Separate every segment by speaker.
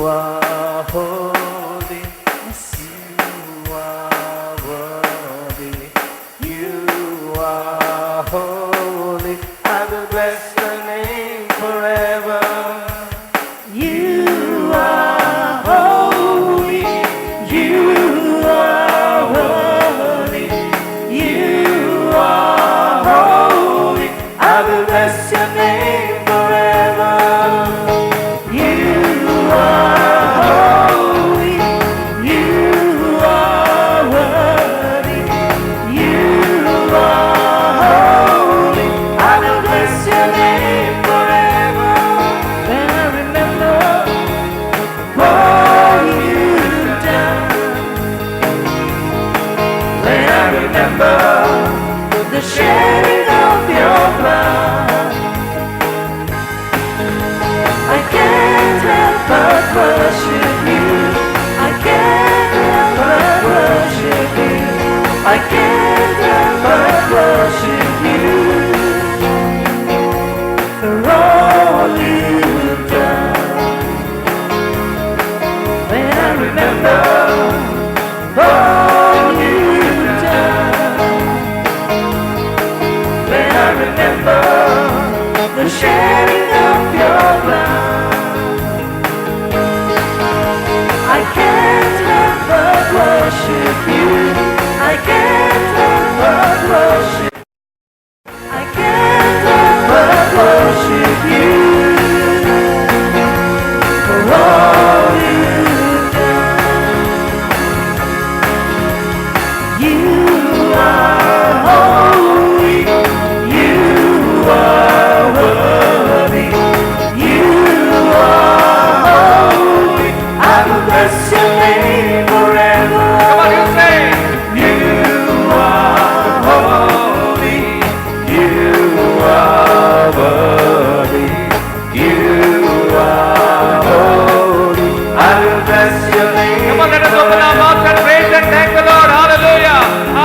Speaker 1: are holy. You are worthy. You are holy. I will bless the name forever. You are holy. You are worthy. You are holy. I will bless your name forever. You are holy. You are worthy. You are holy. I will bless your name forever. When I remember all you've done. When I remember the shedding of your blood, I can't help but worship you. I can't help but worship you. I can't help but worship you for all you've done. When I remember all you've done, when I remember the shedding of your blood, I can't help but worship you. I can't help but worship. I can't help but worship you for all you've done. You are holy. You are worthy. You are holy. I will bless your name forever.
Speaker 2: Come on, you say.
Speaker 1: You are holy. You are worthy. You are holy. I will bless your name.
Speaker 2: Come on, let us open our mouths and praise and thank the Lord. Hallelujah.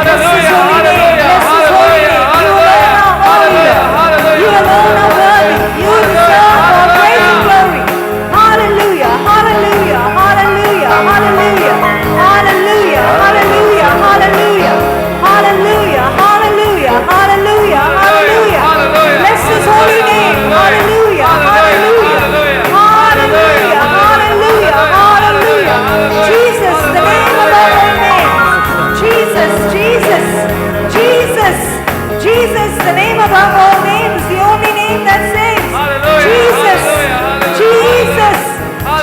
Speaker 3: Bless his
Speaker 2: Hallelujah.
Speaker 3: holy name.
Speaker 2: Hallelujah.
Speaker 3: Bless his holy name. You alone are holy.
Speaker 2: Hallelujah.
Speaker 3: You alone are worthy. You deserve all praise and glory. Hallelujah. Hallelujah. Hallelujah. Hallelujah. Hallelujah. Hallelujah. Hallelujah. Hallelujah. Hallelujah. Hallelujah. Hallelujah.
Speaker 2: Hallelujah.
Speaker 3: Bless his holy name. Hallelujah. Hallelujah. Hallelujah. Hallelujah. Hallelujah. Jesus, the name above all names. Jesus, Jesus, Jesus, Jesus, the name above all names, the only name that saves.
Speaker 2: Hallelujah.
Speaker 3: Jesus,
Speaker 2: Hallelujah.
Speaker 3: Jesus,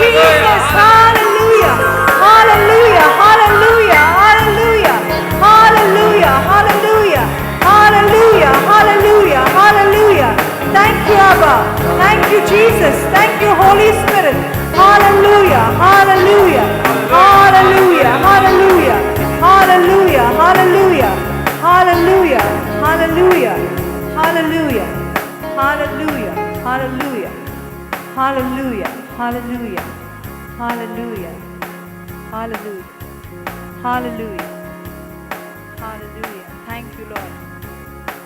Speaker 3: Jesus, hallelujah, hallelujah, hallelujah, hallelujah, hallelujah, hallelujah, hallelujah, hallelujah, hallelujah. Thank you, Abba. Thank you, Jesus. Thank you, Holy Spirit. Hallelujah, hallelujah, hallelujah, hallelujah, hallelujah, hallelujah, hallelujah, hallelujah, hallelujah, hallelujah, hallelujah, hallelujah, hallelujah, hallelujah, hallelujah, hallelujah, hallelujah. Thank you, Lord.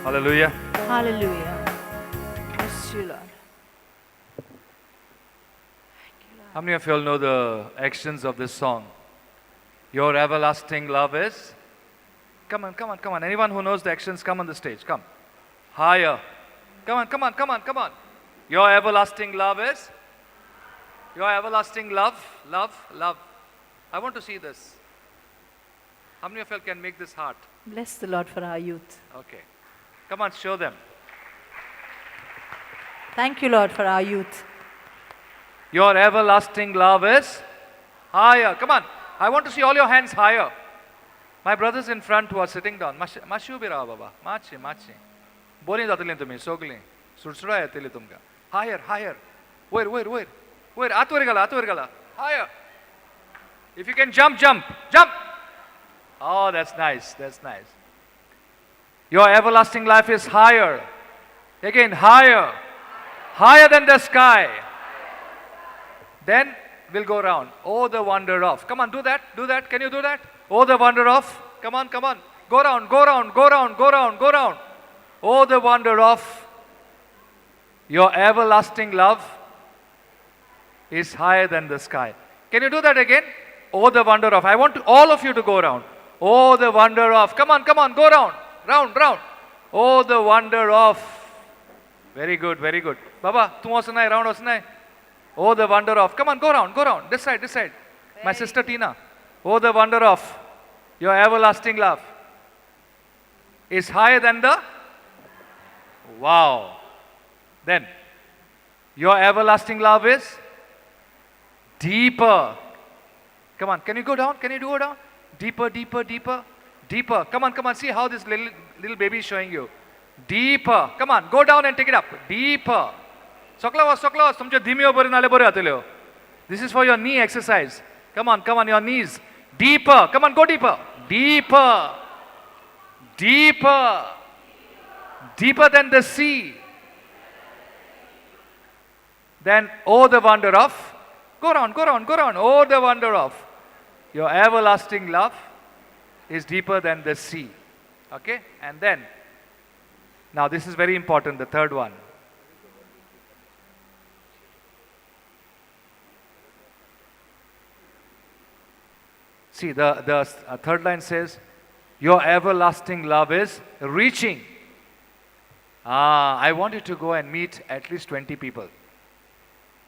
Speaker 2: Hallelujah.
Speaker 3: Hallelujah. Bless you, Lord. Thank you, Lord.
Speaker 2: How many of you all know the actions of this song? Your everlasting love is? Come on, come on, come on. Anyone who knows the actions, come on the stage. Come. Higher. Come on, come on, come on, come on. Your everlasting love is? Your everlasting love, love, love. I want to see this. How many of you all can make this heart?
Speaker 3: Bless the Lord for our youth.
Speaker 2: Okay. Come on, show them.
Speaker 3: Thank you, Lord, for our youth.
Speaker 2: Your everlasting love is higher. Come on. I want to see all your hands higher. My brothers in front who are sitting down, मातशे उबी रावा बाबा, मातशे मातशे, बरीं जातलीं तुमी सगळीं, सुडसुडा येतली तुमकां. हायर, हायर, वयर वयर वयर वयर, आत वयर घाला, आत वयर घाला, higher. If you can jump, jump, jump. Oh, that's nice, that's nice. Your everlasting life is higher. Again, higher. Higher than the sky. Then we'll go round. Oh, the wonder of. Come on, do that. Do that. Can you do that? Oh, the wonder of. Come on, come on. Go round, go round, go round, go round, go round. Oh, the wonder of your everlasting love is higher than the sky. Can you do that again? Oh, the wonder of. I want all of you to go round. Oh, the wonder of. Come on, come on, go round. Round, round. Oh, the wonder of. Very good, very good. Baba, tu osanai, round osanai. Oh, the wonder of. Come on, go round, go round. This side, this side. My sister Tina. Oh, the wonder of your everlasting love is higher than the. Wow. Then, your everlasting love is deeper. Come on, can you go down? Can you do it down? Deeper, deeper, deeper, deeper. Come on, come on. See how this little baby is showing you. Deeper. Come on, go down and take it up. Deeper. Sokla was, sokla was. तुमचे धीमे बरे नाले बरे जातल्यो. This is for your knee exercise. Come on, come on, your knees. Deeper. Come on, go deeper. Deeper. Deeper. Deeper than the sea. Then, oh, the wonder of. Go round, go round, go round. Oh, the wonder of your everlasting love is deeper than the sea. Okay? And then, now this is very important, the third one. See, the third line says, your everlasting love is reaching. I want you to go and meet at least 20 people.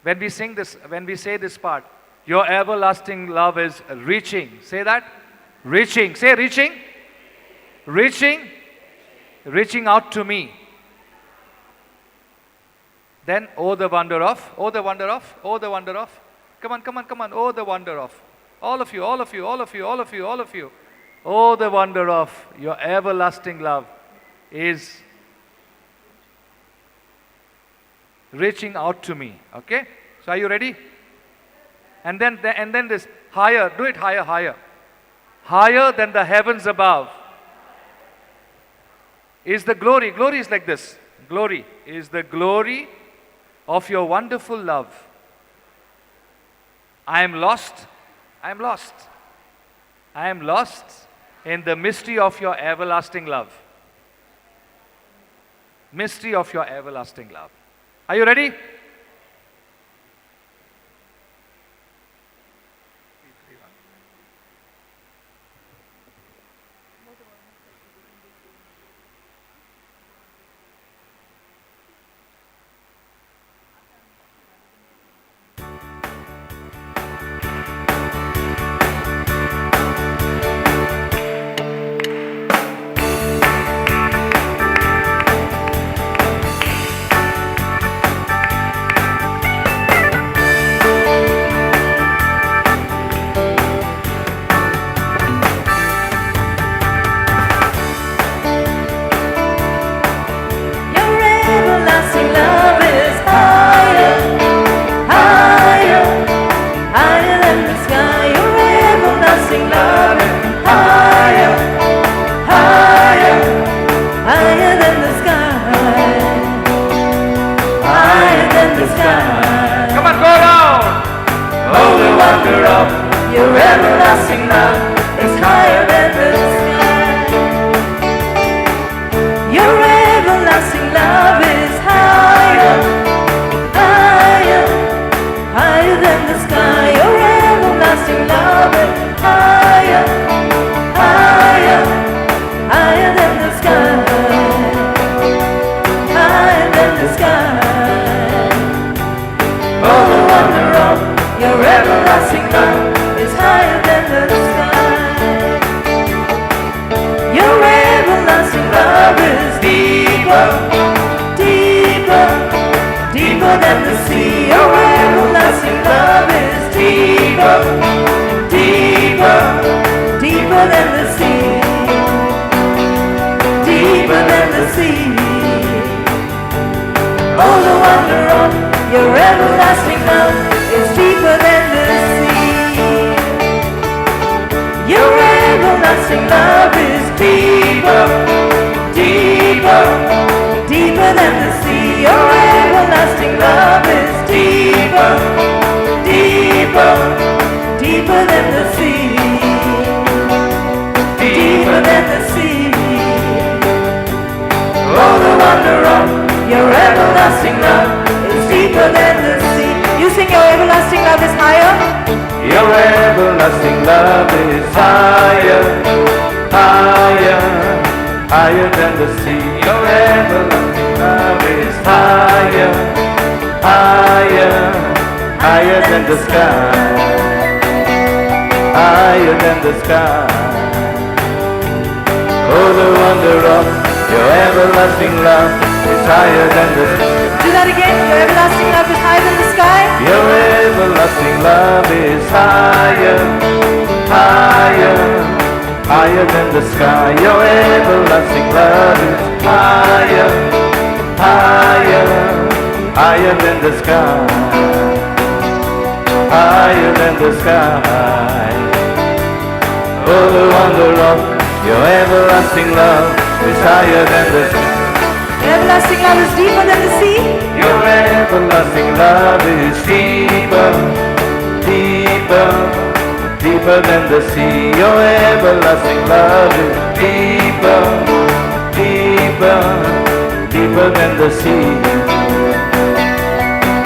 Speaker 2: When we sing this, when we say this part, your everlasting love is reaching. Say that. Reaching. Say reaching. Reaching. Reaching out to me. Then, oh, the wonder of, oh, the wonder of, oh, the wonder of. Come on, come on, come on. Oh, the wonder of. All of you, all of you, all of you, all of you, all of you. Oh, the wonder of your everlasting love is reaching out to me. Okay? So are you ready? And then this higher, do it higher, higher. Higher than the heavens above is the glory. Glory is like this. Glory is the glory of your wonderful love. I am lost. I am lost. I am lost in the mystery of your everlasting love. Mystery of your everlasting love. Are you ready?
Speaker 1: Your everlasting love is higher, higher, higher than the sea. Your everlasting love is higher, higher, higher than the sky, higher than the sky. Oh, the wonder of your everlasting love is higher than the sky.
Speaker 3: Do that again. Your everlasting love is higher than the sky.
Speaker 1: Your everlasting love is higher, higher, higher than the sky. Your everlasting love is higher, higher, higher than the sky, higher than the sky. Oh, the wonder of your everlasting love is higher than the sky.
Speaker 3: Your everlasting love is deeper than the sea.
Speaker 1: Your everlasting love is deeper, deeper, deeper than the sea. Your everlasting love is deeper, deeper, deeper than the sea,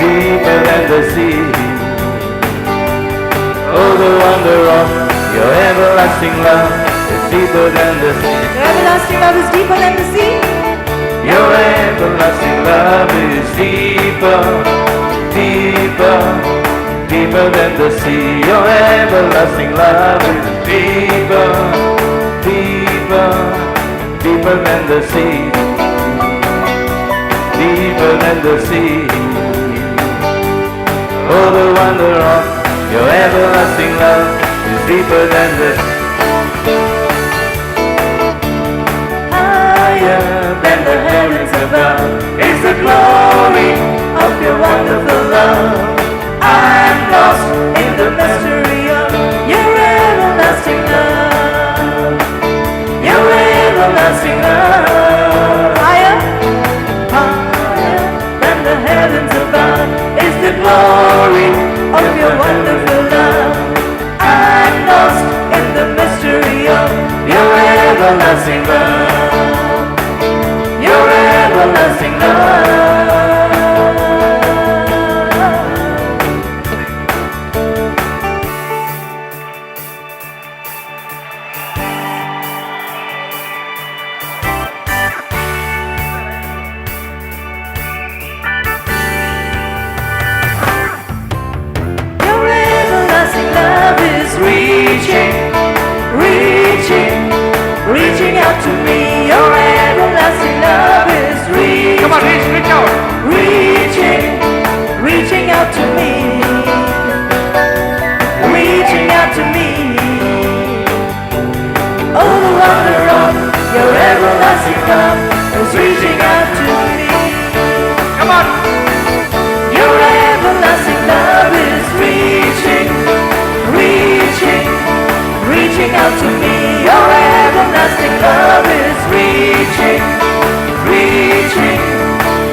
Speaker 1: deeper than the sea. Oh, the wonder of your everlasting love is deeper than the sea.
Speaker 3: Your everlasting love is deeper than the sea.
Speaker 1: Your everlasting love is deeper, deeper, deeper than the sea. Your everlasting love is deeper, deeper, deeper than the sea, deeper than the sea. Oh, the wonder of your everlasting love is deeper than the sea. Higher than the heavens above is the glory of your wonderful love. I'm lost in the mystery of your everlasting love. Your everlasting love.
Speaker 3: Higher.
Speaker 1: Higher than the heavens above is the glory of your wonderful love. I'm lost in the mystery of your everlasting love. Your everlasting love. Your everlasting love is reaching, reaching, reaching out to me. Your everlasting love is reaching.
Speaker 2: Come on, reach, reach out.
Speaker 1: Reaching, reaching out to me. Reaching out to me. Oh, the wonder of your everlasting love is reaching out to me.
Speaker 2: Come on.
Speaker 1: Your everlasting love is reaching, reaching, reaching out to me. Your everlasting love is reaching, reaching,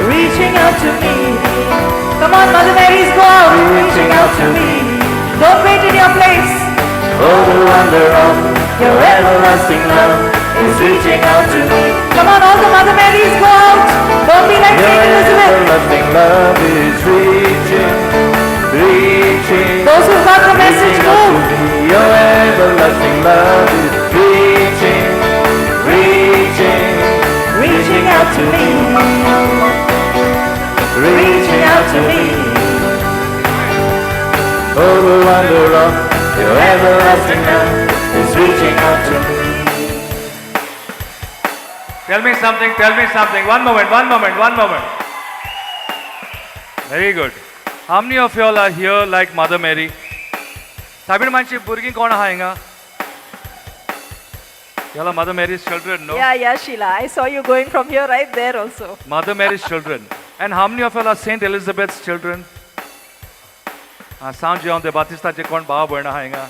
Speaker 1: reaching out to me.
Speaker 3: Come on, Mother Mary's, go out.
Speaker 1: Reaching out to me.
Speaker 3: Don't wait in your place.
Speaker 1: Oh, the wonder of your everlasting love is reaching out to me.
Speaker 3: Come on, all the Mother Marys, go out. Don't be like
Speaker 1: Your
Speaker 3: Saint Elizabeth.
Speaker 1: everlasting love is reaching, reaching.
Speaker 3: Those who've got the message,
Speaker 1: reaching out
Speaker 3: move.
Speaker 1: to me. Your everlasting love is reaching, reaching,
Speaker 3: Reaching out to me.
Speaker 1: Reaching out to me. Oh, the wonder of your everlasting love is reaching out to me.
Speaker 2: Tell me something, tell me something. One moment, one moment, one moment. Very good. How many of you all are here like Mother Mary? साबीण मांची भुरगीं कोण आहा हिंगा? You all are Mother Mary's children, no?
Speaker 3: Yeah, Sheila. I saw you going from here right there also.
Speaker 2: Mother Mary's children. And how many of you all are Saint Elizabeth's children? सांव जेवण ते बातिस्ताचे कोण भाव भयण आहा हिंगा?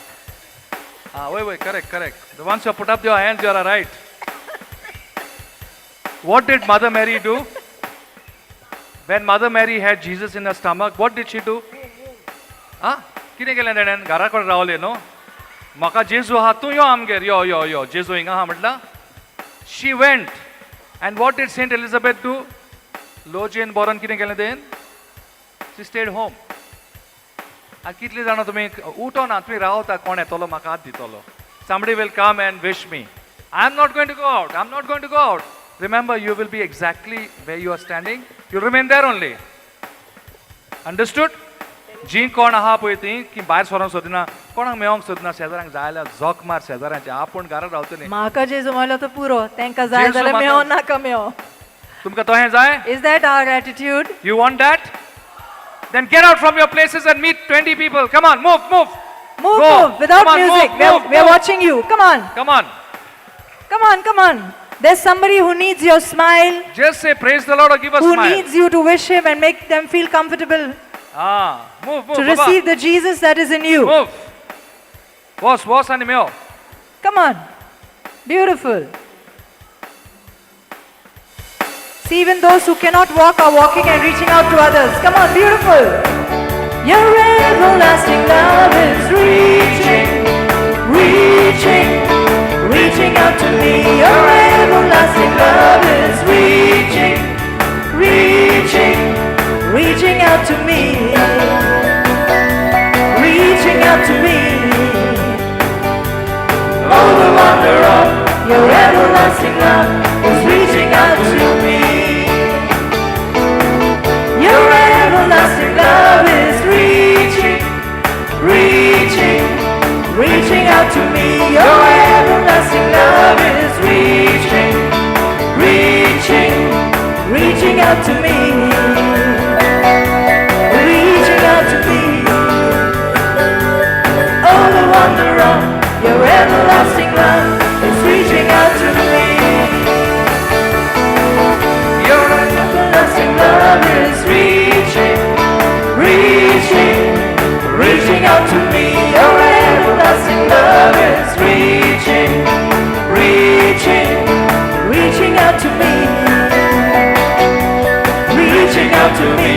Speaker 2: Ah, wait, wait, correct, correct. The ones who put up your hands, you are right. What did Mother Mary do? When Mother Mary had Jesus in her stomach, what did she do? Ah, कितें केलें तेणेन? घरा कडेन रावलें न्हू? म्हाका जेजू आहा, तूं यो आमगेर, यो यो यो, जेजू हिंगा आहा म्हटलां. She went. And what did Saint Elizabeth do? लोजेन बोरोन कितें केलें तेणें? She stayed home. आनी कितली जाणां तुमी उठोना, तुमी रावता, कोण येतलो म्हाका हात दितलो. Somebody will come and wish me. I am not going to go out. I am not going to go out. Remember, you will be exactly where you are standing. You remain there only. Understood? जी कोण आहा पळय ती की भायर सरोंक सोदिना, कोणाक मेळोंक सोदिना, शेजाऱ्यांक जाय जाल्यार जोक मार शेजाऱ्यांचे, आपूण घरा रावतली.
Speaker 3: म्हाका जेजू म्हणलो तो पुरो, तांकां जाय
Speaker 2: जेजू
Speaker 3: जाल्यार
Speaker 2: म्हाका-
Speaker 3: मेवो नाका मेवो.
Speaker 2: तुमकां तशें जाय?
Speaker 3: Is that our attitude?
Speaker 2: You want that? Then get out from your places and meet 20 people. Come on, move, move.
Speaker 3: Move,
Speaker 2: Go.
Speaker 3: Move, without
Speaker 2: Come on,
Speaker 3: music.
Speaker 2: move,
Speaker 3: We are,
Speaker 2: move,
Speaker 3: we are
Speaker 2: move.
Speaker 3: watching you. Come on,
Speaker 2: Come on.
Speaker 3: Come on, come on. There's somebody who needs your smile,
Speaker 2: Just say praise the Lord or give a
Speaker 3: who
Speaker 2: smile.
Speaker 3: Needs you to wish him and make them feel comfortable
Speaker 2: Ah, move, move.
Speaker 3: To
Speaker 2: Baba.
Speaker 3: Receive the Jesus that is in you.
Speaker 2: Move. Boss, boss आनी मेव.
Speaker 3: Come on. Beautiful. See, even those who cannot walk are walking and reaching out to others. Come on, beautiful. Your everlasting love is reaching, reaching, reaching out to me. Your everlasting love is reaching, reaching, reaching out to me. Reaching out to me. Oh, the wonder of your everlasting love is reaching out to me. Your everlasting love is reaching, reaching, reaching out to me. Your everlasting love is reaching, reaching, reaching out to me. Reaching out to me. Oh, the wonder of your everlasting love is reaching out to me. Your everlasting love is reaching, reaching, reaching out to me. Your everlasting love is reaching, reaching, reaching out to me. Reaching out to me.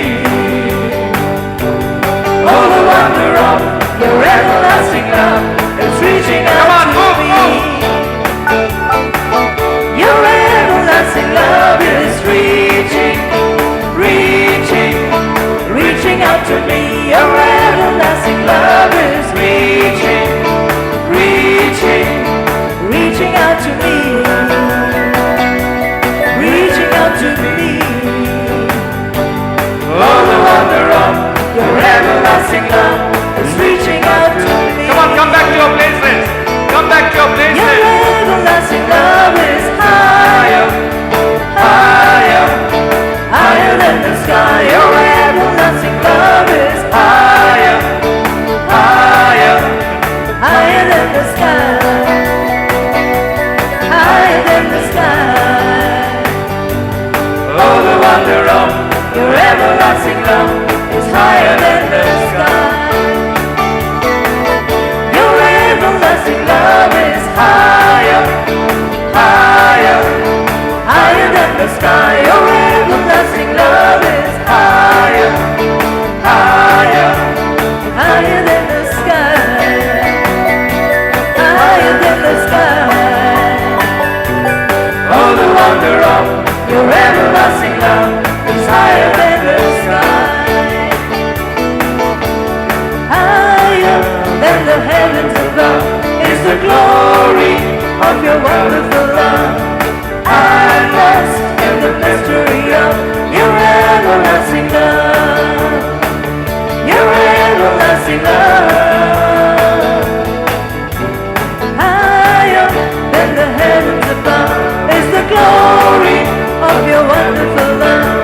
Speaker 3: Oh, the wonder of your everlasting love is reaching out
Speaker 2: Come on,
Speaker 3: to
Speaker 2: move,
Speaker 3: me.
Speaker 2: Move.
Speaker 1: Your everlasting love is reaching, reaching, reaching out to me. Your everlasting love is reaching, reaching,
Speaker 3: reaching out to me, reaching out to me.
Speaker 1: Oh, the wonder of your everlasting love is reaching out to me.
Speaker 2: Come on, come back to your places. Come back to your
Speaker 3: Your
Speaker 2: places.
Speaker 3: Everlasting love is higher,
Speaker 1: Higher,
Speaker 3: higher than the sky. Your everlasting love is
Speaker 1: higher, higher,
Speaker 3: higher than the sky, higher than the sky.
Speaker 1: Oh, the wonder of your everlasting love is higher than the sky.
Speaker 3: Your everlasting love is
Speaker 1: Higher, higher,
Speaker 3: higher than the sky. Your everlasting love is
Speaker 1: higher, higher,
Speaker 3: higher than the sky, higher than the sky.
Speaker 1: Oh, the wonder of your everlasting love is higher than the sky.
Speaker 3: Higher than the heavens above
Speaker 1: Is the glory
Speaker 3: of your wonderful love.
Speaker 1: I'm lost
Speaker 3: In the mystery of your everlasting love, your everlasting love. Higher than the heavens above is the glory of your wonderful love.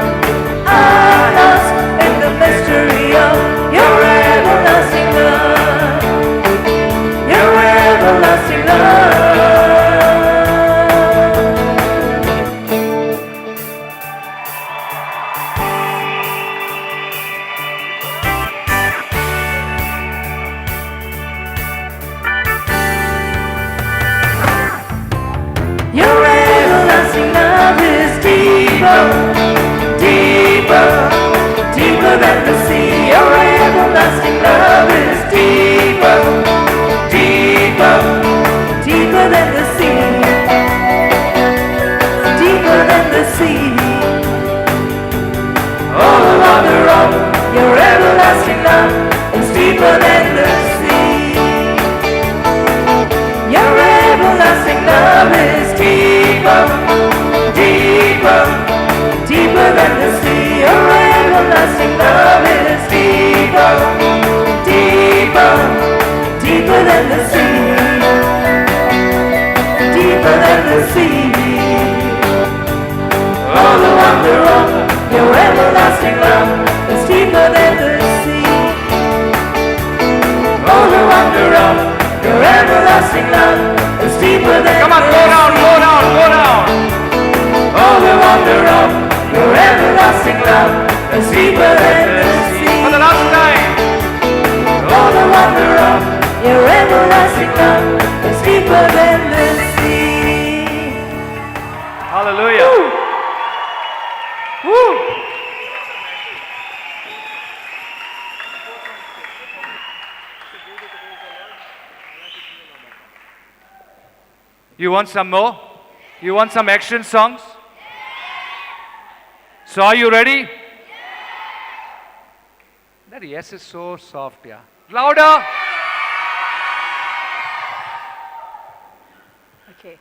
Speaker 3: I'm lost in the mystery of your everlasting love, your everlasting love. Your everlasting love is deeper,
Speaker 1: Deeper, deeper than the sea. Your everlasting love is deeper, deeper,
Speaker 3: deeper than the sea, deeper than the sea.
Speaker 1: Oh, the wonder of
Speaker 3: Your everlasting love
Speaker 1: is deeper than the sea. Deeper than the sea. Oh, the wonder of your everlasting love is deeper than the sea. Oh, the wonder of your everlasting love is deeper than
Speaker 2: Come on,
Speaker 1: the
Speaker 2: go down,
Speaker 1: sea.
Speaker 2: Go down, go down.
Speaker 1: Oh, the wonder of your everlasting love is deeper than the sea.
Speaker 2: For the last time.
Speaker 1: Oh, the wonder of your everlasting love is deeper than the sea.
Speaker 2: Hallelujah. Woo. You want some more? You want some action songs? So are you ready? That yes is so soft, yeah. Louder!
Speaker 3: Okay.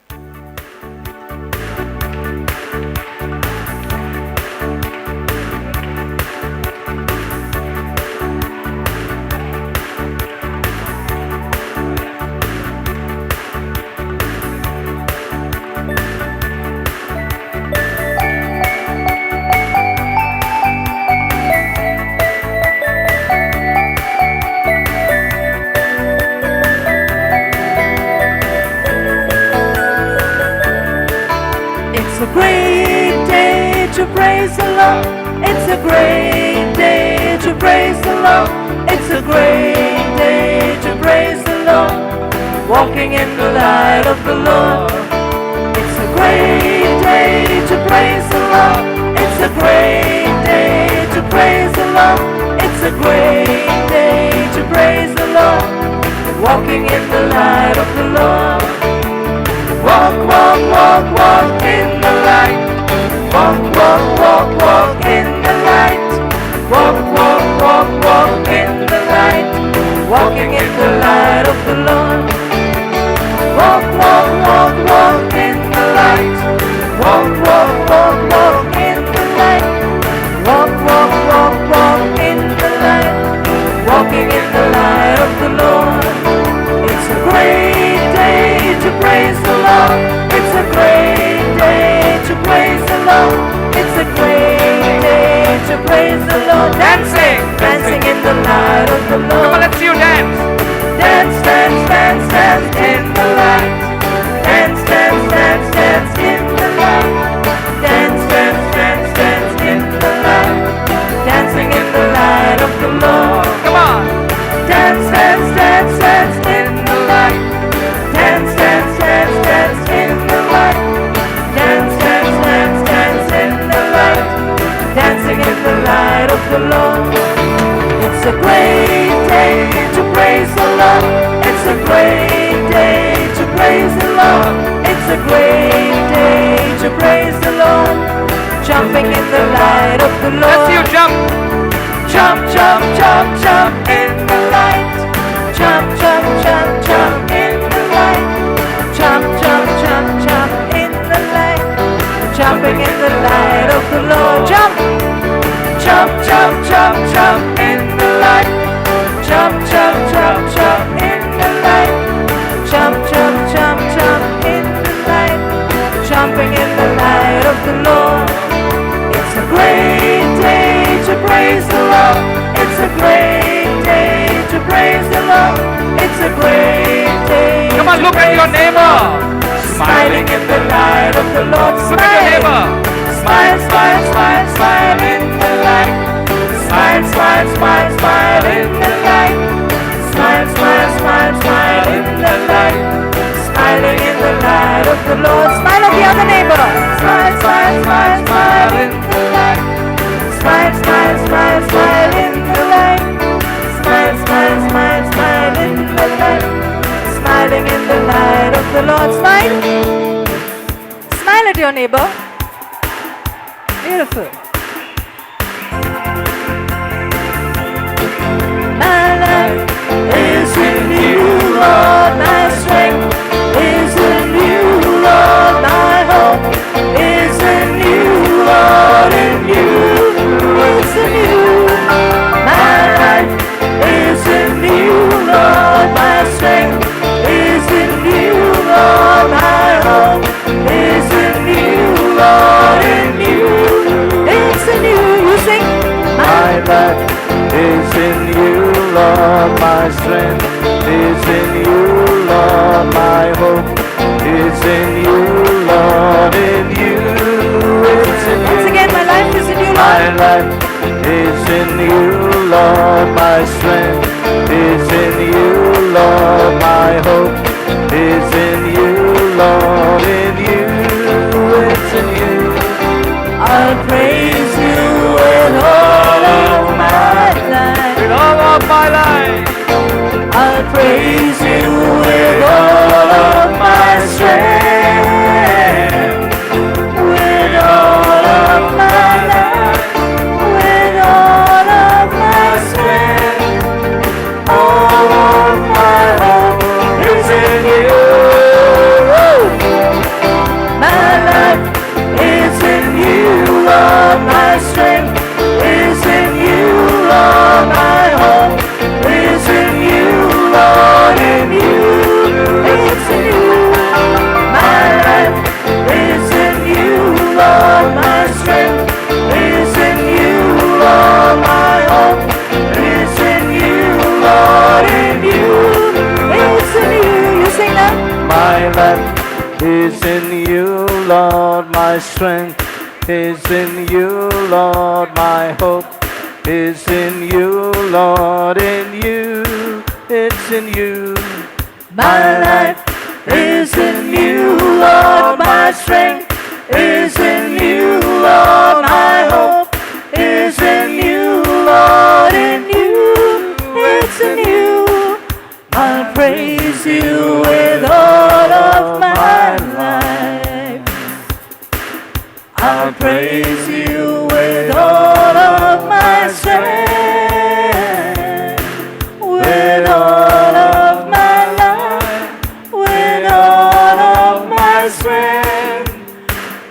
Speaker 1: It's a great day to praise the Lord. It's a great day to praise the Lord. It's a great day to praise the Lord. Walking in the light of the Lord. It's a great day to praise the Lord. It's a great day to praise the Lord. It's a great day to praise the Lord. Walking in the light of the Lord. Walk, walk, walk, walk in the light. Walk, walk, walk, walk in the light. Walk, walk, walk, walk in the light. Walking in the light of the Lord. Walk, walk, walk, walk in the light. Walk, walk, walk, walk in the light. Walk, walk, walk, walk in the light. Walking in the light of the Lord. It's a great day to praise the Lord. It's a great day to praise the Lord. It's a great day to praise the Lord.
Speaker 2: Dancing!
Speaker 1: Dancing in the light of the
Speaker 2: Come on,
Speaker 1: Lord.
Speaker 2: let's see you dance.
Speaker 1: Dance, dance, dance, dance in the light. Dance, dance, dance, dance in the light. Dance, dance, dance, dance in the light. Dancing in the light of the Lord.
Speaker 2: Come on.
Speaker 1: Dance, dance, dance, dance in the light. Dance, dance, dance, dance in the light. Dance, dance, dance, dance in the light. Dancing in the light of the Lord. It's a great day to praise the Lord. It's a great day to praise the Lord. It's a great day to praise the Lord. Jumping in the light of the Lord.
Speaker 2: Let's see you jump.
Speaker 1: Jump, jump, jump, jump in the light. Jump, jump, jump, jump in the light. Jump, jump, jump, jump in the light. Jumping in the light of the Lord. Jump, jump, jump, jump, jump in the light. Jump, jump, jump, jump in the light. Jump, jump, jump, jump in the light. Jumping in the light of the Lord. It's a great day to praise the Lord. It's a great day to praise the Lord. It's a great day.
Speaker 2: Come on,
Speaker 1: to
Speaker 2: look at your
Speaker 1: praise the
Speaker 2: neighbor.
Speaker 1: Lord. Smiling in the light of the Lord.
Speaker 2: Look at your neighbor.
Speaker 1: Smile, smile, smile, smile in the light. Smile, smile, smile, smile in the light. Smile, smile, smile, smile in the light. Smiling in the light of the Lord. Smile at the other neighbor. Smile, smile, smile, smile in the light. Smile, smile, smile, smile in the light. Smile, smile, smile, smile in the light. Smiling in the light of the Lord. Smile. Smile at your neighbor. Beautiful. My life is in you, Lord. My strength is in you, Lord. My hope is in you, Lord. In you, it's in you. My life is in you, Lord. My strength in you, Lord, in you. It's in you.
Speaker 3: Once again, my life is in you, Lord.
Speaker 1: My life is in you, Lord. My strength is in you, Lord. My hope is in you, Lord. In you, it's in you.
Speaker 3: I'll praise you with all of my life.
Speaker 2: With all of my life.
Speaker 3: I'll praise you with all of my strength. With all of my life. With all of my strength. All of my hope is in you. My life is in you, Lord. My strength is in you, Lord. My hope is in you, Lord. In you, it's in you. My life is in you, Lord. My strength is in you, Lord. My hope is in you, Lord. In you, it's in you. You sing that.
Speaker 1: My life is in you, Lord. My strength is in you, Lord. My hope is in you, Lord. In you, it's in you.
Speaker 3: My life is in you, Lord. My strength is in you, Lord. My hope is in you, Lord. In you, it's in you. I'll praise you with all of my life. I'll praise you with all of my strength. With all of my life, with all of my strength,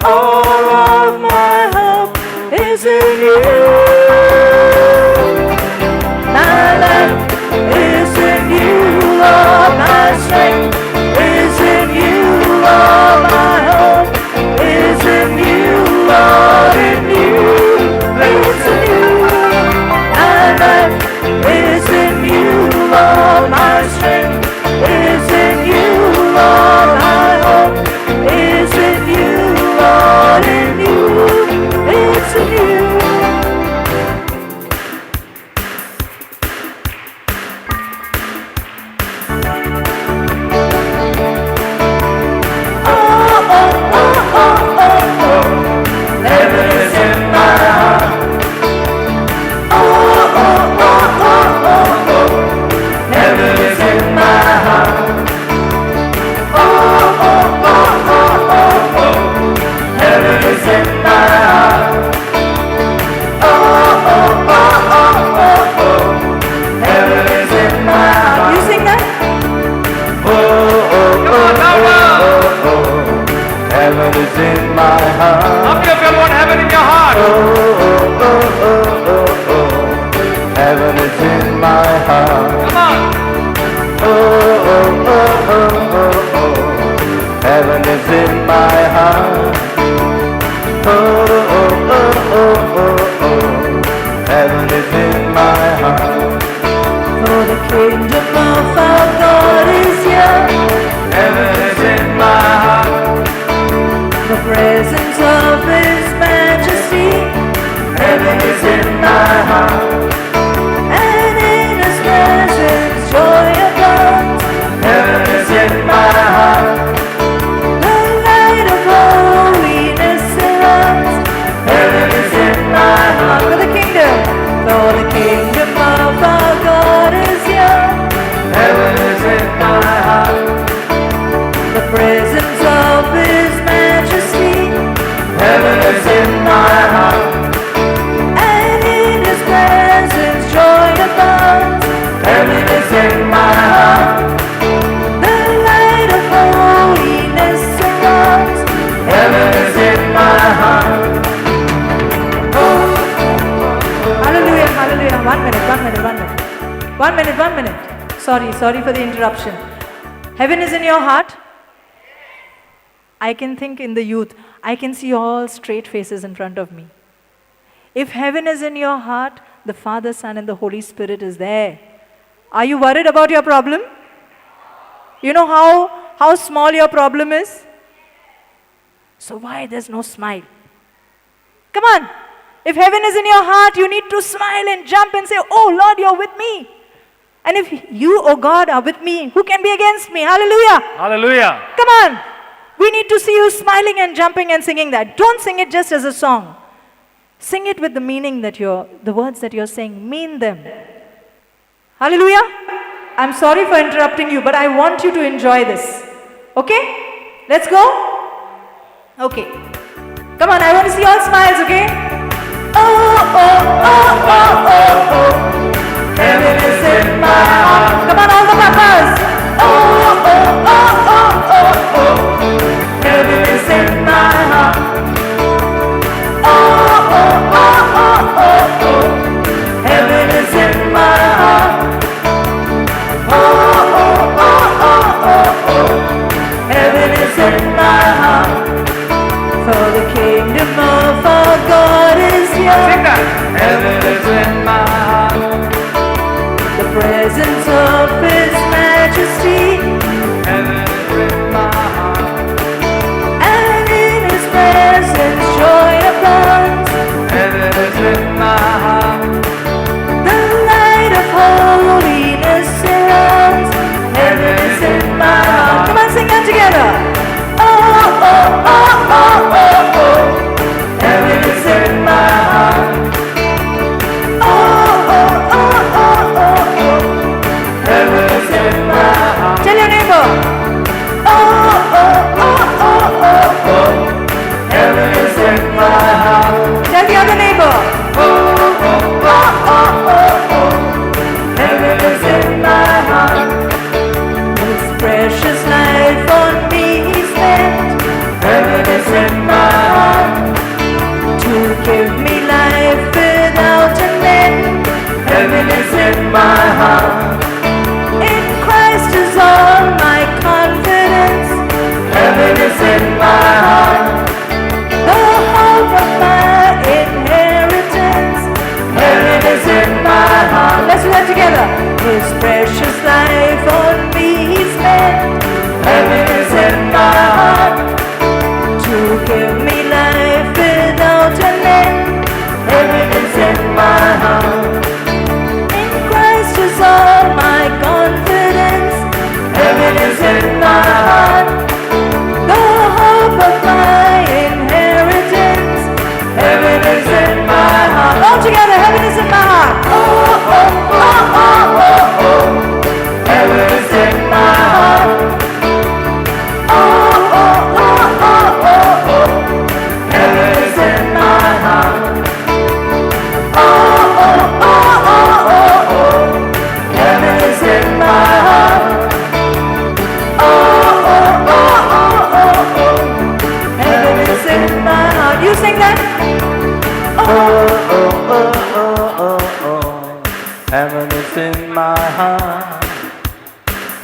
Speaker 3: all of my hope is in you. My life is in you, Lord. My strength is in you, Lord. My hope is in you, Lord. In you, it's in you. My life is in you, Lord. My strength is in you, Lord. My hope is in you, Lord. In you, it's in you. Oh, oh, oh, oh, oh, oh.
Speaker 1: Heaven is in my heart.
Speaker 3: Oh, oh, oh, oh, oh, oh.
Speaker 1: Heaven is in my heart.
Speaker 3: Oh, oh, oh, oh, oh, oh.
Speaker 1: Heaven is in my heart.
Speaker 3: Oh, oh, oh, oh, oh, oh.
Speaker 1: Heaven is in my heart.
Speaker 3: You sing that?
Speaker 1: Oh, oh,
Speaker 2: Come on,
Speaker 1: oh,
Speaker 2: louder.
Speaker 1: oh, oh. Heaven is in my heart.
Speaker 2: How many of you want heaven in your heart?
Speaker 1: Oh, oh, oh, oh, oh, oh. Heaven is in my heart.
Speaker 2: Come on.
Speaker 1: Oh, oh, oh, oh, oh, oh. Heaven is in my heart. Oh, oh, oh, oh, oh, oh. Heaven is in my heart.
Speaker 3: For the kingdom of our God is here.
Speaker 1: Heaven is in my heart.
Speaker 3: The presence of His Majesty.
Speaker 1: Heaven is in my heart.
Speaker 3: And in His presence joy abounds.
Speaker 1: Heaven is in my heart.
Speaker 3: The light of holiness surrounds.
Speaker 1: Heaven is in my heart.
Speaker 3: For the kingdom of our God is here.
Speaker 1: Heaven is in my heart.
Speaker 3: The presence of His Majesty.
Speaker 1: Heaven is in my heart.
Speaker 3: And in His presence joy abounds.
Speaker 1: Heaven is in my heart.
Speaker 3: The light of holiness surrounds.
Speaker 1: Heaven is in my heart.
Speaker 3: Hallelujah, hallelujah. 1 minute, 1 minute, 1 minute. 1 minute, 1 minute. Sorry, sorry for the interruption. Heaven is in your heart. I can think in the youth. I can see all straight faces in front of me. If heaven is in your heart, the Father, Son, and the Holy Spirit is there. Are you worried about your problem? You know how small your problem is? So why there's no smile? Come on. If heaven is in your heart, you need to smile and jump and say, oh Lord, you're with me. And if you, oh God, are with me, who can be against me? Hallelujah.
Speaker 2: Hallelujah.
Speaker 3: Come on. We need to see you smiling and jumping and singing that. Don't sing it just as a song. Sing it with the meaning that the words that you're saying, mean them. Hallelujah. I'm sorry for interrupting you, but I want you to enjoy this. Okay? Let's go? Okay. Come on, I want to see all smiles, okay? Oh, oh, oh, oh, oh, oh. Heaven is in my heart. Come on, all the papas. Oh, oh, oh, oh, oh, oh. Heaven is in my heart. Oh, oh, oh, oh, oh, oh. Heaven is in my heart. Oh, oh, oh, oh, oh, oh. Heaven is in my heart. For the kingdom of our God is here.
Speaker 2: Sing that. Heaven is in my heart.
Speaker 3: The presence of His Majesty.
Speaker 2: Heaven is in my heart.
Speaker 3: And in His presence joy abounds.
Speaker 2: Heaven is in my heart.
Speaker 3: The light of holiness surrounds. Heaven is in my heart. Come on, sing that together. Oh, oh, oh, oh, oh, oh. Heaven is in my heart. Oh, oh, oh, oh, oh, oh. Heaven is in my heart. Tell your neighbor. Oh, oh, oh, oh, oh, oh. Heaven is in my heart. Tell the other neighbor. Oh, oh, oh, oh, oh, oh. Heaven is in my heart. His precious life on me He spent. Heaven is in my heart. To give me life without an end. Heaven is in my heart. In Christ is all my confidence. Heaven is in my heart. The hope of my inheritance. Heaven is in my heart. Let's do that together. His precious life on me He spent. Heaven is in my heart. To give me life without an end. Heaven is in my heart. In Christ is all my confidence. Heaven is in my heart. The hope of my inheritance. Heaven is in my heart. All together, heaven is in my heart. Oh, oh, oh, oh, oh, oh. Heaven is in my heart. Oh, oh, oh, oh, oh, oh. Heaven is in my heart. Oh, oh, oh, oh, oh, oh. Heaven is in my heart. Oh, oh, oh, oh, oh, oh. Heaven is in my heart. You sing that? Oh,
Speaker 1: Oh, oh, oh, oh, oh. Heaven is in my heart.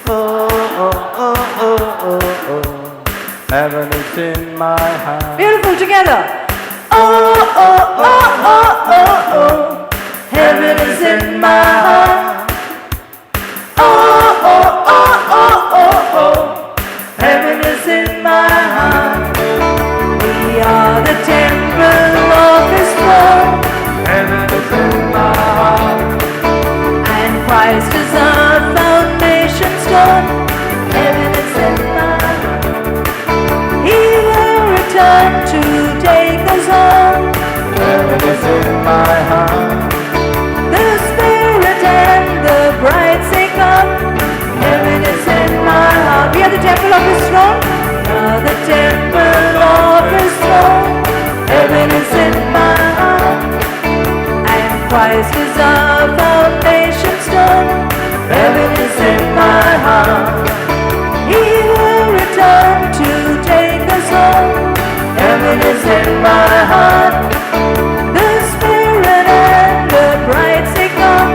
Speaker 1: Oh, oh, oh, oh, oh, oh. Heaven is in my heart.
Speaker 3: Beautiful, together. Oh, oh, oh, oh, oh, oh. Heaven is in my heart. Oh, oh, oh, oh, oh, oh. Heaven is in my heart. We are the temple of His throne.
Speaker 2: Heaven is in my heart.
Speaker 3: And Christ is our foundation stone. Heaven is in my heart. He will return to take us home.
Speaker 1: Heaven is in my heart.
Speaker 3: The Spirit and the bride say come. Heaven is in my heart. We are the temple of His throne. We are the temple of His throne. Heaven is in my heart. And Christ is our foundation stone. Heaven is in my heart. He will return to take us home. Heaven is in my heart. The Spirit and the bride say come.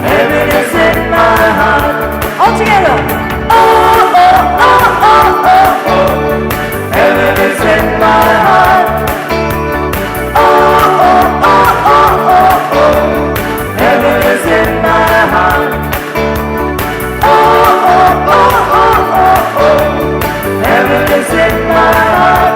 Speaker 3: Heaven is in my heart. All together. Oh, oh, oh, oh, oh, oh. Heaven is in my heart. Oh, oh, oh, oh, oh, oh. Heaven is in my heart. Oh, oh, oh, oh, oh, oh. Heaven is in my heart.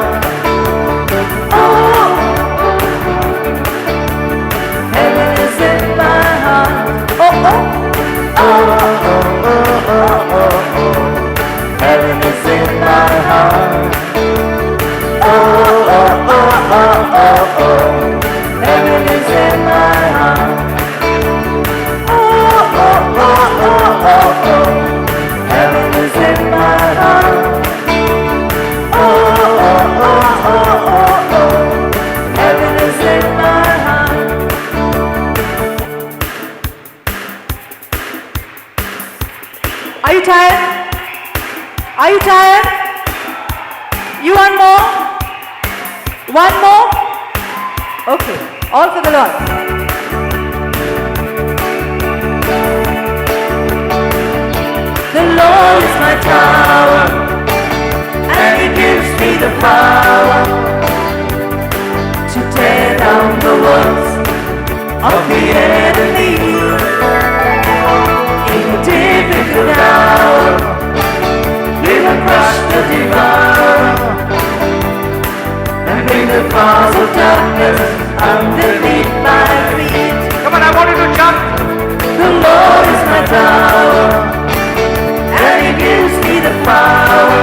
Speaker 3: Are you tired? You want more? One more? Okay, all for the Lord.
Speaker 1: The Lord is my tower, and He gives me the power to tear down the works of the enemy. In a difficult hour, He will crush the devourer and bring the powers of darkness underneath my feet.
Speaker 2: Come on, I want you to jump.
Speaker 1: The Lord is my tower, and He gives me the power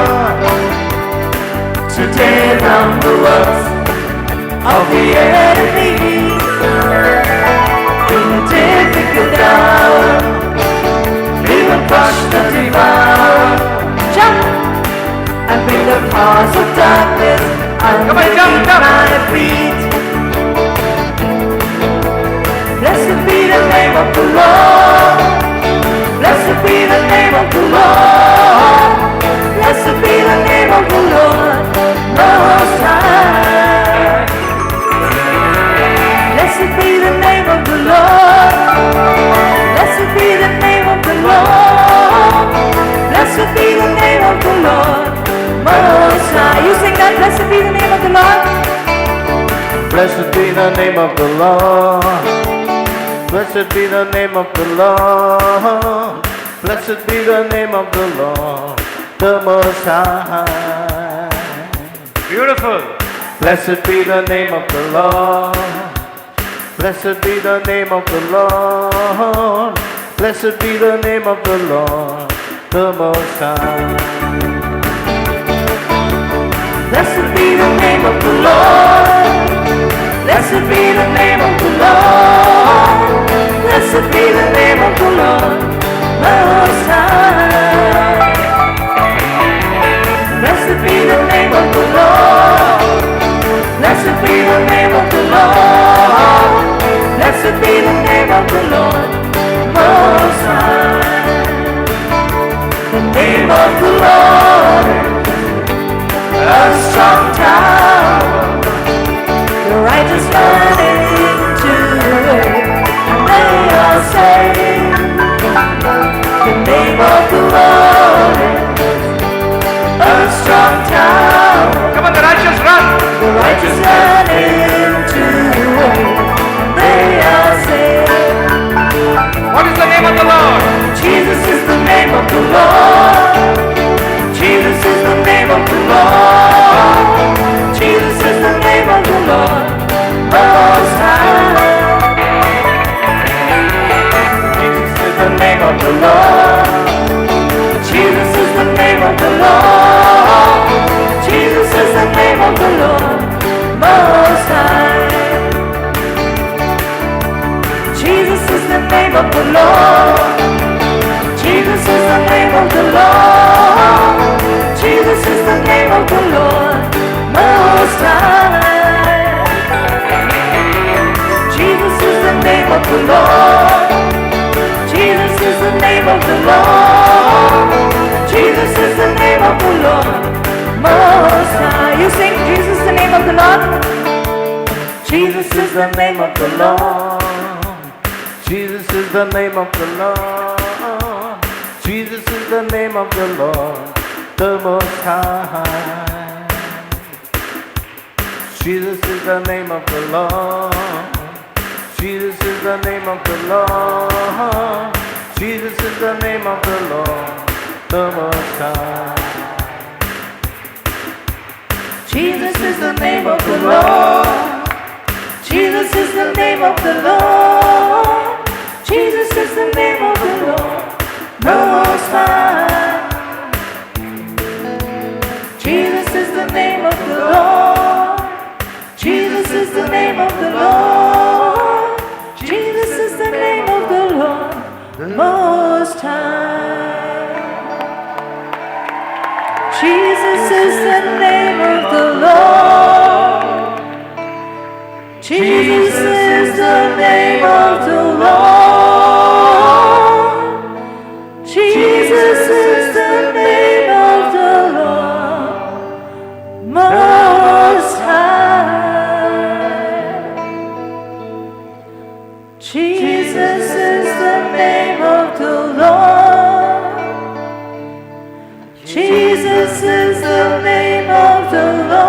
Speaker 1: to tear down the works of the enemy. In a difficult hour, He will crush the devourer.
Speaker 3: Jump!
Speaker 1: And bring the powers of darkness
Speaker 2: Come on, jump,
Speaker 1: underneath
Speaker 2: jump.
Speaker 1: my feet. Blessed be the name of the Lord. Blessed be the name of the Lord. Blessed be the name of the Lord Most High. Blessed be the name of the Lord. Blessed be the name of the Lord. Blessed be the name of the Lord Most High.
Speaker 3: You sing that, blessed be the name of the Lord.
Speaker 4: Blessed be the name of the Lord. Blessed be the name of the Lord. Blessed be the name of the Lord, the Most High.
Speaker 2: Beautiful.
Speaker 4: Blessed be the name of the Lord. Blessed be the name of the Lord. Blessed be the name of the Lord, the Most High.
Speaker 1: Blessed be the name of the Lord. Blessed be the name of the Lord. Blessed be the name of the Lord Most High. Blessed be the name of the Lord. Blessed be the name of the Lord. Blessed be the name of the Lord Most High. The name of the Lord, a strong tower.
Speaker 3: The righteous run into it, and they are saved.
Speaker 1: The name of the Lord is a strong tower.
Speaker 2: Come on, the righteous run.
Speaker 1: The righteous run into it, and they are saved.
Speaker 2: What is the name of the Lord?
Speaker 1: Jesus is the name of the Lord. Jesus is the name of the Lord. Jesus is the name of the Lord Most High. Jesus is the name of the Lord. Jesus is the name of the Lord. Jesus is the name of the Lord Most High. Jesus is the name of the Lord. Jesus is the name of the Lord. Jesus is the name of the Lord Most High. Jesus is the name of the Lord. Jesus is the name of the Lord. Jesus is the name of the Lord Most High.
Speaker 3: You sing, Jesus is the name of the Lord.
Speaker 4: Jesus is the name of the Lord. Jesus is the name of the Lord. Jesus is the name of the Lord, the Most High. Jesus is the name of the Lord. Jesus is the name of the Lord. Jesus is the name of the Lord, the Most High.
Speaker 1: Jesus is the name of the Lord. Jesus is the name of the Lord. Jesus is the name of the Lord Most High. Jesus is the name of the Lord. Jesus is the name of the Lord. Jesus is the name of the Lord Most High.
Speaker 3: Jesus is the name of the Lord. Jesus is the name of the Lord. Jesus is the name of the Jesus is the name of the Lord.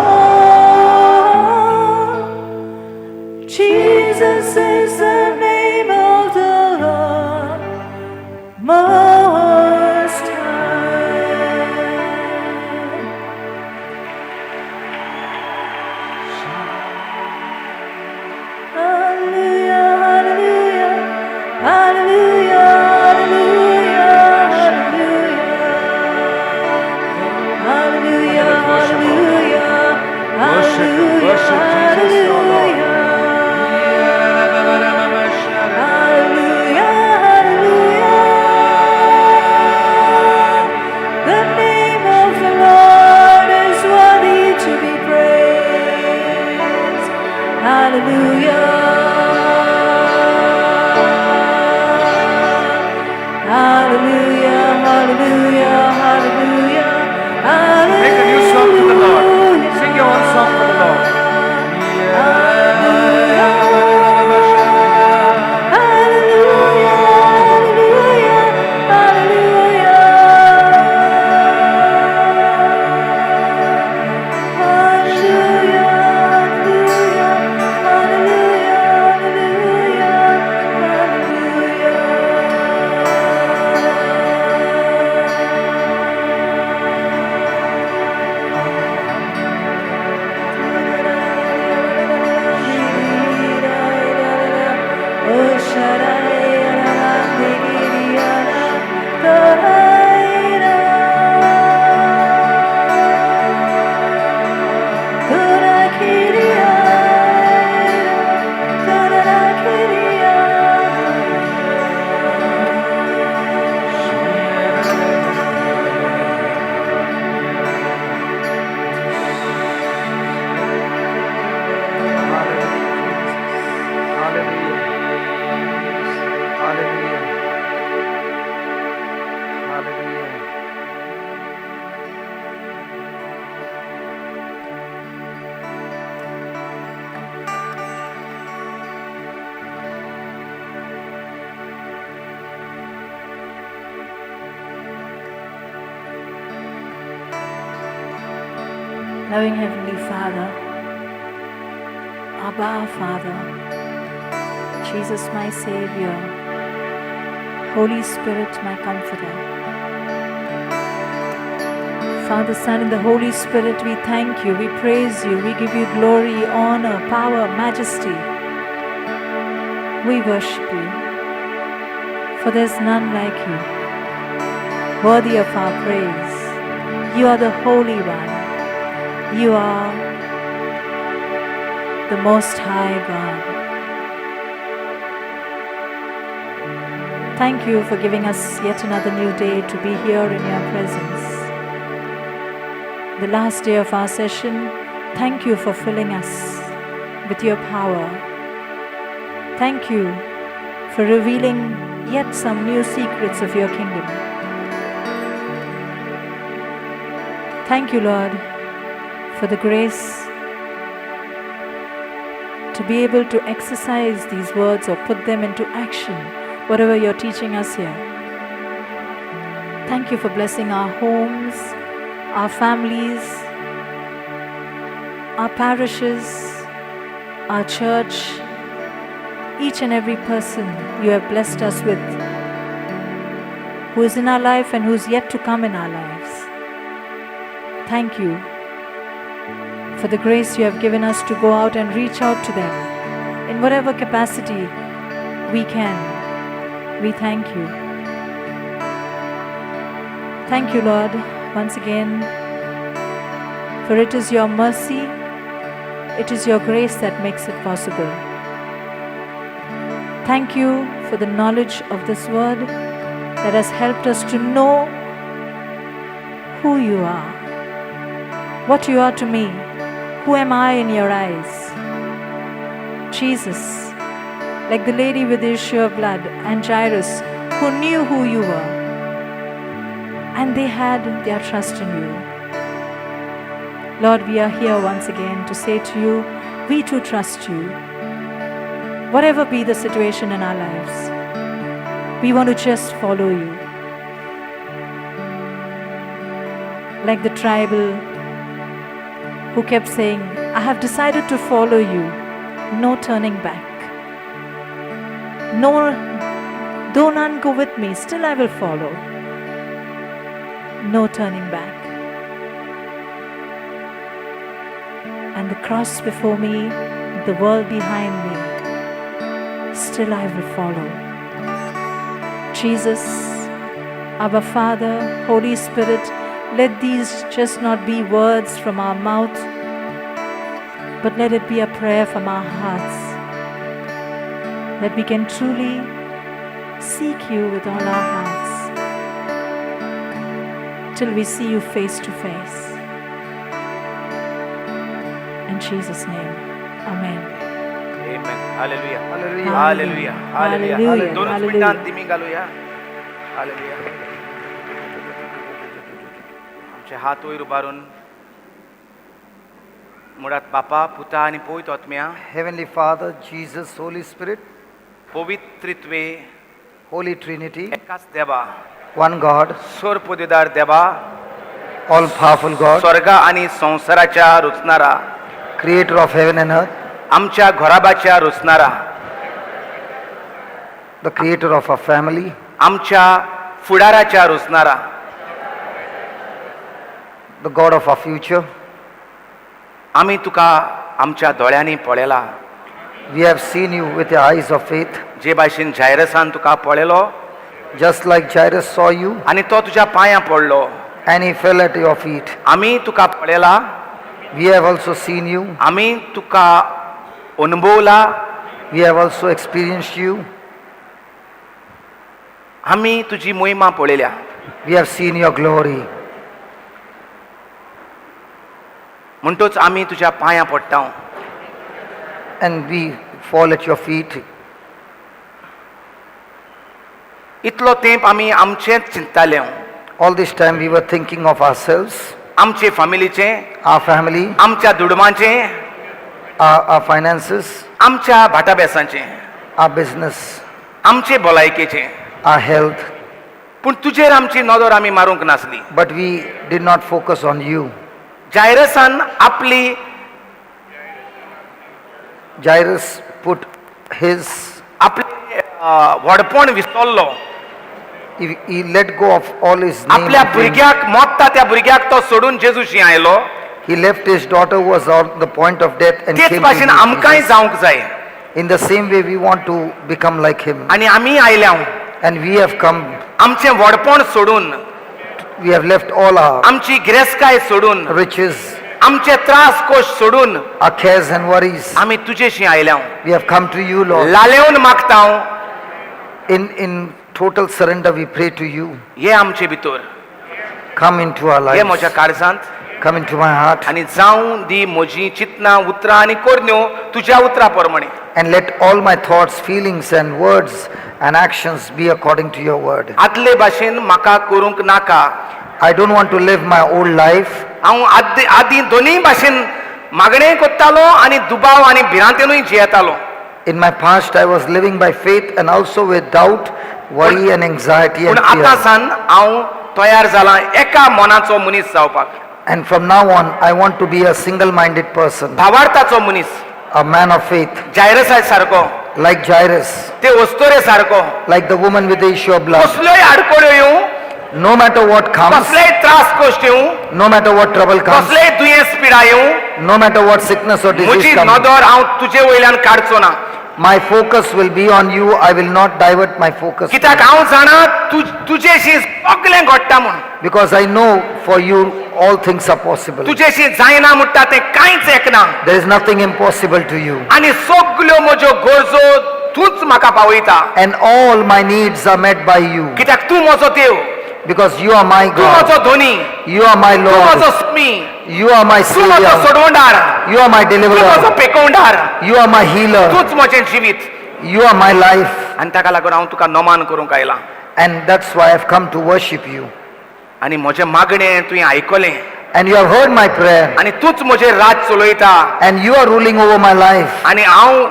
Speaker 3: Jesus is the name of the Lord Most High. Hallelujah, hallelujah, hallelujah, hallelujah, hallelujah, hallelujah,
Speaker 2: Worship,
Speaker 3: hallelujah,
Speaker 2: worship Jesus, your Lord.
Speaker 3: Hallelujah, hallelujah. The name of the Lord is worthy to be praised. Hallelujah. Hallelujah, hallelujah, hallelujah, hallelujah.
Speaker 2: Make a new song to the Lord. Sing your own song for the Lord.
Speaker 3: Hallelujah, hallelujah, hallelujah. Hallelujah, hallelujah, hallelujah,
Speaker 2: Hallelujah. Hallelujah. Hallelujah.
Speaker 3: Loving Heavenly Father, Abba Father, Jesus my Savior, Holy Spirit my Comforter. Father, Son, and the Holy Spirit, we thank you, we praise you, we give you glory, honor, power, majesty. We worship you, for there's none like you, worthy of our praise. You are the Holy One. You are the Most High God. Thank you for giving us yet another new day to be here in your presence. The last day of our session, thank you for filling us with your power. Thank you for revealing yet some new secrets of your kingdom. Thank you, Lord, for the grace to be able to exercise these words or put them into action, whatever you're teaching us here. Thank you for blessing our homes, our families, our parishes, our church, each and every person you have blessed us with, who is in our life and who's yet to come in our lives. Thank you for the grace you have given us to go out and reach out to them in whatever capacity we can. We thank you. Thank you, Lord, once again, for it is your mercy, it is your grace that makes it possible. Thank you for the knowledge of this word that has helped us to know who you are, what you are to me, who am I in your eyes? Jesus, like the lady with the issue of blood and Jairus, who knew who you were, and they had their trust in you. Lord, we are here once again to say to you, we too trust you. Whatever be the situation in our lives, we want to just follow you. Like the tribal who kept saying, "I have decided to follow you, no turning back. No, though none go with me, still I will follow. No turning back. And the cross before me, the world behind me, still I will follow." Jesus, our Father, Holy Spirit, let these just not be words from our mouth, but let it be a prayer from our hearts, that we can truly seek you with all our hearts till we see you face to face. In Jesus' name, Amen.
Speaker 4: Amen. Hallelujah.
Speaker 3: Hallelujah.
Speaker 4: Hallelujah. Hallelujah.
Speaker 3: Hallelujah.
Speaker 4: दोनच
Speaker 3: Hallelujah.
Speaker 4: मिनिटां दिमी घालूया. Hallelujah. आमचे हात वयर उबारून मुळात बापा, पुता आनी पवित्र आत्म्या.
Speaker 5: Heavenly Father, Jesus, Holy Spirit,
Speaker 4: पवित्रित्वे
Speaker 5: Holy Trinity,
Speaker 4: एकाच देवा,
Speaker 5: one God,
Speaker 4: सोर पदवीदार देवा,
Speaker 5: all powerful God,
Speaker 4: स्वर्गा आनी संवसाराच्या रचणारा,
Speaker 5: creator of heaven and earth,
Speaker 4: आमच्या घराब्याच्या रचणारा,
Speaker 5: the creator of our family,
Speaker 4: आमच्या फुडाराच्या रचणारा,
Speaker 5: the God of our future.
Speaker 4: आमी तुका आमच्या दोळ्यांनी पळयला.
Speaker 5: We have seen you with the eyes of faith,
Speaker 4: जे भाशेन जायरसान तुका पळयलो
Speaker 5: just like Jairus saw you
Speaker 4: आनी तो तुज्या पांयां पडलो,
Speaker 5: and he fell at your feet.
Speaker 4: आमी तुका पळयला.
Speaker 5: We have also seen you,
Speaker 4: आमी तुका अनुभवला.
Speaker 5: We have also experienced you,
Speaker 4: आमी तुजी मोहिमा पळयल्या.
Speaker 5: We have seen your glory.
Speaker 4: म्हणटोच आमी तुज्या पांयां पडटा.
Speaker 5: And we fall at your feet.
Speaker 4: इतलो तेंप आमी आमचेंच चिंतताले.
Speaker 5: All this time we were thinking of ourselves,
Speaker 4: आमचे फामिलीचें,
Speaker 5: our family,
Speaker 4: आमच्या दुडवांचें,
Speaker 5: our finances,
Speaker 4: आमच्या भाटाबेसांचें,
Speaker 5: our business,
Speaker 4: आमचे भलायकेचें,
Speaker 5: our health,
Speaker 4: पूण तुजेर आमची नदर आमी मारूंक नासली.
Speaker 5: But we did not focus on you.
Speaker 4: जायरसान आपली
Speaker 5: Jairus put his,
Speaker 4: आपले व्हडपण विसरलो.
Speaker 5: he let go of all his name
Speaker 4: आपल्या
Speaker 5: and fame.
Speaker 4: भुरग्याक, मोडटा त्या भुरग्याक तो सोडून जेजूशी आयलो.
Speaker 5: He left his daughter who was on the point of death and
Speaker 4: तेच
Speaker 5: came to
Speaker 4: भाशेन आमकांय
Speaker 5: Jesus.
Speaker 4: जावंक जाय.
Speaker 5: In the same way, we want to become like him.
Speaker 4: आनी आमी आयल्या.
Speaker 5: And we have come,
Speaker 4: आमचें व्हडपण सोडून,
Speaker 5: we have left all our
Speaker 4: आमची गिरेस्तकाय सोडून,
Speaker 5: riches,
Speaker 4: आमचे त्रास कोश सोडून
Speaker 5: our cares and worries.
Speaker 4: आमी तुजेशी आयल्या.
Speaker 5: We have come to you, Lord.
Speaker 4: लालेवन मागता.
Speaker 5: In total surrender, we pray to you.
Speaker 4: हे आमचे भितर.
Speaker 5: Come into our
Speaker 4: हे म्हज्या
Speaker 5: lives.
Speaker 4: काळजांत.
Speaker 5: Come into my heart.
Speaker 4: आनी जावं दी म्हजी चिंतनां, उतरां आनी करण्यो तुज्या उतरां प्रमाणे.
Speaker 5: And let all my thoughts, feelings, and words and actions be according to your word.
Speaker 4: आदले भाशेन म्हाका करूंक नाका.
Speaker 5: I don't want to live my old life.
Speaker 4: हांव आदीं आदीं दोनूय भाशेन मागणें करतालो आनी दुबाव आनी भिरांतेनूय जियेतालो.
Speaker 5: In my past, I was living by faith and also with doubt, worry, and anxiety
Speaker 4: पूण
Speaker 5: and
Speaker 4: आतां
Speaker 5: fear.
Speaker 4: सान हांव तयार जालां एका मनाचो मनीस जावपाक.
Speaker 5: And from now on, I want to be a single minded person,
Speaker 4: भावार्थाचो मनीस,
Speaker 5: a man of faith,
Speaker 4: जायरसा सारको,
Speaker 5: like Jairus,
Speaker 4: ते अस्तोरे सारको,
Speaker 5: like the woman with the issue of blood.
Speaker 4: कसल्योय आडखळ्यो येवं,
Speaker 5: No matter what comes,
Speaker 4: कसलेय त्रास कश्ट येवं,
Speaker 5: no matter what trouble comes,
Speaker 4: कसलेय दुयेंस पिडा येवं,
Speaker 5: no matter what sickness or
Speaker 4: म्हजी
Speaker 5: disease comes,
Speaker 4: नदर हांव तुजे वयल्यान काडचो ना.
Speaker 5: my focus will be on you. I will not divert my focus.
Speaker 4: कित्याक हांव जाणा तुजेशी सगळें घडटा म्हूण.
Speaker 5: Because I know for you all things are possible.
Speaker 4: तुजेशी जायना म्हणटा तें कांयच एकना.
Speaker 5: There is nothing impossible to you.
Speaker 4: आनी सगल्यो म्हज्यो गरजो तूंच म्हाका पावयता.
Speaker 5: And all my needs are met by you.
Speaker 4: कित्याक तूं म्हजो देव.
Speaker 5: Because you are my
Speaker 4: तूं
Speaker 5: God.
Speaker 4: म्हजो धनी.
Speaker 5: You are my
Speaker 4: तूं
Speaker 5: Lord.
Speaker 4: म्हजो स्वामी.
Speaker 5: You are my
Speaker 4: तूं म्हजो
Speaker 5: Savior.
Speaker 4: सोडवणदार.
Speaker 5: You are my
Speaker 4: तूं म्हजो
Speaker 5: deliverer.
Speaker 4: पेकोवणदार.
Speaker 5: You are my healer.
Speaker 4: तूंच म्हजें जिवीत.
Speaker 5: You are my life.
Speaker 4: आनी ताका लागून हांव तुका नमान करूंक आयलां.
Speaker 5: And that's why I've come to worship you.
Speaker 4: आनी म्हजें मागणें तुवें आयकलें.
Speaker 5: And you have heard my prayer.
Speaker 4: आनी तूंच म्हजेर राज चलयता.
Speaker 5: And you are ruling over my life.
Speaker 4: आनी हांव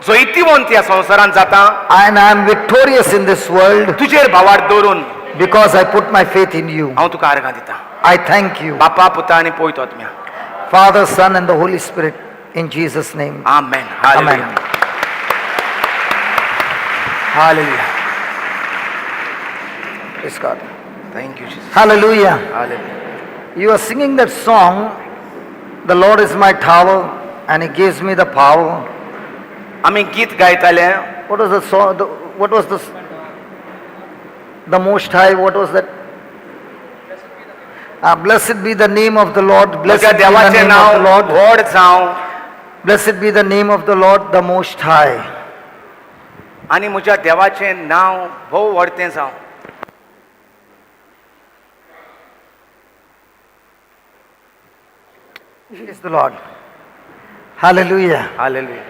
Speaker 4: जैतिवंत ह्या संवसारांत जाता
Speaker 5: And I am victorious in this world
Speaker 4: तुजेर भावार्थ दवरून.
Speaker 5: Because I put my faith in you.
Speaker 6: हांव तुका आर्गां दिता.
Speaker 5: I thank you.
Speaker 6: बापा, पुता आनी पवित्र आत्म्या.
Speaker 5: Father, Son, and the Holy Spirit, in Jesus' name.
Speaker 6: Amen.
Speaker 5: Amen.
Speaker 6: Hallelujah.
Speaker 5: Praise God.
Speaker 6: Thank you Jesus.
Speaker 5: Hallelujah.
Speaker 6: Hallelujah.
Speaker 5: You are singing that song, "The Lord is my tower and He gives me the power."
Speaker 6: आमी गीत गायताले.
Speaker 5: What was the song? What was this? The Most High, what was that? Blessed be the name of the Lord.
Speaker 6: म्हज्या
Speaker 5: Blessed be the
Speaker 6: देवाचें
Speaker 5: name of
Speaker 6: नांव
Speaker 5: the Lord.
Speaker 6: व्हड जावं.
Speaker 5: Blessed be the name of the Lord, the Most High.
Speaker 6: आनी म्हज्या देवाचें नांव भोव व्हडतें जावं.
Speaker 5: Praise the Lord. Hallelujah.
Speaker 6: Hallelujah.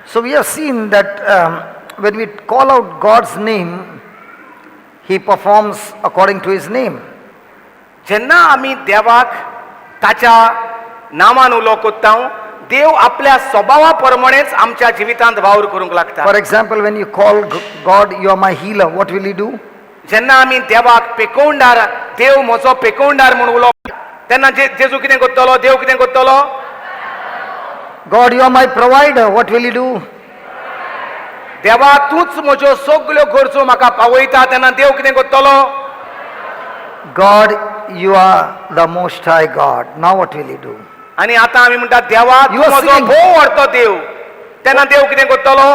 Speaker 5: So we have seen that when we call out God's name, He performs according to His name.
Speaker 6: जेन्ना आमी देवाक ताच्या नांवान उलो कोत्ता, देव आपल्या स्वभावा प्रमाणेच आमच्या जिवितांत वावर करूंक लागता.
Speaker 5: For example, when you call God, "You are my healer," what will He do?
Speaker 6: जेन्ना आमी देवाक पेकोवंडार, देव म्हजो पेकोवंडार म्हूण उलो, तेन्ना जेजू कितें करतलो? देव कितें करतलो?
Speaker 5: God, you are my provider, what will He do?
Speaker 6: देवा, तूंच म्हज्यो सगल्यो गरजो म्हाका पावयता, तेन्ना देव कितें करतलो?
Speaker 5: God, you are the Most High God. Now what will He do?
Speaker 6: आनी आतां आमी म्हणटा, देवा,
Speaker 5: You
Speaker 6: तूं
Speaker 5: are
Speaker 6: म्हजो
Speaker 5: singing.
Speaker 6: भोव व्हडतो देव, तेन्ना देव कितें करतलो?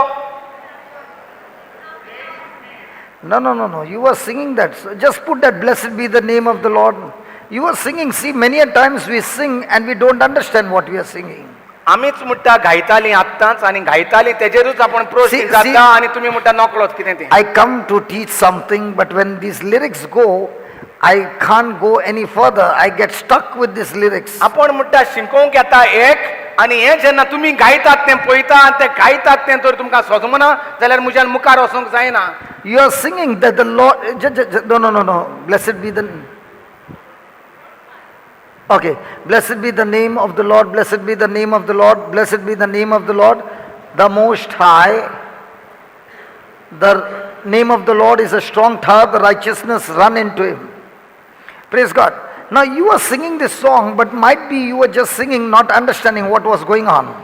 Speaker 5: No. You were singing that. So just put that, "Blessed be the name of the Lord." You were singing. See, many a times we sing and we don't understand what we are singing.
Speaker 6: आमीच म्हणटा गायताली आत्तांच आनी गायताली तेजेरूच आपण प्रश्न जाता आनी तुमी म्हणटा नकळत कितें तें.
Speaker 5: I come to teach something, but when these lyrics go, I can't go any further. I get stuck with these lyrics.
Speaker 6: आपण म्हणटा शिकोवंक येता एक आनी हें जेन्ना तुमी गायतात तें पळयता आनी तें गायतात तें तर तुमकां सोजमना जाल्यार म्हज्यान मुखार वचूंक जायना.
Speaker 5: You are singing that the Lord. No. Blessed be the. Okay. Blessed be the name of the Lord. Blessed be the name of the Lord. Blessed be the name of the Lord, the Most High. The name of the Lord is a strong tower. The righteousness run into him. Praise God. Now you are singing this song, but might be you were just singing, not understanding what was going on.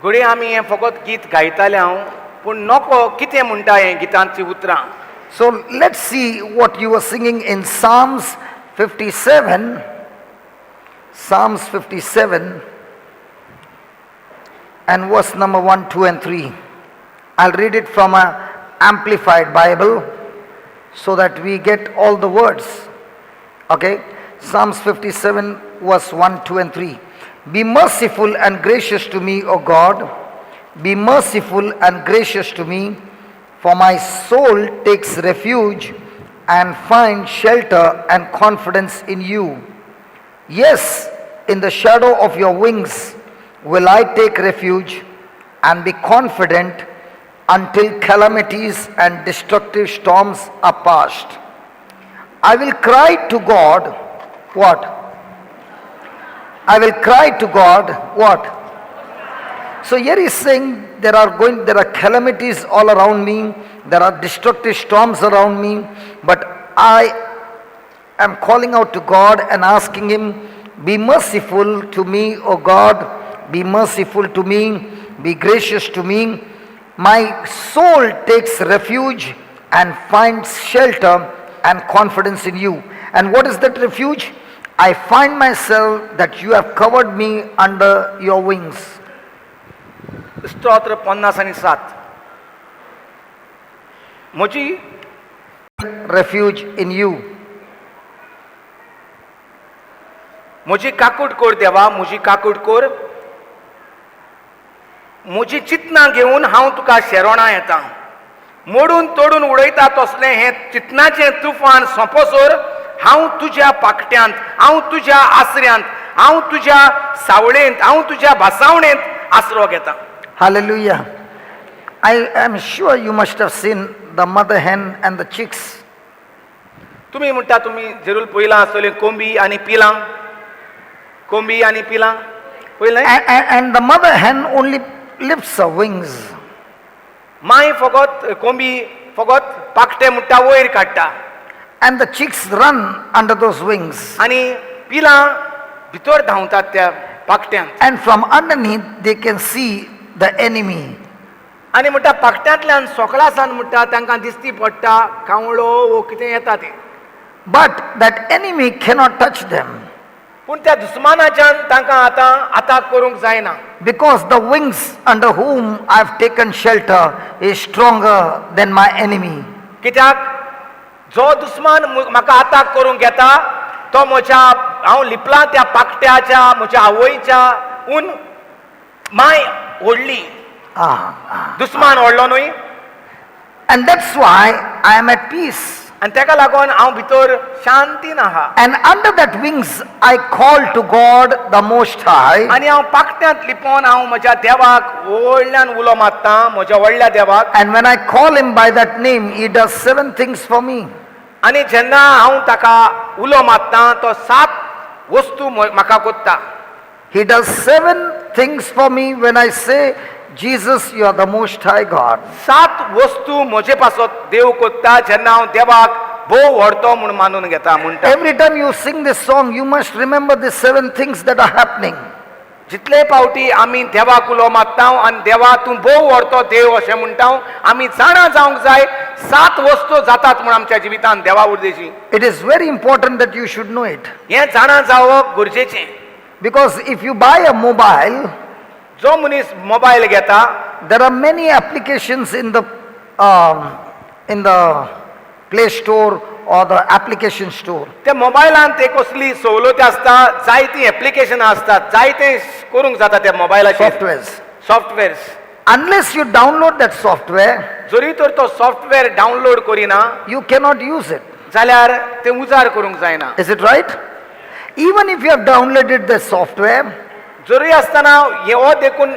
Speaker 6: घडये आमी हें फकत गीत गायताले हांव, पूण नको कितें म्हणटा हें गितांची उतरां.
Speaker 5: So let's see what you were singing in Psalms 57. Psalms 57 and verse number 1, 2, and 3. I'll read it from a Amplified Bible so that we get all the words. Okay? Psalms 57, verse 1, 2, and 3. Be merciful and gracious to me, O God. Be merciful and gracious to me, for my soul takes refuge and finds shelter and confidence in you. Yes, in the shadow of your wings will I take refuge and be confident until calamities and destructive storms are past. I will cry to God, what? I will cry to God, what? So here he's saying there are calamities all around me, there are destructive storms around me, but I am calling out to God and asking Him, "Be merciful to me, O God, be merciful to me, be gracious to me. My soul takes refuge and finds shelter and confidence in you." And what is that refuge? I find myself that you have covered me under your wings.
Speaker 6: स्तोत्र 50 आनी 7. म्हजी
Speaker 5: Refuge in you.
Speaker 6: म्हजी काकूट कर देवा, म्हजी काकूट कर. म्हजी चिंतनां घेवन हांव तुका शेरोणां येता. मोडून तोडून उडयता तसलें हें चिंतनाचें तुफान सोंपोसर हांव तुज्या पाकट्यांत, हांव तुज्या आसऱ्यांत, हांव तुज्या सावळेंत, हांव तुज्या भासावणेंत आसरो घेता.
Speaker 5: Hallelujah. I am sure you must have seen the mother hen and the chicks.
Speaker 6: तुमी म्हणटा तुमी जरूर पळयलां आसतलें कोंबी आनी पिलां, कोंबी आनी पिलां पळयलें.
Speaker 5: And the mother hen only lifts her wings.
Speaker 6: माय फकत कोंबी फकत पाकटे म्हणटा वयर काडटा.
Speaker 5: And the chicks run under those wings.
Speaker 6: आनी पिलां भितर धांवतात त्या पाकट्यांत.
Speaker 5: And from underneath, they can see the enemy.
Speaker 6: आनी म्हणटा पाकट्यांतल्यान सोकळासान म्हणटा तांकां दिसती पडटा कावळो वो कितें येता तें.
Speaker 5: But that enemy cannot touch them
Speaker 6: पूण त्या दुस्मानाच्यान तांकां आतां आताक करूंक जायना,
Speaker 5: because the wings under whom I've taken shelter is stronger than my enemy.
Speaker 6: कित्याक जो दुस्मान म्हाका आताक करूंक येता तो म्हज्या हांव लिपलां त्या पाकट्याच्या म्हज्या आवयच्या उन माय व्हडली.
Speaker 5: Ah, ah.
Speaker 6: दुस्मान व्हडलो न्हय.
Speaker 5: And that's why I am at peace.
Speaker 6: आनी तेका लागून हांव भितर शांतीन आहा.
Speaker 5: And under that wings, I call to God the Most High.
Speaker 6: आनी हांव पाकट्यांत लिपोवन हांव म्हज्या देवाक व्हडल्यान उलो मारता, म्हज्या व्हडल्या देवाक.
Speaker 5: And when I call him by that name, he does seven things for me.
Speaker 6: आनी जेन्ना हांव ताका उलो मारता तो सात वस्तू म्हाका कोत्ता.
Speaker 5: He does seven things for me when I say, "Jesus, you are the Most High God."
Speaker 6: सात वस्तू म्हजे पासत देव कोत्ता जेन्ना हांव देवाक भोव व्हडतो म्हूण मानून घेता म्हणटा.
Speaker 5: Every time you sing this song, you must remember the seven things that are happening.
Speaker 6: जितले फावटी आमी देवाक उलो मारता आनी देवा तूं भोव व्हडतो देव अशें म्हणटा, आमी जाणा जावंक जाय सात वस्तू जातात म्हूण आमच्या जिवितांत देवा उर्देशी.
Speaker 5: It is very important that you should know it.
Speaker 6: हें जाणा जावप गरजेचें.
Speaker 5: Because if you buy a mobile,
Speaker 6: जो मनीस मोबायल घेता,
Speaker 5: there are many applications in the Play Store or the application store.
Speaker 6: त्या मोबायलान ते कसली सवलती आसता, जायतीं एप्लिकेशनां आसतात, जायतें करूंक जाता त्या मोबायलाचेर.
Speaker 5: Softwares.
Speaker 6: Softwares.
Speaker 5: Unless you download that software,
Speaker 6: जरी तर तो सॉफ्टवेअर डावनलोड करिना,
Speaker 5: you cannot use it.
Speaker 6: जाल्यार तें उजार करूंक जायना.
Speaker 5: Is it right? Even if you have downloaded the software,
Speaker 6: जरी आसतना हे हो देखून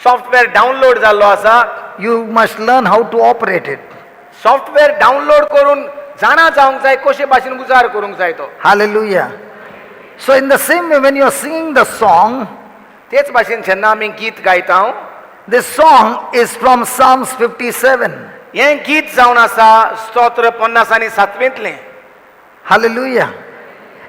Speaker 6: सॉफ्टवेअर डावनलोड जाल्लो आसा,
Speaker 5: you must learn how to operate it.
Speaker 6: Software download करून जाणा जावंक जाय कशे भाशेन उजार करूंक जाय तो.
Speaker 5: Hallelujah. So, in the same way, when you are singing the song,
Speaker 6: तेच भाशेन जेन्ना आमी गीत गायता,
Speaker 5: this song is from Psalms 57.
Speaker 6: हें गीत जावन आसा स्तोत्र 57वेंतलें.
Speaker 5: Hallelujah.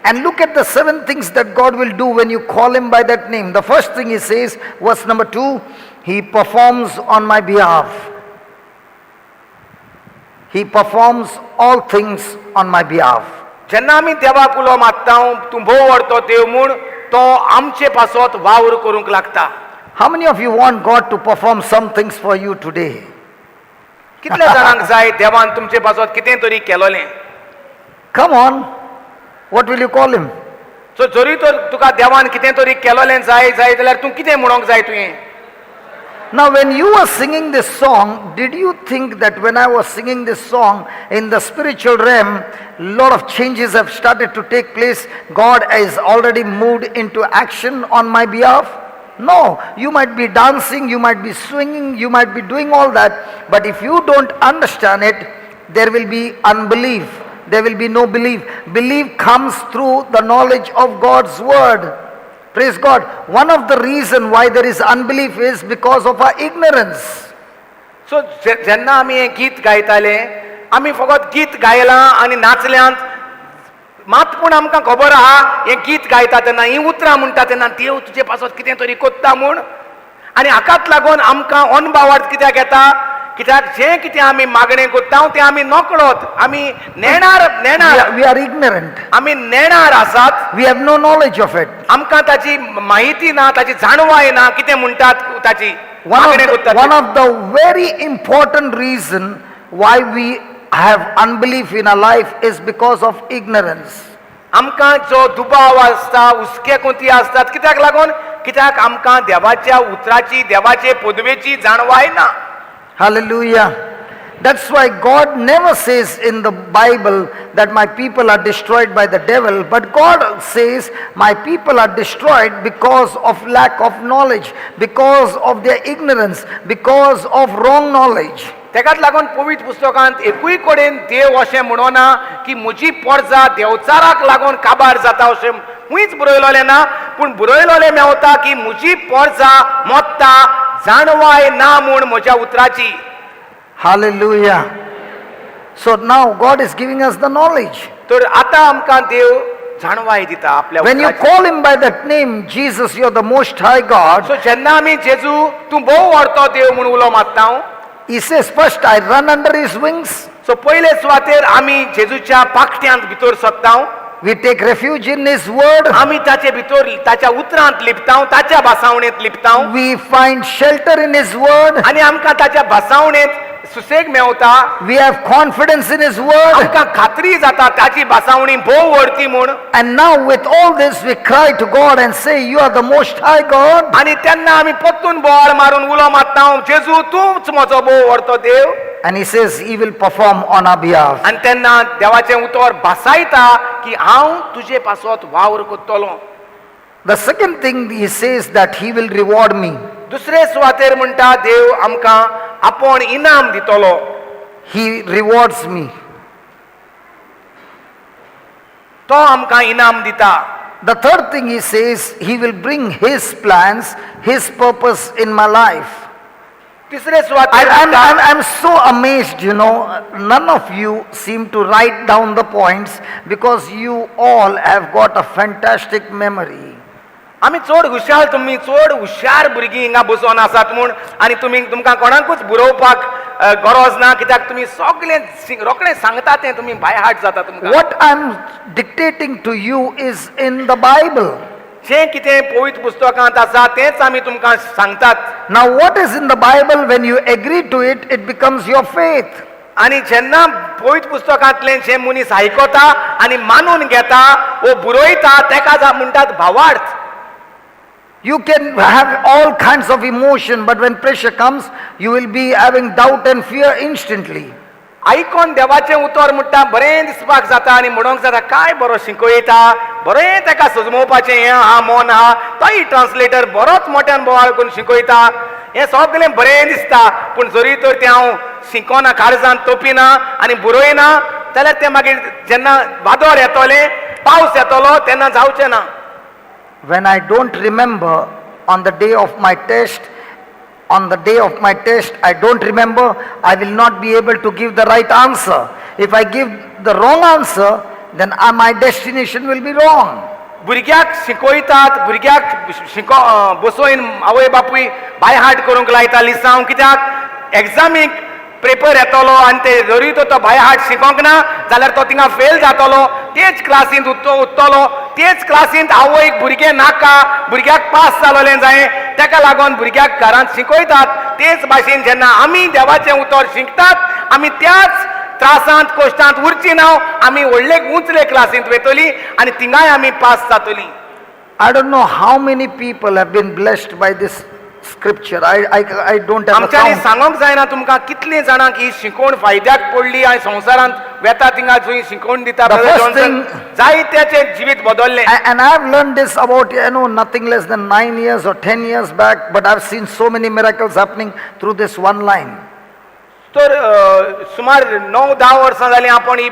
Speaker 5: And look at the seven things that God will do when you call Him by that name. The first thing He says, verse number 2, He performs on my behalf. He performs all things on my behalf.
Speaker 6: जेन्ना आमी देवाक उलो मारता तूं भोव व्हडतो देव म्हूण, तो आमचे पासत वावर करूंक लागता.
Speaker 5: How many of you want God to perform some things for you today?
Speaker 6: कितल्या जाणांक जाय देवान तुमचे पासत कितें तरी केलोलें?
Speaker 5: Come on. What will you call Him?
Speaker 6: So जरी तर तुका देवान कितें तरी केलोलें जाय जाय जाल्यार तूं कितें म्हणोंक जाय तुवें?
Speaker 5: Now, when you were singing this song, did you think that when I was singing this song in the spiritual realm, lot of changes have started to take place? God has already moved into action on my behalf? No, you might be dancing, you might be swinging, you might be doing all that, but if you don't understand it, there will be unbelief. There will be no belief. Belief comes through the knowledge of God's word. Praise God. One of the reason why there is unbelief is because of our ignorance.
Speaker 6: So जेन्ना आमी हें गीत गायताले, आमी फकत गीत गायलां आनी नाचल्यांत मात, पूण आमकां खबर आहा हें गीत गायता तेन्ना, हीं उतरां म्हणटा तेन्ना देव तुजे पासत कितें तरी कोत्ता म्हूण. आनी हाकाच लागून आमकां अनभावार्थ कित्याक येता? कित्याक जें कितें आमी मागणें कोत्ता तें आमी नकळत, आमी नेणार नेणार.
Speaker 5: We are ignorant.
Speaker 6: आमी नेणार आसात.
Speaker 5: We have no knowledge of it.
Speaker 6: आमकां ताची माहिती ना, ताची जाणवाय ना, कितें म्हणटात ताची
Speaker 5: One of
Speaker 6: मागणें
Speaker 5: the,
Speaker 6: कोत्तात
Speaker 5: one
Speaker 6: ते.
Speaker 5: of the very important reason why we have unbelief in our life is because of ignorance.
Speaker 6: आमकां जो दुबाव आसता, हुस्के कोती आसतात, कित्याक लागून? कित्याक आमकां देवाच्या उतराची, देवाचे पदवेची जाणवाय ना.
Speaker 5: Hallelujah. That's why God never says in the Bible that my people are destroyed by the devil, but God says my people are destroyed because of lack of knowledge, because of their ignorance, because of wrong knowledge.
Speaker 6: तेकाच लागून पवित्र पुस्तकांत एकूय कडेन देव अशें म्हणोना की म्हजी पोरजा देवचाराक लागून काबार जाता, अशें खंयच बरयलोलें ना. पूण बरयलोलें मेवता की म्हजी पोरजा मोत्ता जाणवाय ना म्हूण म्हज्या उतराची.
Speaker 5: Hallelujah. So now God is giving us the knowledge.
Speaker 6: तर आतां आमकां देव जाणवाय दिता आपल्या
Speaker 5: When you
Speaker 6: उतराची.
Speaker 5: Call him by that name, Jesus, you're the Most High God,
Speaker 6: so जेन्ना आमी जेजू तूं भोव व्हडतो देव म्हूण उलो मारता,
Speaker 5: he says, first I run under his wings,
Speaker 6: so पयले सुवातेर आमी जेजूच्या पाकट्यांत भितर सोदता,
Speaker 5: we take refuge in his word,
Speaker 6: आमी ताचे भितर ताच्या उतरांत लिपता, ताच्या भासावणेंत लिपता,
Speaker 5: we find shelter in his word,
Speaker 6: आनी आमकां ताच्या भासावणेंत सुसेग मेवता,
Speaker 5: we have confidence in his word,
Speaker 6: आमकां खात्री जाता ताची भासावणी भोव व्हडती म्हूण.
Speaker 5: And now with all this we cry to God and say, you are the Most High God.
Speaker 6: आनी तेन्ना आमी परतून बोवाळ मारून उलो मारता, जेजू तूंच म्हजो भोव व्हडतो देव.
Speaker 5: And he says he will perform on our behalf.
Speaker 6: आनी तेन्ना देवाचें उतर भासायता की हांव तुजे पासत वावर करतलो.
Speaker 5: The second thing he says that he will reward me.
Speaker 6: दुसरे सुवातेर म्हणटा देव आमकां आपूण इनाम दितलो.
Speaker 5: He rewards me.
Speaker 6: तो आमकां इनाम दिता.
Speaker 5: The third thing he says, he will bring his plans, his purpose in my life.
Speaker 6: तिसरे सुवातेर म्हणटा,
Speaker 5: I'm so amazed. None of you seem to write down the points because you all have got a fantastic memory.
Speaker 6: आमी चड हुशार, तुमी चड हुशार भुरगीं हिंगा बसोन आसात म्हूण आनी तुमी तुमकां कोणाकूच बरोवपाक गरज ना, कित्याक तुमी सगळें रोखडें सांगता तें तुमी बाय हार्ट जाता तुमकां.
Speaker 5: What I'm dictating to you is in the Bible.
Speaker 6: जें कितें पवित्र पुस्तकांत आसा तेंच आमी तुमकां सांगतात.
Speaker 5: Now, what is in the Bible, when you agree to it, it becomes your faith.
Speaker 6: आनी जेन्ना पवित्र पुस्तकांतलें जें मनीस आयकता आनी मानून घेता वो बरयता तेका म्हणटात भावार्थ.
Speaker 5: You can have all kinds of emotion, but when pressure comes, you will be having doubt and fear instantly.
Speaker 6: आयकोन देवाचें उतर म्हणटा बरें दिसपाक जाता आनी म्हणोंक जाता काय बरो शिकयता, बरें तेका सजमोवपाचें हें आहा मन आहा, तोय ट्रान्सलेटर बरोच मोट्यान बोवाळ करून शिकयता, हें सगळें बरें दिसता, पूण जरी तर तें हांव शिकोना, काळजान तोपिना आनी बरयना जाल्यार तें मागीर जेन्ना वादळ येतलें, पावस येतलो तेन्ना जावचें ना.
Speaker 5: When I don't remember on the day of my test, on the day of my test, I don't remember, I will not be able to give the right answer. If I give the wrong answer, then my destination will be wrong.
Speaker 6: भुरग्याक शिकयतात, भुरग्याक शिको बसोवन आवय बापूय by heart करूंक लायता लिसांव, कित्याक एग्जामीक पेपर येतलो आनी ते जरी तो बाय हार्ट शिकोंक ना जाल्यार तो थिंगा फेल जातलो, तेच क्लासींत उत्तलो, तेच क्लासींत आवयक भुरगें नाका, भुरग्याक पास जालोलें जाय, तेका लागून भुरग्याक घरांत शिकयतात. तेच भाशेन जेन्ना आमी देवाचें उतर शिकतात आमी त्याच त्रासांत कश्टांत उरची ना, आमी व्हडले उंचले क्लासींत वयतली आनी थिंगाय आमी पास जातली.
Speaker 5: I don't know how many people have been blessed by this scripture. I don't have a
Speaker 6: आमच्यांनी
Speaker 5: count.
Speaker 6: सांगोंक जायना तुमकां कितलीं जाणांक ही शिकोवण फायद्याक पडली आनी संवसारांत वेता थिंगा जंय शिकोवण दिता
Speaker 5: The
Speaker 6: brother
Speaker 5: first
Speaker 6: Johnson,
Speaker 5: thing-
Speaker 6: जायत्याचें जिवीत बदल्लें.
Speaker 5: And I've learned this about, nothing less than 9 years or 10 years back, but I've seen so many miracles happening through this one line.
Speaker 6: तर सुमार 9-10 वर्सां जालीं आपण ही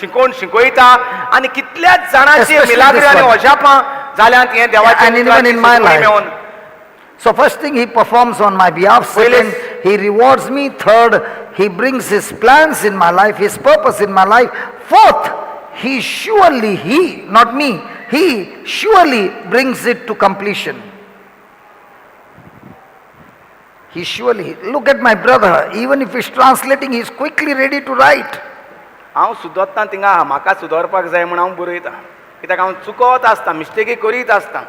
Speaker 6: शिकोवण शिकयता आनी कितल्याच जाणांची
Speaker 5: Especially
Speaker 6: मिलाग्री
Speaker 5: this
Speaker 6: आनी
Speaker 5: one.
Speaker 6: अजापां जाल्यांत हें देवाचें
Speaker 5: And even
Speaker 6: उतराची
Speaker 5: in my
Speaker 6: शिकवणी
Speaker 5: life.
Speaker 6: मेळोवन.
Speaker 5: So first thing, he performs on my behalf.
Speaker 6: पयलें
Speaker 5: Second, he rewards me. Third, he brings his plans in my life, his purpose in my life. Fourth, he surely, he, not me, he surely brings it to completion. He surely, look at my brother, even if he's translating, he's quickly ready to write.
Speaker 6: हांव सुदोत्ता थिंगा म्हाका सुदरपाक जाय म्हूण हांव बरयता, कित्याक हांव चुकत आसता, मिस्टेकी करीत आसता.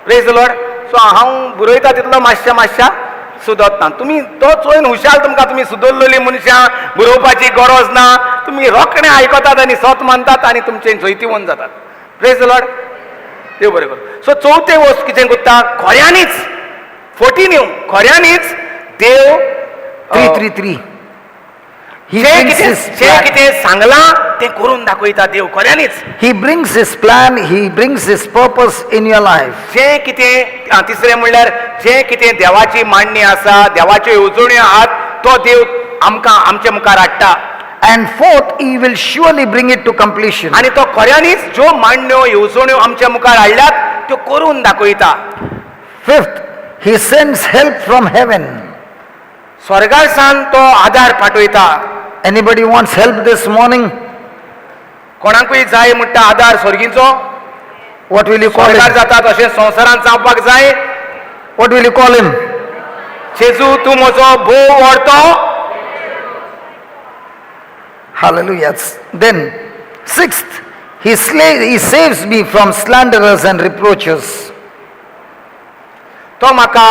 Speaker 6: Praise the Lord. सो हांव बरयता तितलो मातशें मातशें सुदोत्ता. तुमी तो चोयन हुशार, तुमकां तुमी सुदरलेली मनशां, बरोवपाची गरज ना, तुमी रोखडें आयकतात आनी सत मानतात आनी तुमचें जैतिवंत जातात. Praise the Lord. देव बरें करूं. सो चवथें वस्त कितें करता, खऱ्यांनीच 14 येवं, खऱ्यांनीच देव
Speaker 5: 3, 3, 3. He brings his
Speaker 6: जें
Speaker 5: plan.
Speaker 6: कितें सांगलां तें करून दाखयता देव खऱ्यांनीच.
Speaker 5: He brings his plan, he brings his purpose in your life.
Speaker 6: जें कितें तिसरें म्हणल्यार जें कितें देवाची मांडणी आसा, देवाच्यो येवजण्यो आहात, तो देव आमकां आमचे मुखार हाडटा.
Speaker 5: And fourth, he will surely bring it to completion.
Speaker 6: आनी तो खऱ्यांनीच ज्यो मांडण्यो येवजण्यो आमच्या मुखार हाडल्यात त्यो करून दाखयता.
Speaker 5: Fifth, he sends help from heaven.
Speaker 6: स्वर्गार सावन तो आदार पाठयता.
Speaker 5: Anybody wants help this morning?
Speaker 6: कोणाकूय जाय म्हणटा आदार स्वर्गीचो?
Speaker 5: What will you call
Speaker 6: स्वर्गार
Speaker 5: him?
Speaker 6: जाता तशें संवसारांत जावपाक जाय.
Speaker 5: What will you call him?
Speaker 6: जेजू तूं म्हजो भोव व्हडतो.
Speaker 5: Hallelujah. Then, sixth, he saves me from slanderers and reproaches.
Speaker 6: तो म्हाका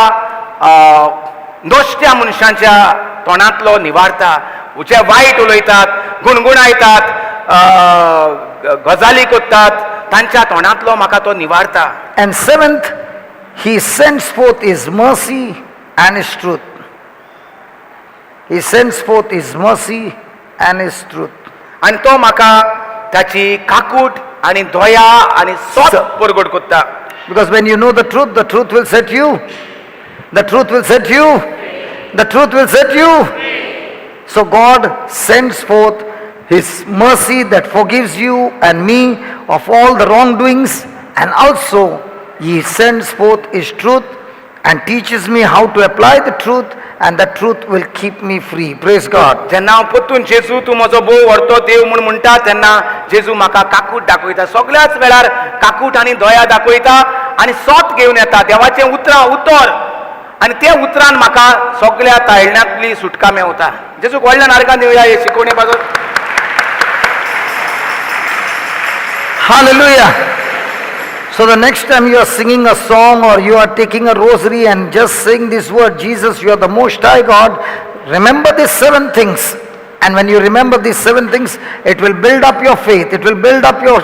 Speaker 6: नश्ट्या मनशांच्या तोंडांतलो निवारता, जे वायट उलयतात, गुणगुणायतात, गजाली करतात, तांच्या तोंडांतलो म्हाका तो निवारता.
Speaker 5: And seventh, he sends forth his mercy and his truth. He sends forth his mercy and his truth.
Speaker 6: आनी तो म्हाका ताची काकूट आनी दया आनी सत परगट करता.
Speaker 5: Because when you know the truth will set you. The truth will set you. The truth will set you. So God sends forth His mercy that forgives you and me of all the wrongdoings, and also He sends forth His truth and teaches me how to apply the truth, and that truth will keep me free. Praise God.
Speaker 6: जेन्ना हांव परतून जेजू तूं म्हजो भोव व्हडतो देव म्हूण म्हणटा, तेन्ना जेजू म्हाका काकूट दाखयता, सगळ्याच वेळार काकूट आनी दया दाखयता आनी सोत घेवन येता, देवाचें उतरां उतर, आनी ते उतरान म्हाका सगळ्या ताळण्यांतली सुटका मेवता. जेजूक व्हडल्या नारकान दिवया हे शिकवणे पासत.
Speaker 5: Hallelujah. So the next time you are singing a song or you are taking a rosary and just sing this word, "Jesus, you are the Most High God," remember these seven things. And when you remember these seven things, it will build up your faith, it will build up your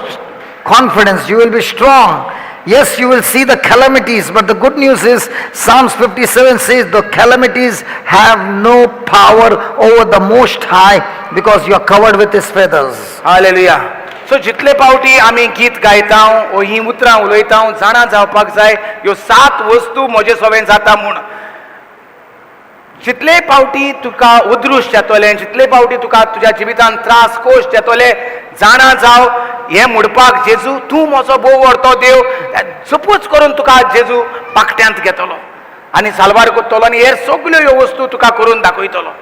Speaker 5: confidence, you will be strong. Yes, you will see the calamities, but the good news is Psalms 57 says the calamities have no power over the Most High because you are covered with His feathers.
Speaker 6: Hallelujah. So जितले पावटी आमी गीत गायता वो ही उतरां उलयता, जाणा जावपाक जाय ह्यो सात वस्तू म्हजे सोबेन जाता म्हूण. जितले पावटी तुका उद्रुश्ट येतले, जितले पावटी तुका तुज्या जिवितांत त्रास कोश्ट येतले, जाणा जाव हें म्हणपाक जेजू तूं म्हजो भोव व्हडतो देव, सपोज करून तुका जेजू पाकट्यांत घेतलो आनी साल्वार करतलो आनी हेर सगल्यो ह्यो वस्तू तुका करून दाखयतलो.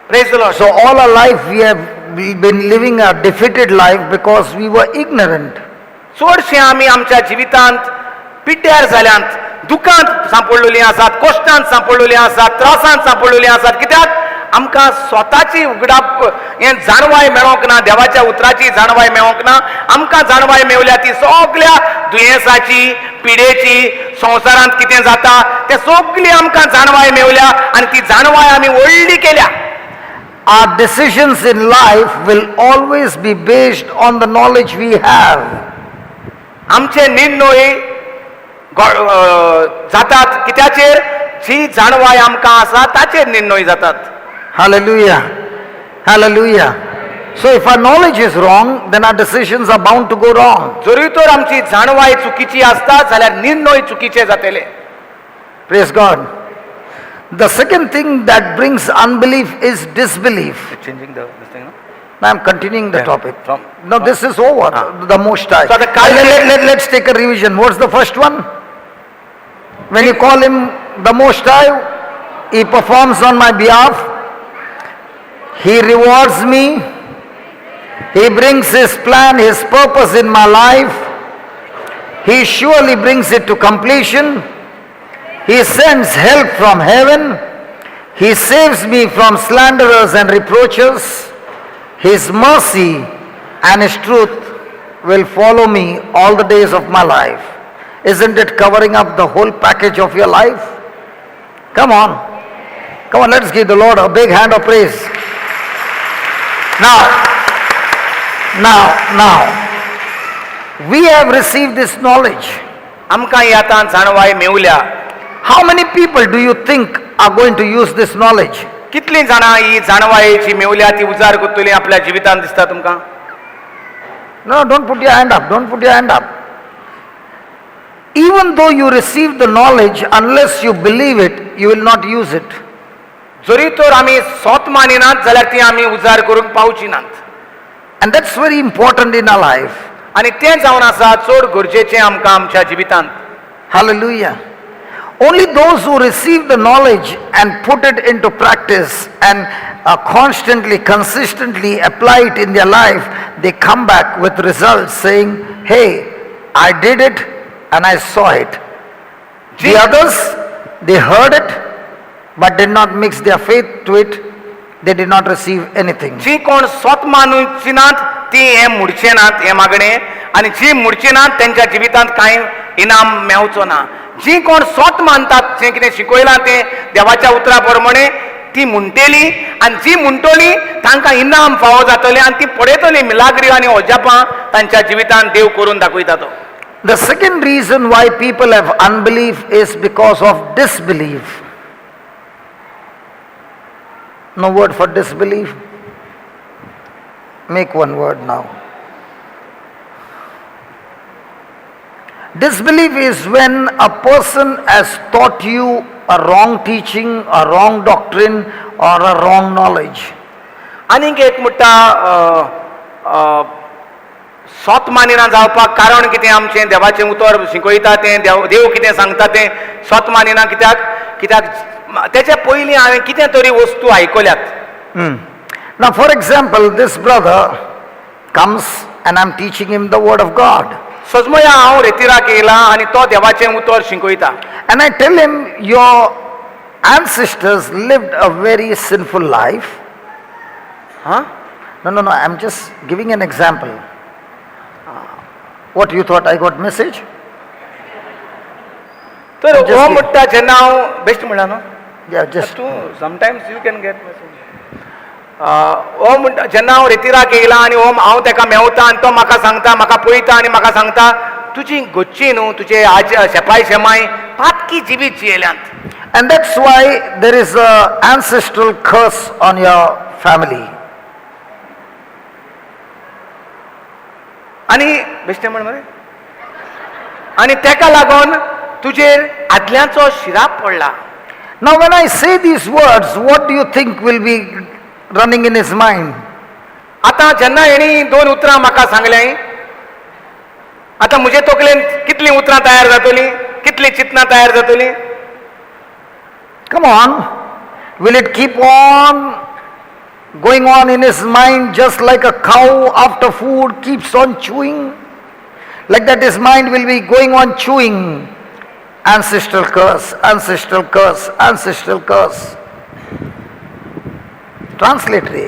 Speaker 6: Praise the Lord.
Speaker 5: So all our life we have been living a defeated life because we were ignorant.
Speaker 6: चडशें आमी आमच्या जिवितांत पिड्ड्यार जाल्यांत, दुखांत सांपडलेलीं आसात, कश्टांत सांपडलेलीं आसात, त्रासांत सांपडलेलीं आसात. कित्याक आमकां स्वताची उगडाप हें जाणवाय मेळोंक ना, देवाच्या उतराची जाणवाय मेळोंक ना. आमकां जाणवाय मेवल्या ती सगल्या दुयेंसाची, पिडेची, संवसारांत कितें जाता तें सगली आमकां जाणवाय मेवल्या आनी ती जाणवाय आमी व्हडली केल्या.
Speaker 5: Our decisions in life will always be based on the knowledge we have.
Speaker 6: आमचे निर्णय जातात कित्याचेर? जी जाणवाय आमकां आसा ताचेर निर्णय जातात.
Speaker 5: Hallelujah. Hallelujah. So if our knowledge is wrong, then our decisions are bound to go wrong.
Speaker 6: जरूय तर आमची जाणवाय चुकीची आसता जाल्यार निर्णय चुकीचे जातले.
Speaker 5: Praise God. The second thing that brings unbelief is disbelief. Now I'm continuing the topic. No, this is over. The Most High.
Speaker 6: So the
Speaker 5: Let's take a revision. What's the first one? When you call Him the Most High, He performs on my behalf. He rewards me. He brings His plan, His purpose in my life. He surely brings it to completion. He sends help from heaven. He saves me from slanderers and reproaches. His mercy and His truth will follow me all the days of my life. Isn't it covering up the whole package of your life? Come on. Come on, let's give the Lord a big hand of praise. Now, we have received this knowledge.
Speaker 6: आमकां ही आतां जाणवाय मेवल्या.
Speaker 5: How many people do you think are going to use this knowledge?
Speaker 6: कितलीं जाणां ही जाणवाय जी मेवल्या ती उजार करतली आपल्या जिवितांत दिसता तुमकां?
Speaker 5: No, don't put your hand up. Don't put your hand up. Even though you receive the knowledge, unless you believe it, you will not use it.
Speaker 6: जरी तर आमी सोत मानिनात जाल्यार ती आमी उजार करूंक पावची नात.
Speaker 5: And that's very important in our life.
Speaker 6: आनी तें जावन आसा चड गरजेचें आमकां आमच्या जिवितांत.
Speaker 5: Hallelujah. Only those who receive the knowledge and put it into practice and constantly, consistently apply it in their life, they come back with results saying, "Hey, I did it and I saw it." The others, they heard it but did not mix their faith to it. They did not receive anything.
Speaker 6: जी कोण स्वत मानुची नात ती हें म्हणचे नात हें मागणें आनी जी म्हणचे नात तेंच्या जिवितांत कांय इनाम मेवचो ना. जी कोण स्वत मानतात जें कितें शिकयलां तें देवाच्या उतरा प्रमाणे ती म्हणटेली आनी जी म्हणटली तांकां इनाम फावो जातलें आनी ती पळयतली मिलाग्री आनी अजापां तांच्या जिवितांत देव करून दाखयता तो.
Speaker 5: The second reason why people have unbelief is because of disbelief. No word for disbelief? Make one word now. Disbelief is when a person has taught you a wrong teaching, a wrong doctrine, or a wrong knowledge.
Speaker 6: आनीक एक म्हणटा सोत मानिना जावपाक कारण कितें आमचें देवाचें उतर शिकयता तें देव देव कितें सांगता तें सोत मानिना कित्याक कित्याक तेच्या पयलीं हांवें कितें तरी वस्तू आयकल्यात.
Speaker 5: Now, for example, this brother comes and I'm teaching him the word of God.
Speaker 6: सजमया हांव रेतिराक येयला आनी तो देवाचें उतर शिकयता.
Speaker 5: And I tell him, "Your ancestors lived a very sinful life."
Speaker 6: हां.
Speaker 5: No, I'm just giving an example. What, you thought I got message?
Speaker 6: तर
Speaker 5: Just
Speaker 6: हो म्हणटा जेन्ना हांव बेश्ट म्हणला न्हू.
Speaker 5: Yeah, just.
Speaker 6: तूं sometimes you can get message. हो म्हणटा जेन्ना हांव रेतिराक येयला आनी हो हांव तेका मेवता आनी तो म्हाका सांगता म्हाका पळयता आनी म्हाका सांगता तुजी गोच्ची न्हू तुजे आज शेपाय शेमाय पातकी जिवीत जियेल्यांत.
Speaker 5: And that's why there is a ancestral curse on your family.
Speaker 6: आनी बेश्टें म्हण मरे आनी तेका लागून तुजेर आदल्यांचो शिराप पडला.
Speaker 5: Now, when I say these words, what do you think will be running in his mind?
Speaker 6: आतां जेन्ना हेणी दोन उतरां म्हाका सांगलें आतां म्हजे तकलेन कितलीं उतरां तयार जातलीं कितलीं चिंतनां तयार जातलीं?
Speaker 5: Come on. Will it keep on going on in his mind just like a cow after food keeps on chewing? Like that, his mind will be going on chewing. Ancestral curse, ancestral curse, ancestral curse. Translate रे.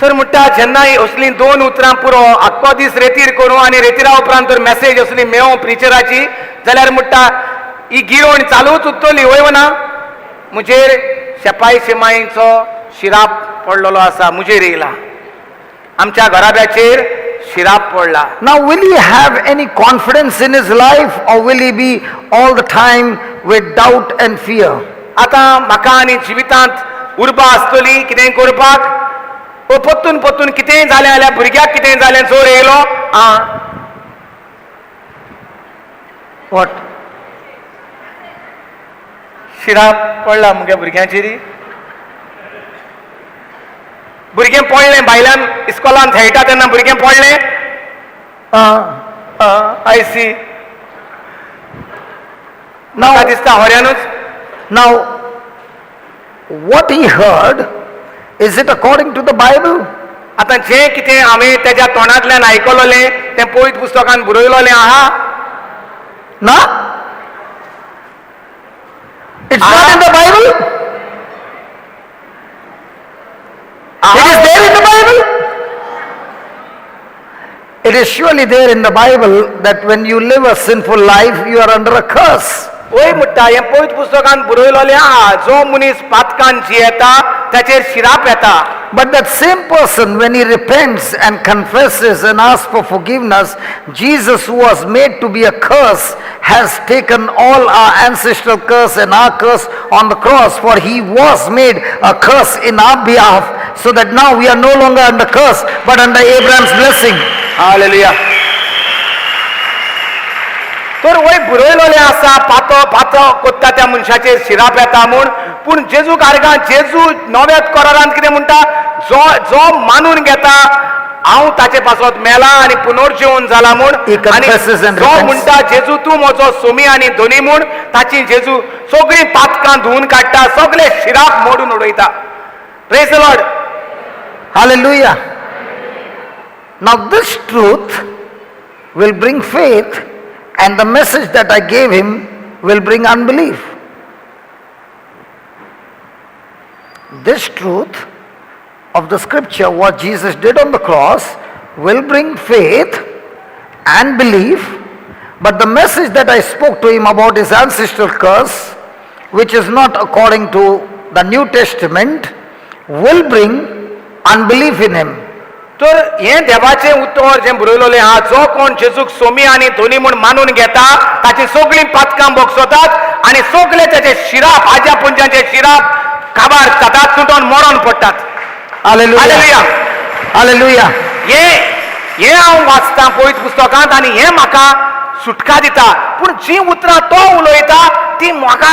Speaker 6: तर म्हणटा जेन्ना ही असलीं दोन उतरां पुरो आख्खो दीस रेतीर करूं आनी रेतिरा उपरांत तर मॅसेज असली मेवो प्रिचराची जाल्यार म्हणटा ही गिरोण चालूच उरतली वय ना म्हजेर शेपाय शेमायचो शिराप पडलेलो आसा म्हजेर येयला आमच्या घराब्याचेर शिराप पडला.
Speaker 5: Now, will he have any confidence in his life or will he be all the time with doubt and fear?
Speaker 6: आतां म्हाका आनी जिवितांत उर्बा आसतली कितेंय करपाक ओ परतून परतून कितेंय जालें जाल्यार भुरग्याक कितेंय जालें जोर येयलो आं.
Speaker 5: What?
Speaker 6: शिराप पडला मुगे भुरग्यांचेर भुरगें पडलें भायल्यान इस्कॉलान खेळटा तेन्ना भुरगें पडलें. I see. म्हाका दिसता हऱ्यानूच.
Speaker 5: Now, what he heard, is it according to the Bible?
Speaker 6: आतां जें कितें हांवें तेज्या तोंडांतल्यान आयकलोलें तें पवित्र पुस्तकान बरयलोलें आहा?
Speaker 5: No? It's not in the Bible? It is there in the Bible? It is surely there in the Bible that when you live a sinful life, you are under a curse.
Speaker 6: वय म्हणटा हें पवित्र पुस्तकान बरयलोलें आहा जो मनीस पातकान जियेता ताचेर शिराप येता.
Speaker 5: But that same person, when he repents and confesses and asks for forgiveness, Jesus, who was made to be a curse, has taken all our ancestral curse and our curse on the cross, for he was made a curse in our behalf, so that now we are no longer under curse, but under Abraham's blessing.
Speaker 6: Hallelujah. तर वय बरयलोलें आसा पातो पातो कोत्ता त्या मनशाचेर शिराप येता म्हूण पूण जेजू कार्गां जेजू नव्या करारांत कितें म्हणटा जो जो मानून घेता हांव ताचे पासत मेला आनी पुनर्जीवन जाला म्हूण
Speaker 5: He confesses and
Speaker 6: जो
Speaker 5: repents.
Speaker 6: म्हणटा जेजू तूं म्हजो सोमी आनी धनी म्हूण ताची जेजू सगळीं पातकां धुवून काडटा सगळे शिराप मोडून उडयता. Praise Lord.
Speaker 5: Hallelujah. Now, this truth will bring faith, and the message that I gave him will bring unbelief. This truth of the scripture, what Jesus did on the cross, will bring faith and belief, but the message that I spoke to him about his ancestral curse, which is not according to the New Testament, will bring unbelief in him.
Speaker 6: तर हें देवाचें उतर जें बरयलेलें आहा, जो कोण जेजूक सोमी आनी धोनी म्हूण मानून घेता ताची सगळीं पातकां भोगसतात आनी सगळे ताचे शिराप, आज्या पुंजांचे शिराप काबार जातात, तुटोन मरोन पडटात.
Speaker 5: Hallelujah.
Speaker 6: Hallelujah.
Speaker 5: Hallelujah.
Speaker 6: हे हें हांव वाचतां पवित्र पुस्तकांत आनी हें म्हाका सुटका दिता, पूण जीं उतरां तो उलयता ती म्हाका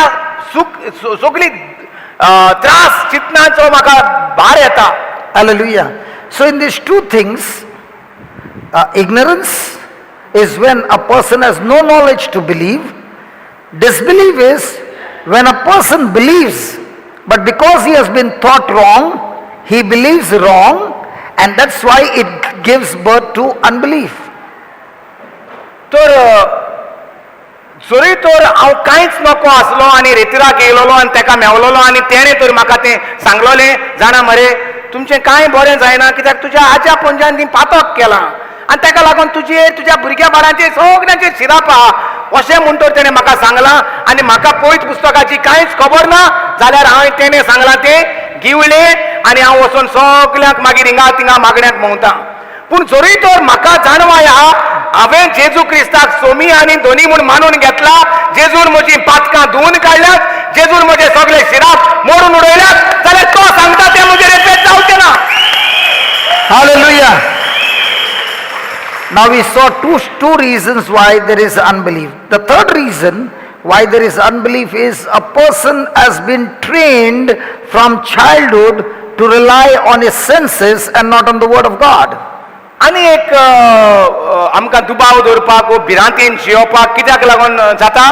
Speaker 6: सुख सगळी त्रास चिंतनाचो म्हाका भार येता.
Speaker 5: Hallelujah. So, in these two things, ignorance is when a person has no knowledge to believe. Disbelief is when a person believes, but because he has been taught wrong, he believes wrong, and that's why it gives birth to unbelief.
Speaker 6: तर जरी तर हांव कांयच नको आसलो आनी रेतिराक येयलोलो आनी तेका मेवलोलो आनी तेणें तर म्हाका तें सांगलोलें, जाणा मरे, तुमचें कांय बरें जायना कित्याक तुज्या आज्या पणज्यान ती पातक केलां आनी तेका लागून तुजेर, तुज्या भुरग्या बाळांचेर सगळ्यांचेर शिराप आहा, अशें म्हणटर तेणें म्हाका सांगलां आनी म्हाका पवित्र पुस्तकाची कांयच खबर ना जाल्यार हांवें तेणें सांगलां तें गिवळें आनी हांव वचून सगल्यांक मागीर हिंगा थिंगा मागण्याक भोंवता. पूण जरी तर म्हाका जाणवाय आहा, हांवें जेजू क्रिस्ताक सोमी आनी धोनी म्हूण मानून घेतला, जेजून म्हजी पातकां धुवून काडल्यात, जेजून म्हजे सगळे शिराप मोडून उडयल्यात, जाल्यार तो सांगता तें म्हजेर इफेक्ट जावचें ना.
Speaker 5: Hallelujah. Now we saw two reasons why there is unbelief. The third reason why there is unbelief is a person has been trained from childhood to rely on his senses and not on the word of God.
Speaker 6: आनी एक अ, आमकां दुबाव दवरपाक वो भिरांतीन जियोवपाक कित्याक लागून जाता,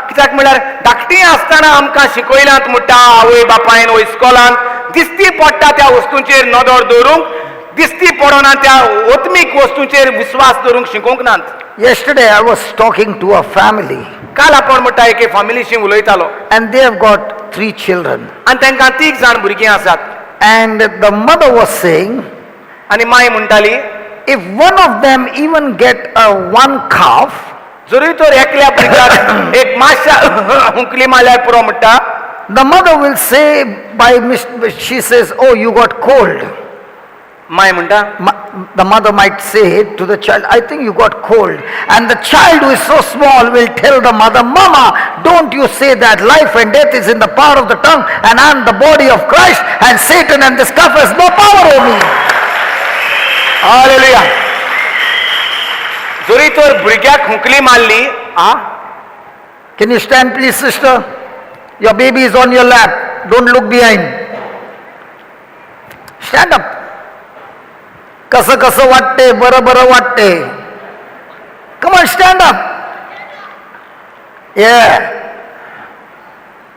Speaker 6: कित्याक म्हणल्यार धाकटी आसतना आमकां शिकयल्यात म्हणटा आवय बापायन वो इस्कोलान, दिसती पडटा त्या वस्तूंचेर नदर दवरूंक, दिसती पडना त्या आत्मीक वस्तूंचेर विस्वास दवरूंक शिकोवंक नात.
Speaker 5: Yesterday I was talking to a family
Speaker 6: काल आपण म्हणटा एके फामिलीशी उलयतालो
Speaker 5: and they have got three children.
Speaker 6: आनी तांकां तीग जाण भुरगीं आसात.
Speaker 5: And the mother was saying,
Speaker 6: आनी माय म्हणटाली,
Speaker 5: if one of them even get a one cough,
Speaker 6: जरूय तर एकल्या भुरग्याक एक मातशा हुंकली मारल्यार पुरो म्हणटा,
Speaker 5: the mother will say she says, "Oh, you got cold."
Speaker 6: My म्हणटा,
Speaker 5: The mother might say to the child, "I think you got cold." And the child who is so small will tell the mother, "Mama, don't you say that. Life and death is in the power of the tongue, and I am the body of Christ, and Satan and this cough has no power over me."
Speaker 6: Hallelujah. जरी तर भुरग्याक हुंकली मारली आ.
Speaker 5: Can you stand, please, sister? Your baby is on your lap. Don't look behind. Stand up. कसं कसं वाटते? बरं बरं वाटते? Come on, stand up. Yeah.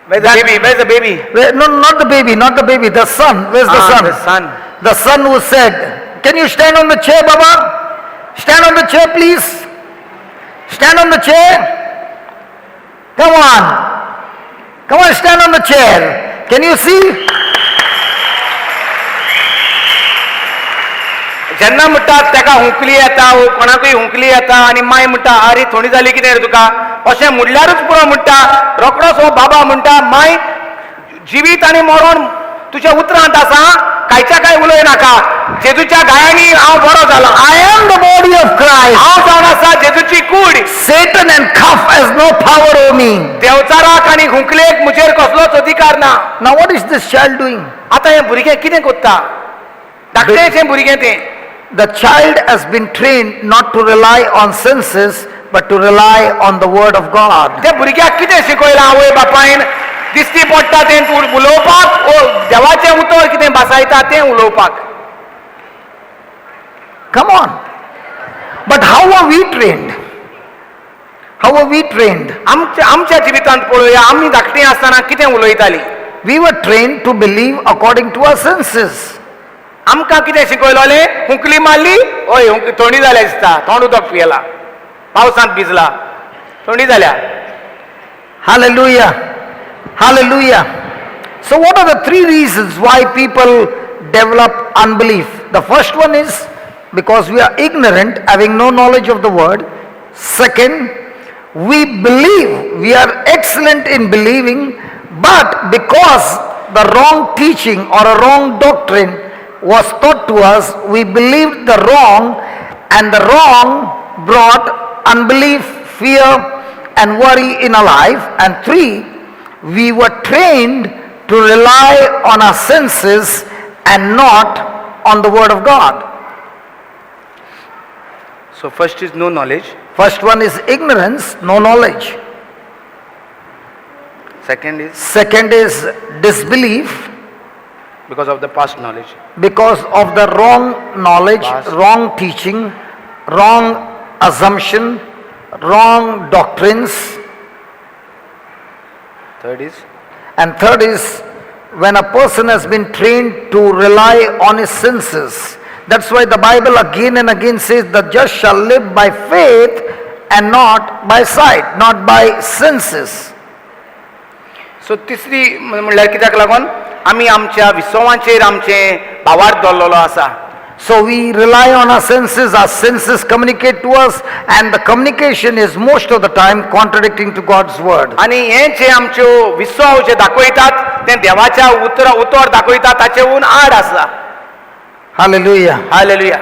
Speaker 6: Where's the baby? Where's the baby?
Speaker 5: Where, no, not the baby, not the baby, the son. Where's the
Speaker 6: Ah,
Speaker 5: son?
Speaker 6: The son.
Speaker 5: The son who said, can you stand on the chair, Baba? Stand on the chair, please. Stand on the chair. Come on. Come on, stand on the chair. Can you see?
Speaker 6: जेन्ना म्हणटा ताका हुंकली येता वो कोणाकूय हुंकली येता आनी माय म्हणटा, आरे, थोडी जाली कितें रे तुका, अशें म्हणल्यारूच पुरो म्हणटा, रोकडोच हो बाबा म्हणटा, माय, जिवीत आनी मरण तुज्या उतरांत आसा, कांयच्या कांय उलय नाका, जेजूच्या घायांनी हांव बरो जाला.
Speaker 5: I am the body of Christ.
Speaker 6: हांव जावन आसा जेजूची कूड.
Speaker 5: Satan and cough has no power over me.
Speaker 6: देवचाराक आनी हुंकलेक म्हजेर कसलोच अधिकार ना.
Speaker 5: Now, what is this child doing?
Speaker 6: आतां हें भुरगें कितें करता? धाकटेंशें भुरगें तें.
Speaker 5: The child has been trained not to rely on senses, but to rely on the word of God.
Speaker 6: त्या भुरग्याक कितें शिकयलां आवय बापायन? दिसती पडटा तें उलोवपाक ओ देवाचें उतर कितें भासायता तें उलोवपाक?
Speaker 5: Come on. But how are we trained? How are we trained?
Speaker 6: आमच्या आमच्या जिवितांत पळोवया, आमी धाकटीं आसतना कितें उलयतालीं?
Speaker 5: We were trained to believe according to our senses.
Speaker 6: आमकां कितें शिकयलोलें? हुंकली मारली, हय हुंक थंडी जाल्या दिसता, थंड उदक पियेला, पावसांत भिजला, थंडी जाल्या.
Speaker 5: Hallelujah. Hallelujah. So, what are the three reasons why people develop unbelief? The first one is because we are ignorant, having no knowledge of the word. Second, we believe, we are excellent in believing, but because the wrong teaching or a wrong doctrine was taught to us, we believed the wrong, and the wrong brought unbelief, fear, and worry in our life. And three, we were trained to rely on our senses and not on the Word of God.
Speaker 6: So first is no knowledge.
Speaker 5: First one is ignorance, no knowledge.
Speaker 6: Second is
Speaker 5: Second is disbelief
Speaker 6: because of the past knowledge.
Speaker 5: Because of the wrong knowledge,
Speaker 6: Past.
Speaker 5: Wrong teaching, wrong assumption, wrong doctrines.
Speaker 6: Third is
Speaker 5: And third is when a person has been trained to rely on his senses. That's why the Bible again and again says the just shall live by faith and not by sight, not by senses.
Speaker 6: So तिसरी म्हणल्यार कित्याक लागून आमी आमच्या विसवांचेर आमचें भावार्थ दवरलेलो आसा.
Speaker 5: So we rely on our senses communicate to us, and the communication is most of the time contradicting to God's word.
Speaker 6: आनी हें जे आमच्यो विसव जे दाखयतात तें देवाच्या उतर उतर दाखयता ताचेहून आड आसा.
Speaker 5: Hallelujah.
Speaker 6: Hallelujah.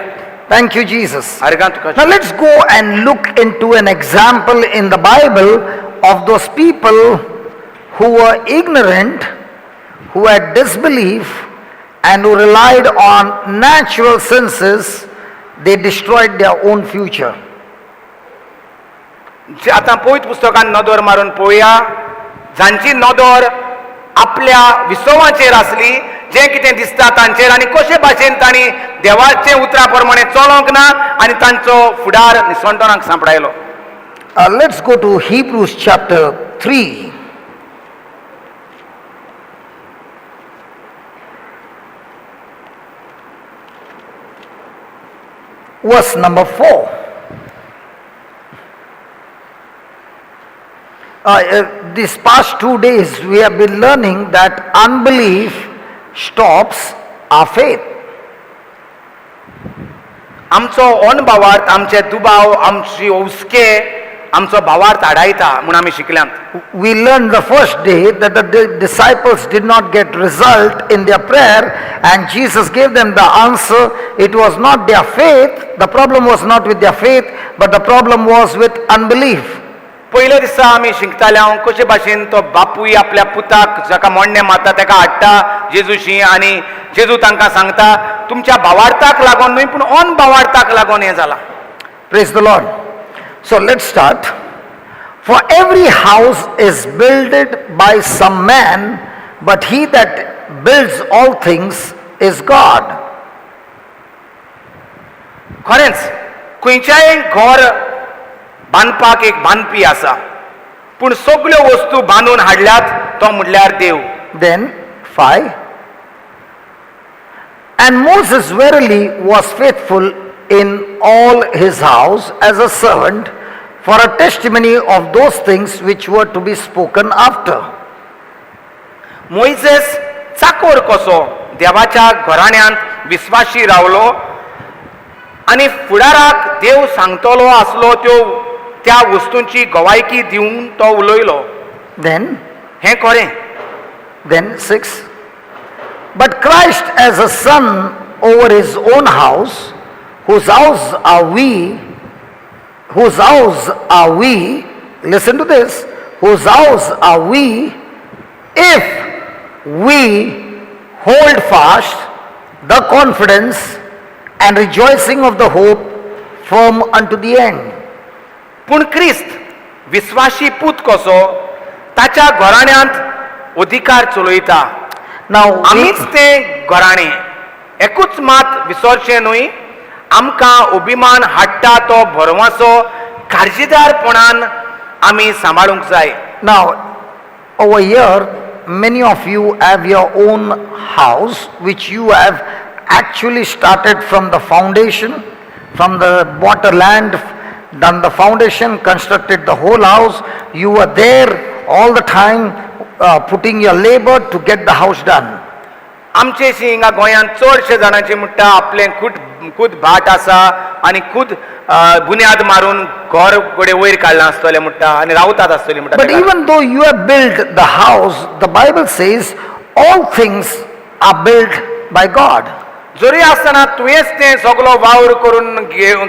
Speaker 5: Thank you, Jesus.
Speaker 6: आर्गां तुका.
Speaker 5: Now let's go and look into an example in the Bible of those people who were ignorant, who had disbelief, and who relied on natural senses. They destroyed their own future.
Speaker 6: जे आतां पवित्र पुस्तकान नदर मारून पळोवया, जांची नदर आपल्या विसवाचेर आसली, जें कितें दिसता तांचेर, आनी कशे भाशेन तांणी देवाचे उतरा प्रमाणे चलोंक ना आनी तांचो फुडार निसणटणाक सांपडायलो.
Speaker 5: Let's go to Hebrews chapter 3. Verse number 4. These past 2 days we have been learning that unbelief stops our faith.
Speaker 6: आमचो अनभावार्थ, आमचे दुबाव, आमची हुस्के आमचो भावार्थ आडायता म्हूण आमी शिकल्यात.
Speaker 5: We learned the first day that the disciples did not get result in their prayer, and Jesus gave them the answer. It was not their faith. The problem was not with their faith, but the problem was with unbelief.
Speaker 6: पयल्या दिसा आमी शिकताले हांव कशे भाशेन तो बापूय आपल्या पुताक जाका मोडणे मारता ताका हाडटा जेजूशी आनी जेजू तांकां सांगता, तुमच्या भावार्थाक लागून न्हय पूण अनभावार्थाक लागून हें जालां.
Speaker 5: Praise the Lord. So let's start. For every house is builded by some man, but he that builds all things is God.
Speaker 6: खरेंच खंयच्याय घर बांदपाक एक बांदपी आसा, पूण सगल्यो वस्तू बांदून हाडल्यात तो म्हणल्यार देव.
Speaker 5: Then, 5. And Moses verily was faithful in all his house as a servant for a testimony of those things which were to be spoken after.
Speaker 6: Moises Chakor कसो देवाच्या घराण्यांत विस्वाशी रावलो आनी फुडाराक देव सांगतलो आसलो त्यो त्या वस्तूंची गवायकी दिवन तो उलयलो.
Speaker 5: Then,
Speaker 6: हें खरें.
Speaker 5: Then 6. But Christ as a son over his own house, whose house are we, whose house are we, listen to this, whose house are we, if we hold fast the confidence and rejoicing of the hope firm unto the end.
Speaker 6: पूण क्रिस्त विस्वाशी पूत कसो ताच्या घराण्यांत अधिकार चलयता.
Speaker 5: Now,
Speaker 6: आमीच तें घराणें, एकूच मात विसरचें न्हय, आमकां अभिमान हाडटा तो भरवंसो काळजीदारपणान आमी सांबाळूंक जाय.
Speaker 5: Now, over here, many of you have your own house which you have actually started from the foundation, from the bought a land, done the foundation, constructed the whole house. You were there all the time, putting your labor to get the house done.
Speaker 6: आमचे हिंगा गोंयांत चडशे जाणांचे म्हणटा आपलें खूद खूद भाट आसा आनी खूद बुन्याद मारून घर घडये वयर काडलां आसतलें म्हणटा आनी रावतात आसतली म्हणटा
Speaker 5: But
Speaker 6: त्या घरांत.
Speaker 5: Even though you have built the house, the Bible says all things are built by God.
Speaker 6: जरी आसतना तुवेंच तें सगलो वावर करून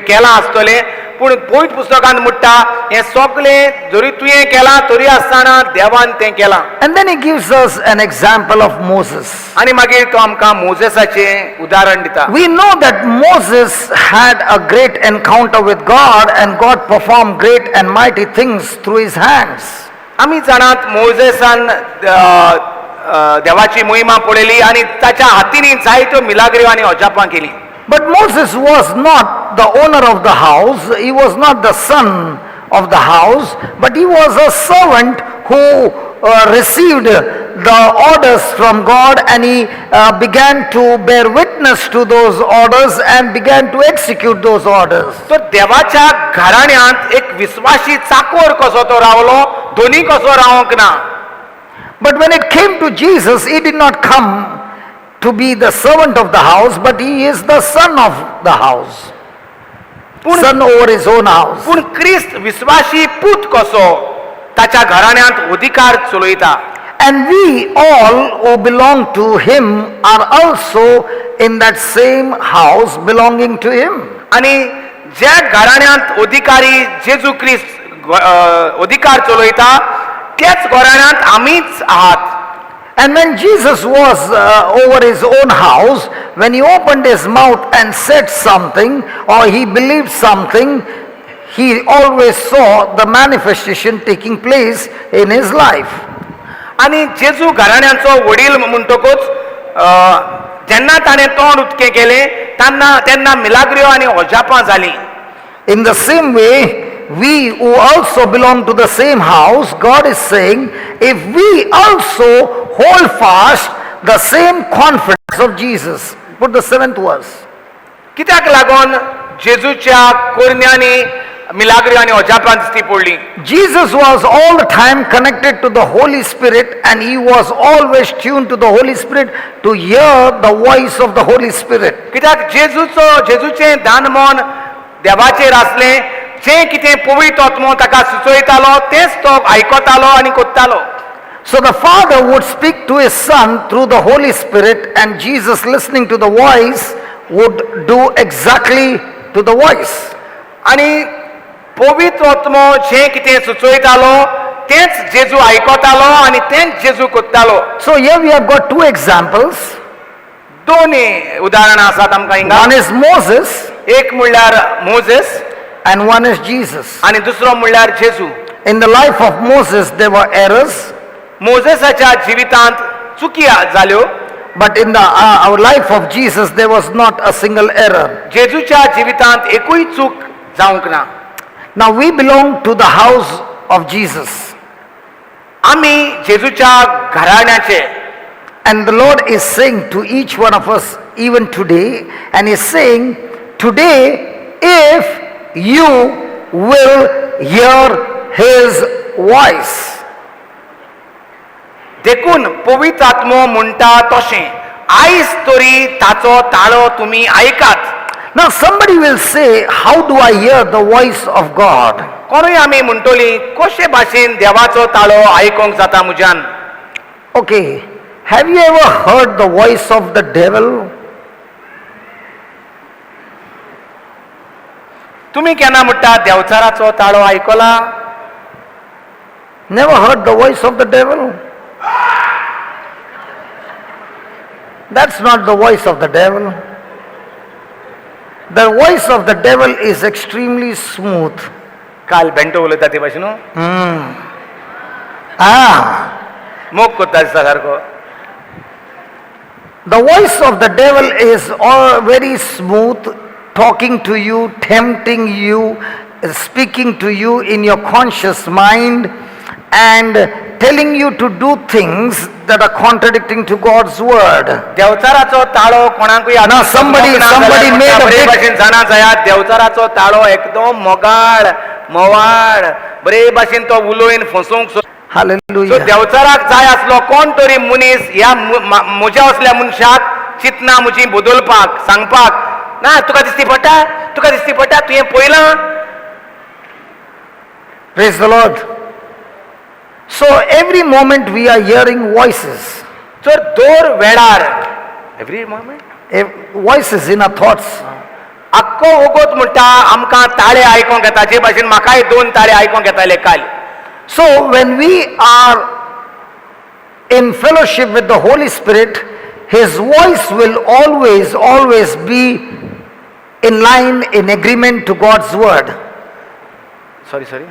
Speaker 6: केलां आसतलें, पूण पवित्र पुस्तकांत म्हणटा हें सगलें जरी तुवें केलां तरी आसतना देवान तें केलां.
Speaker 5: And then he gives us an example of Moses.
Speaker 6: आनी मागीर तो आमकां मोजेसाचें उदाहरण दिता.
Speaker 5: We know that Moses had a great encounter with God and God performed great and mighty things through his hands.
Speaker 6: आमी जाणात मोजेसान देवाची मोहिमा पळयली आनी ताच्या हातींनी जायत्यो मिलाग्र्यो आनी अजापां केली.
Speaker 5: But Moses was not the owner of the house, he was not the son of the house, but he was a servant who received the orders from God and he began to bear witness to those orders and began to execute those orders.
Speaker 6: तो देवाच्या घराण्यांत एक विस्वाशी चाकोर कसो तो रावलो, दोनी कसो रावंक ना.
Speaker 5: But when it came to Jesus, he did not come to be the servant of the house, but he is the son of the house. Son over his own house.
Speaker 6: पूण क्रिस्त विस्वाशी पूत कसो ताच्या घराण्यांत अधिकार चलयता.
Speaker 5: And we all who belong to him are also in that same house belonging to him.
Speaker 6: आनी ज्या घराण्यांत अधिकारी जेजू क्रिस्त अधिकार चलयता त्याच घराण्यांत आमीच आहात.
Speaker 5: And when Jesus was over his own house, when he opened his mouth and said something or he believed something, he always saw the manifestation taking place in his life.
Speaker 6: आनी जेजू घराण्याचो वडील म्हणटकूच जेन्ना ताणें तोंड उक्तें केलें तेन्ना तेन्ना मिलाग्र्यो आनी अजापां जालीं.
Speaker 5: In the same way, we who also belong to the same house, God is saying, if we also hold fast the same confidence of Jesus. Put the seventh verse.
Speaker 6: कित्याक लागून जेजूच्या कोरण्यांनी मिलाग्र्यो आनी अजापां दिसती पडली?
Speaker 5: Jesus was all the time connected to the Holy Spirit and he was always tuned to the Holy Spirit to hear the voice of the Holy Spirit.
Speaker 6: कित्याक जेजूचो जेजूचें दान मन देवाचेर आसलें, जें कितें पवित्र आत्मो ताका सुचयतालो तेंच तो आयकतालो आनी कोत्तालो.
Speaker 5: So the Father would speak to his Son through the Holy Spirit, and Jesus, listening to the voice, would do exactly to the voice.
Speaker 6: आनी पवित्र आत्मो जें कितें सुचयतालो तेंच जेजू आयकतालो आनी तेंच जेजू कोत्तालो.
Speaker 5: So here we have got two examples.
Speaker 6: दोन उदाहरणां आसात आमकां हिंगा.
Speaker 5: One is Moses
Speaker 6: एक म्हणल्यार Moses
Speaker 5: and one is Jesus.
Speaker 6: आनी दुसरो म्हणल्यार जेजू.
Speaker 5: In the life of Moses, there were errors,
Speaker 6: मोजेसाच्या जिवितांत चुकी जाल्यो,
Speaker 5: but in the our life of Jesus, there was not a single error.
Speaker 6: जेजूच्या जिवितांत एकूय चूक जावंक ना.
Speaker 5: Now we belong to the house of Jesus.
Speaker 6: आमी जेजूच्या घराण्याचे.
Speaker 5: And the Lord is saying to each one of us, even today, and He's saying, today, if you will hear His voice.
Speaker 6: देखून पवित्र आत्मो म्हणटा तशें आयज तरी ताचो ताळो तुमी आयकात.
Speaker 5: Now somebody will say, "How do I hear the voice of God?"
Speaker 6: कोणूय आमी म्हणटली कशे भाशेन देवाचो ताळो आयकोंक जाता म्हज्यान?
Speaker 5: Okay, have you ever heard the voice of the devil?
Speaker 6: तुमी केन्ना म्हणटा देवचाराचो ताळो आयकला?
Speaker 5: Never heard the voice of the devil? That's not the voice of the devil. The voice of the devil is extremely smooth.
Speaker 6: काल bento उलयता ते भाशेन.
Speaker 5: Ah,
Speaker 6: मोग करता दिसता सारको.
Speaker 5: The voice of the devil is all very smooth, talking to you, tempting you, speaking to you in your conscious mind, and telling you to do things that are contradicting to God's word.
Speaker 6: देवचाराचो ताळो कोणाकूय
Speaker 5: Now somebody made a
Speaker 6: बरे
Speaker 5: big-
Speaker 6: भाशेन जाणा जायात, देवचाराचो ताळो एकदम मोगाळ मोवाळ बरे भाशेन तो उलोवन फसोवंक सो
Speaker 5: Hallelujah.
Speaker 6: देवचाराक जाय आसलो कोण तरी मनीस ह्या म्हज्या असल्या मनशाक चिंतना म्हजी बदलपाक सांगपाक ना, तुका दिसती पडटा, तुका दिसती पडटा, तुवें पळयलां.
Speaker 5: Praise the Lord. So every moment we are hearing voices.
Speaker 6: तर दर वेळार every moment
Speaker 5: Voices in our thoughts.
Speaker 6: आख्खो वगत म्हणटा आमकां ताळे आयकोंक येता, जे भाशेन म्हाकाय दोन ताळे आयकोंक येताले काल.
Speaker 5: So when we are in fellowship with the Holy Spirit, His voice will always, always be in line, in agreement to God's word.
Speaker 6: Sorry, sorry.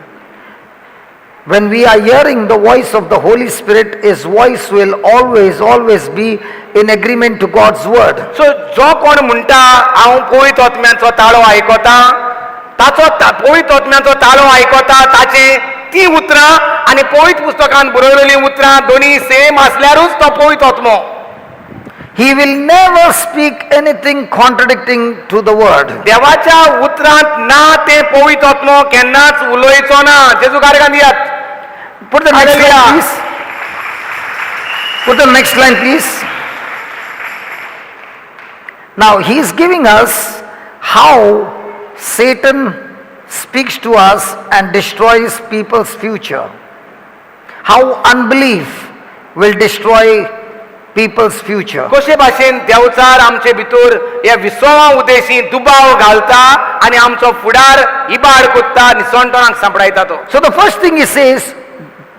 Speaker 5: When we are hearing the voice of the Holy Spirit, His voice will always, always be in agreement to God's word.
Speaker 6: So जो कोण म्हणटा हांव पवित्र आत्म्याचो ताळो आयकता, ताचो पवित्र आत्म्याचो ताळो आयकता, ताचे ती उतरां आनी पवित्र पुस्तकान बरयलेलीं उतरां दोनी सेम आसल्यारूच तो पवित्र आत्मो.
Speaker 5: He will never speak anything contradicting to the word.
Speaker 6: देवाच्या उतरांत ना तें पवित्र आत्मो केन्नाच उलयचो ना. जेजू गारगान दियात.
Speaker 5: Put the next
Speaker 6: Hallelujah.
Speaker 5: Line, please. Put the next line, please. Now, he is giving us how Satan speaks to us and destroys people's future. How unbelief will destroy people's future.
Speaker 6: कशे भाशेन देवचार आमचे भितर ह्या विसवा उद्देशी दुबाव घालता आनी आमचो फुडार इबाड कोत्ता, निसणटणाक सांपडायता तो.
Speaker 5: So, the first thing he says,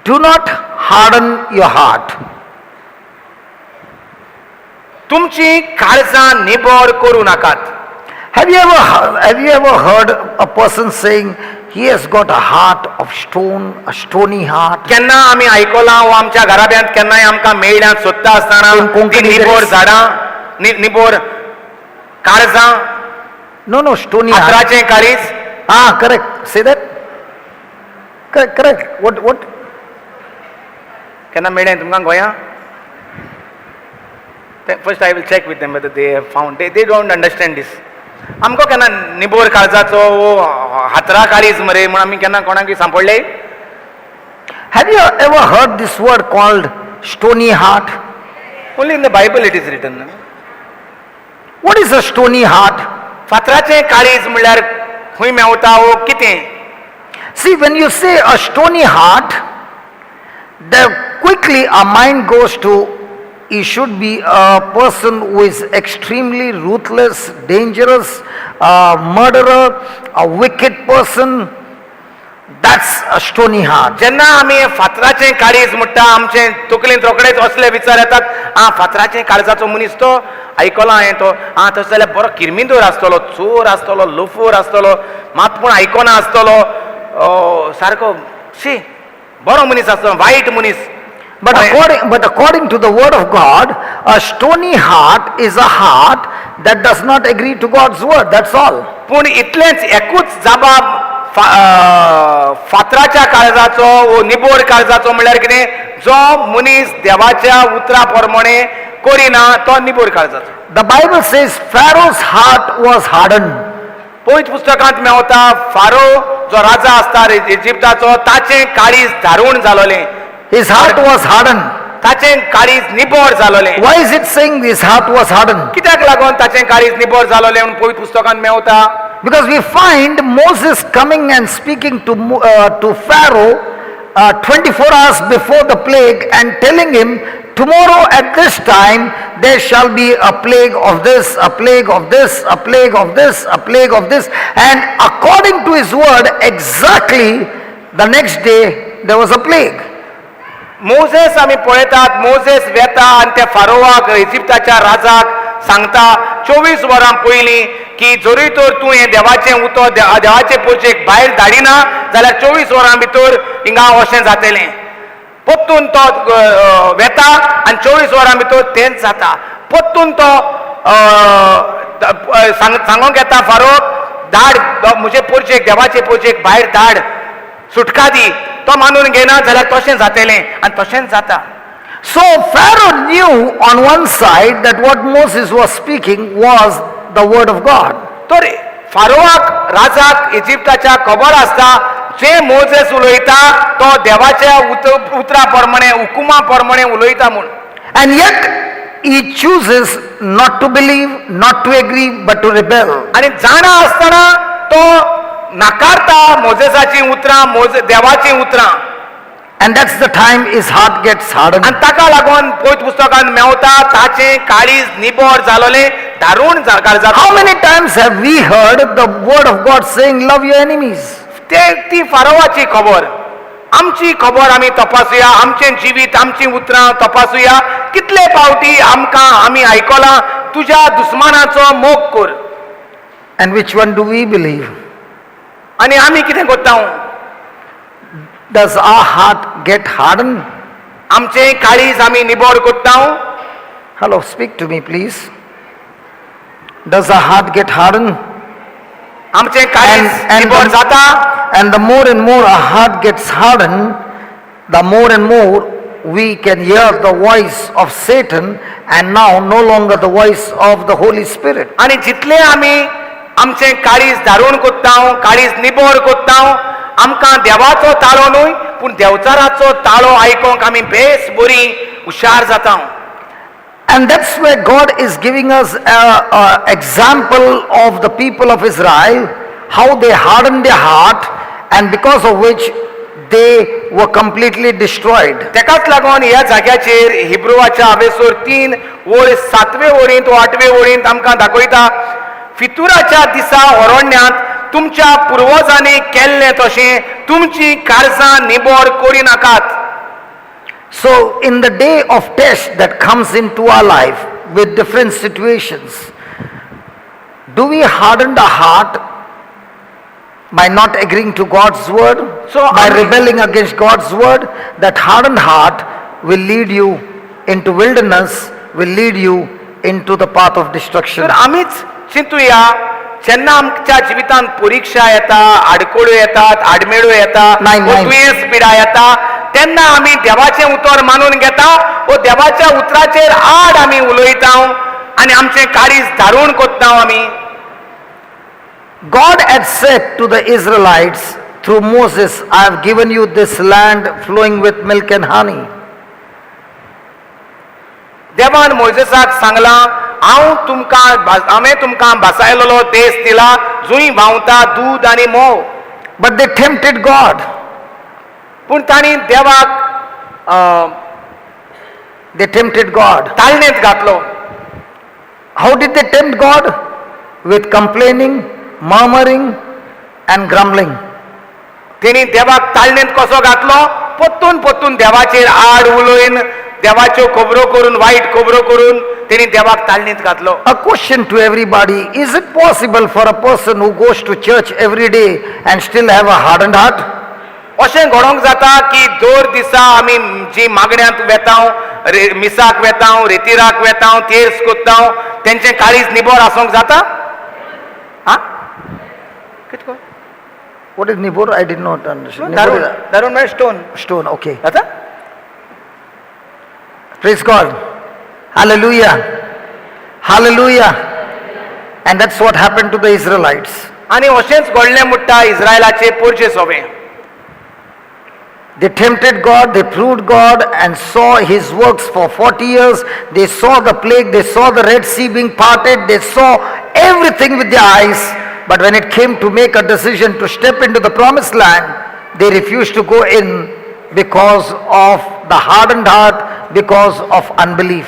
Speaker 5: do not harden your heart.
Speaker 6: तुमची काळजां निबर करू नाकात.
Speaker 5: Have you ever heard a person saying he has got a heart of stone, a stony heart?
Speaker 6: केन्ना आमी आयकलां वो आमच्या घराब्यांत केन्नाय आमकां मेळ्ळ्यात सोदता आसतना
Speaker 5: कोंकणी
Speaker 6: ती निबोर झाडां निबोर काळजां?
Speaker 5: No, stony heart.
Speaker 6: फातराचें काळीज.
Speaker 5: Ah, correct. Say that. Correct, correct. What, what?
Speaker 6: केन्ना मेळ्ळें तुमकां गोंया? First I will check with them whether they have found. They don't understand this. आमकां केन्ना निबोर काळजाचो वो हातरा काळीज मरे म्हूण आमी केन्ना कोणाक सांपडले?
Speaker 5: Have you ever heard this word called stony heart?
Speaker 6: Only in the Bible it is written.
Speaker 5: What is a stony heart?
Speaker 6: फातराचें काळीज म्हणल्यार खंय मेवता वो कितें?
Speaker 5: See, when you say a stony heart, the quickly our mind goes to he should be a person who is extremely ruthless, dangerous, a murderer, a wicked person. That's a stony heart.
Speaker 6: जेन्ना आमी फातराचें काळीज म्हणटा, आमचे तकलेंत रोखडेच असले विचार येतात, आं, फातराचें काळजाचो मनीस तो आयकलां हांवें तो, आं, तसो जाल्यार बरो किर्मिदोर आसतलो, चोर आसतलो, लोफोर आसतलो, मात पूण आयकना आसतलो, सारको शी बरो मनीस आसतलो, वायट मनीस.
Speaker 5: But according to the word of God, a stony heart is a heart that does not agree to God's word. That's all.
Speaker 6: पूण इतलेंच एकूच जबाब फातराच्या काळजाचो वो निबोर काळजाचो म्हणल्यार कितें? जो मनीस देवाच्या उतरा प्रमाणे करिना तो निबोर काळजाचो.
Speaker 5: The Bible says Pharaoh's heart was hardened.
Speaker 6: पवित्र पुस्तकांत मेवता, फारो जो राजा आसता इजिप्ताचो, ताचें काळीज धारूण जालोलें.
Speaker 5: His heart was hardened.
Speaker 6: ताचें काळीज निबोर जालोलें.
Speaker 5: Why is it saying his heart was hardened?
Speaker 6: कित्याक लागून ताचें काळीज निबोर जालोलें म्हणून पवित्र पुस्तकांत मेवता?
Speaker 5: Because we find Moses coming and speaking to Pharaoh 24 hours before the plague and telling him, tomorrow at this time there shall be a plague of this, a plague of this, a plague of this, a plague of this. And according to his word, exactly the next day there was a plague.
Speaker 6: Moses आमी पळयतात, Moses वेता आनी त्या फारोवाक, इजिप्ताच्या राजाक सांगता 24 वरां पयलीं की जरूय तर तूं हें देवाचें उतर देवाचे पोचेक भायर धाडिना जाल्यार 24 वरां भितर हिंगा अशें जातलें. परतून तो वेता आनी 24 वरां भितर तेंच जाता. परतून तो सांगूंक येता फारोक, धाड म्हजे पोरचेक, देवाचे पोरचेक भायर धाड, सुटका दी. तो मानून घेना जाल्यार तशें जातलें आनी तशेंच जाता.
Speaker 5: So Pharaoh knew on one side that what Moses was speaking was the word of God.
Speaker 6: तर फारोवाक राजाक इजिप्ताच्या खबर आसता जे मोजेस उलयता तो देवाच्या उतरा प्रमाणे हुकुमा प्रमाणे उलयता म्हूण.
Speaker 5: And yet he chooses not to believe, not to agree, but to rebel.
Speaker 6: आनी जाणा आसतना तो नाकारता मोजेसाची उतरां मोजे देवाची उतरां.
Speaker 5: And that's the time his heart gets hardened.
Speaker 6: आनी ताका लागून पवित्र पुस्तकान मेवता ताचें काळीज निबोर जालोलें दारूण
Speaker 5: How
Speaker 6: जाता.
Speaker 5: Many times have we heard the word of God saying, "Love your enemies"?
Speaker 6: ते ती फारोवाची खबर. आमची खबर आमी तपासुया, आमचें जिवीत आमचीं उतरां तपासुया. कितले फावटी आमकां आमी आयकलां तुज्या दुस्मानाचो मोग कर.
Speaker 5: And which one do we believe?
Speaker 6: आनी आमी कितें करता?
Speaker 5: Does our heart get hardened?
Speaker 6: आमचें काळीज आमी निबोर करता?
Speaker 5: Hello, speak to me, please. Does our heart get hardened?
Speaker 6: आमचें काळीज निबोर जाता?
Speaker 5: And the more and more our heart gets hardened, the more and more we can hear the voice of Satan and now no longer the voice of the Holy Spirit.
Speaker 6: आनी जितले आमी आमचें काळीज दारूण कोत्ता, काळीज निबोर कोत्ता, आमकां देवाचो ताळो न्हय पूण देंवचाराचो ताळो आयकोंक आमी बेस बरी हुशार जाता.
Speaker 5: And that's where God is giving us a example of the people of Israel, how they hardened their heart, and because of which they were completely destroyed.
Speaker 6: तेकाच लागून ह्या जाग्याचेर हिब्रुवाच्या आवेसोर 3 वळ 7वे वळींत वा 8वे वळींत आमकां दाखयता, फितुराच्या दिसा अरण्यांत तुमच्या पुर्वजांनी केल्लें तशें तुमची काळजां निबोर करिनाकात.
Speaker 5: So, in the day of test that comes into our life with different situations, do we harden the heart by not agreeing to God's word?
Speaker 6: So,
Speaker 5: by rebelling against God's word? That hardened heart will lead you into wilderness, will lead you into the path of destruction.
Speaker 6: तर आमीच चिंतुया, जेन्ना आमच्या जिवितांत परिक्षा येता, आडकोळ्यो येतात, आडमेळ्यो येता
Speaker 5: Nine,
Speaker 6: वो
Speaker 5: nine.
Speaker 6: दुयेंस पिडा येता, तेन्ना आमी देवाचें उतर मानून घेता वो देवाच्या उतराचेर आड आमी उलयता आनी आमचें काळीज धारून कोत्ता आमी?
Speaker 5: God had said to the Israelites through Moses, "I have given you this land flowing with milk and honey."
Speaker 6: देवान मोयजेसाक सांगलां, हांव तुमकां हांवें तुमकां भासायलेलो देश दिला जुंय व्हांवता दूद आनी म्होंव.
Speaker 5: But they tempted God.
Speaker 6: पूण तांणी देवाक
Speaker 5: They tempted God.
Speaker 6: ताळणेंत घातलो.
Speaker 5: How did they tempt God? With complaining, murmuring, and grumbling.
Speaker 6: तेणी देवाक ताळणेंत कसो घातलो? परतून परतून देवाचेर आड उलोवन, देवाच्यो खबरो करून, वायट खबरो करून तेणी देवाक ताळणेंत घातलो.
Speaker 5: A question to everybody: is it possible for a person who goes to church every day and still have a hardened heart?
Speaker 6: अशें घडोवंक जाता की दर दिसा आमी जी मागण्यांत वेता, मिसाक वेता, रेतिराक वेता, तेर्स कोत्ता, तेंचें काळीज निबोर आसूंक जाता? हा, कितें?
Speaker 5: What is Nibor? I did not understand. Nibor
Speaker 6: दारूण
Speaker 5: is a
Speaker 6: दारूण म्हळ्यार स्टोन.
Speaker 5: Stone, okay.
Speaker 6: जाता.
Speaker 5: Praise God. Hallelujah. Hallelujah. And that's what happened to the Israelites.
Speaker 6: आनी अशेंच घडलें म्हणटा इस्रायलाचे पोरचे सोबे.
Speaker 5: They tempted God, they proved God and saw His works for 40 years. They saw the plague, they saw the Red Sea being parted, they saw everything with their eyes. But when it came to make a decision to step into the promised land, they refused to go in because of the hardened heart, because of unbelief.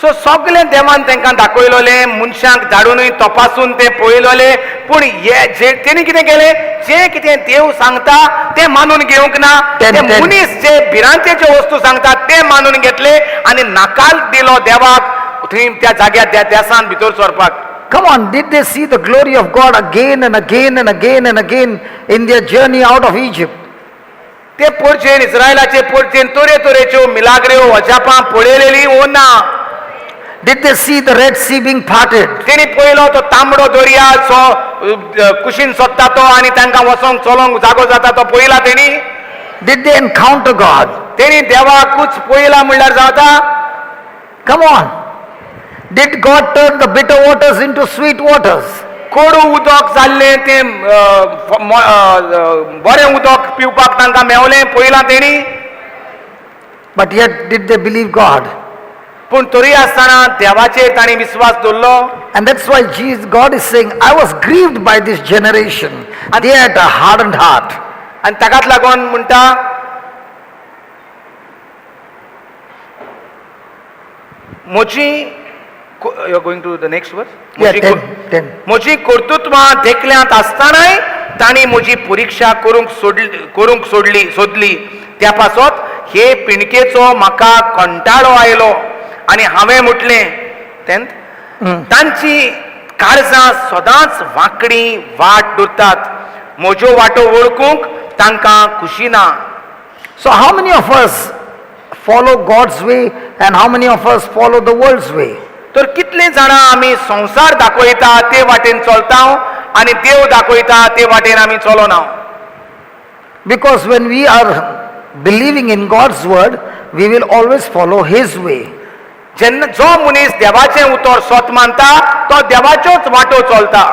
Speaker 6: So सगळें देवान तांकां दाखयलोलें, मनशांक धाडुनूय तपासून ते पळयलोले, पूण हे जे तेणी कितें केलें, जें कितें देव सांगता तें मानून घेवंक ना.
Speaker 5: Ten,
Speaker 6: ते
Speaker 5: ten.
Speaker 6: मनीस जे भिरांतेच्यो वस्तू सांगता ते मानून घेतले आनी नकार दिलो देवाक थंय त्या जाग्यार त्या देसान भितर सरपाक.
Speaker 5: Come on, did they see the glory of God again and again and again and again in their journey out of Egypt?
Speaker 6: ते पोरचेन इस्रायलाचे पोरचेन तरे तरेच्यो मिलाग्र्यो अजापां पळयलेली ओ ना?
Speaker 5: Did they see the Red Sea being parted?
Speaker 6: तेणी पयलो तो तांबडो दर्या सो कुशीन सोदता तो आनी तांकां वचोंक चलोंक जागो जाता तो पळयला तेणी?
Speaker 5: Did they encounter God?
Speaker 6: तेणी देवाकूच पळयला म्हणल्यार जाता.
Speaker 5: Come on. Did God turn the bitter waters into sweet waters?
Speaker 6: कोडू उदक जाल्लें तें बरें उदक पिवपाक तांकां मेवलें पळयलां तेणी.
Speaker 5: But yet did they believe God?
Speaker 6: पूण तरी आसतना देवाचेर तांणी विस्वास दवरलो.
Speaker 5: And that's why Jesus, God is saying, I was grieved by this generation. They had a hardened heart.
Speaker 6: आनी ताकाच लागून म्हणटा म्हजी, you going to the next verse.
Speaker 5: Yeah, 10, 10.
Speaker 6: म्हजी कर्तृत्वां देखल्यांत आसतनाय तांणी म्हजी परिक्षा करूंक सोडली सोदली. त्या पासत हे पिणकेचो म्हाका कंटाळो आयलो आनी हांवें म्हटलें तेन्थ तांची काळजां सदांच वांकडी वाट दवरतात, म्हज्यो वाटो वळखूंक तांकां खुशी ना.
Speaker 5: So how many of us follow God's way and how many of us follow the world's way?
Speaker 6: तर कितले जाणां आमी संवसार दाखयता ते वाटेन चलता आनी देव दाखयता ते वाटेन आमी चलोना.
Speaker 5: Because when we are believing in God's word, we will always follow His way.
Speaker 6: जेन्ना जो मनीस देवाचें उतर सत मानता तो देवाच्योच वाटो चलता.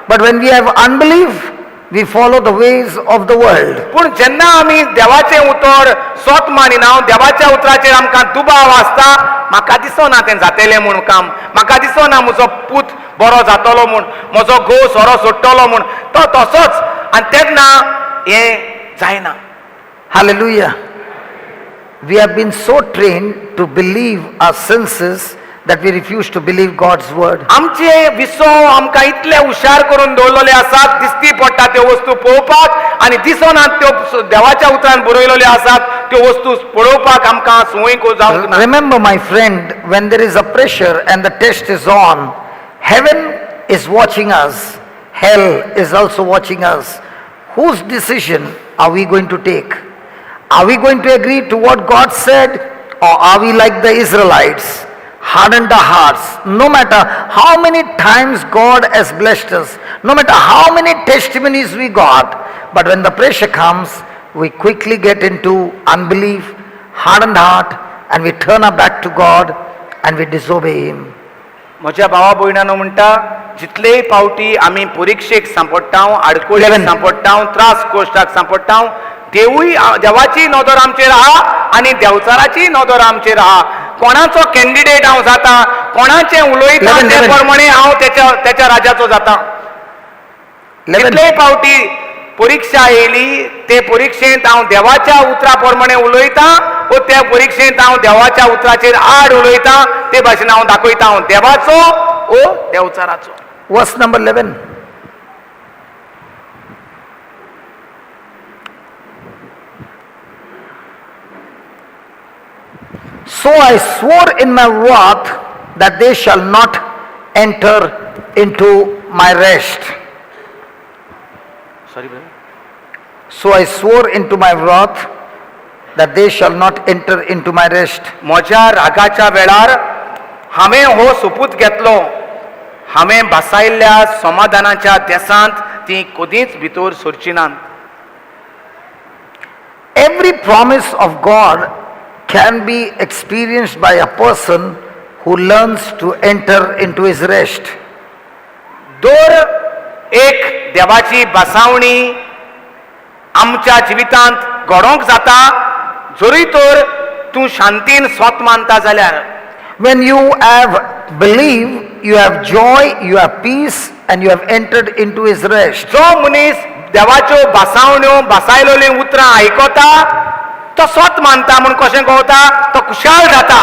Speaker 5: But when we have unbelief, we follow the ways of the world.
Speaker 6: पूण जेन्ना आमी देवाचें उतर सत मानिना, देवाच्या उतराचेर आमकां दुबाव आसता, म्हाका दिसना तें जातलें म्हूण काम, म्हाका दिसना म्हजो पूत बरो जातलो म्हूण, म्हजो घोव सोरो सोडटलो म्हूण, तो तसोच आनी तेन्ना हें जायना.
Speaker 5: Hallelujah. We have been so trained to believe our senses that we refuse to believe God's word.
Speaker 6: आमचे विसव आमकां इतले हुशार करून दवरलेले आसात, दिसती पडटा त्यो वस्तू पळोवपाक आनी दिसनात त्यो देवाच्या उतरान बरयलेल्यो आसात त्यो वस्तू पळोवपाक आमकां संवय जावंक ना.
Speaker 5: Remember, my friend, when there is a pressure and the test is on, heaven is watching us, hell is also watching us. Whose decision are we going to take? Are we going to agree to what God said, or are we like the Israelites, hardened our hearts? No matter how many times God has blessed us, no matter how many testimonies we got, but when the pressure comes, we quickly get into unbelief, hardened heart, and we turn our back to God and we disobey Him.
Speaker 6: म्हज्या भावा भयणानो म्हणटा, जितलेय पावटी आमी परिक्षेक सांपडटा, आडकोळीक
Speaker 5: 11.
Speaker 6: सांपडटा, त्रास कोश्टाक सांपडटा, देवूय देवाची नदर आमचेर आहा आनी देवचाराची नदर आमचेर आहा. कोणाचो कॅन्डिडेट हांव जाता, कोणाचें उलयता
Speaker 5: 11,
Speaker 6: ते
Speaker 5: 11.
Speaker 6: प्रमाणे हांव तेच्या तेच्या राजाचो जाता.
Speaker 5: 11.
Speaker 6: कितलेय पावटी परिक्षा येयली ते परिक्षेंत हांव देवाच्या उतरा प्रमाणे उलयतां वो त्या परिक्षेंत हांव देवाच्या उतराचेर आड उलयतां, ते भाशेन हांव दाखयता हांव देवाचो ओ देवचाराचो.
Speaker 5: Verse number 11. So I swore in my wrath that they shall not enter into my rest.
Speaker 6: Sorry.
Speaker 5: So I swore into my wrath that they shall not enter into my rest.
Speaker 6: म्हज्या रागाच्या वेळार हांवें हो सोपूत घेतलो, हांवें बसायल्ल्या समाधानाच्या देसांत ती कदींच भितर सरची नात.
Speaker 5: Every promise of God can be experienced by a person who learns to enter into his rest.
Speaker 6: दर एक देवाची बसावणी आमच्या जिवितांत घडोवंक जाता जरूय तर तूं शांतीन स्वत मानता जाल्यार.
Speaker 5: When you have believed, you have joy, you have peace, and you have entered into his rest.
Speaker 6: जो मनीस देवाच्यो बसावण्यो बसायलेलीं उतरां आयकता तो स्वत मानता म्हूण कशें कळता, तो खुशाल जाता.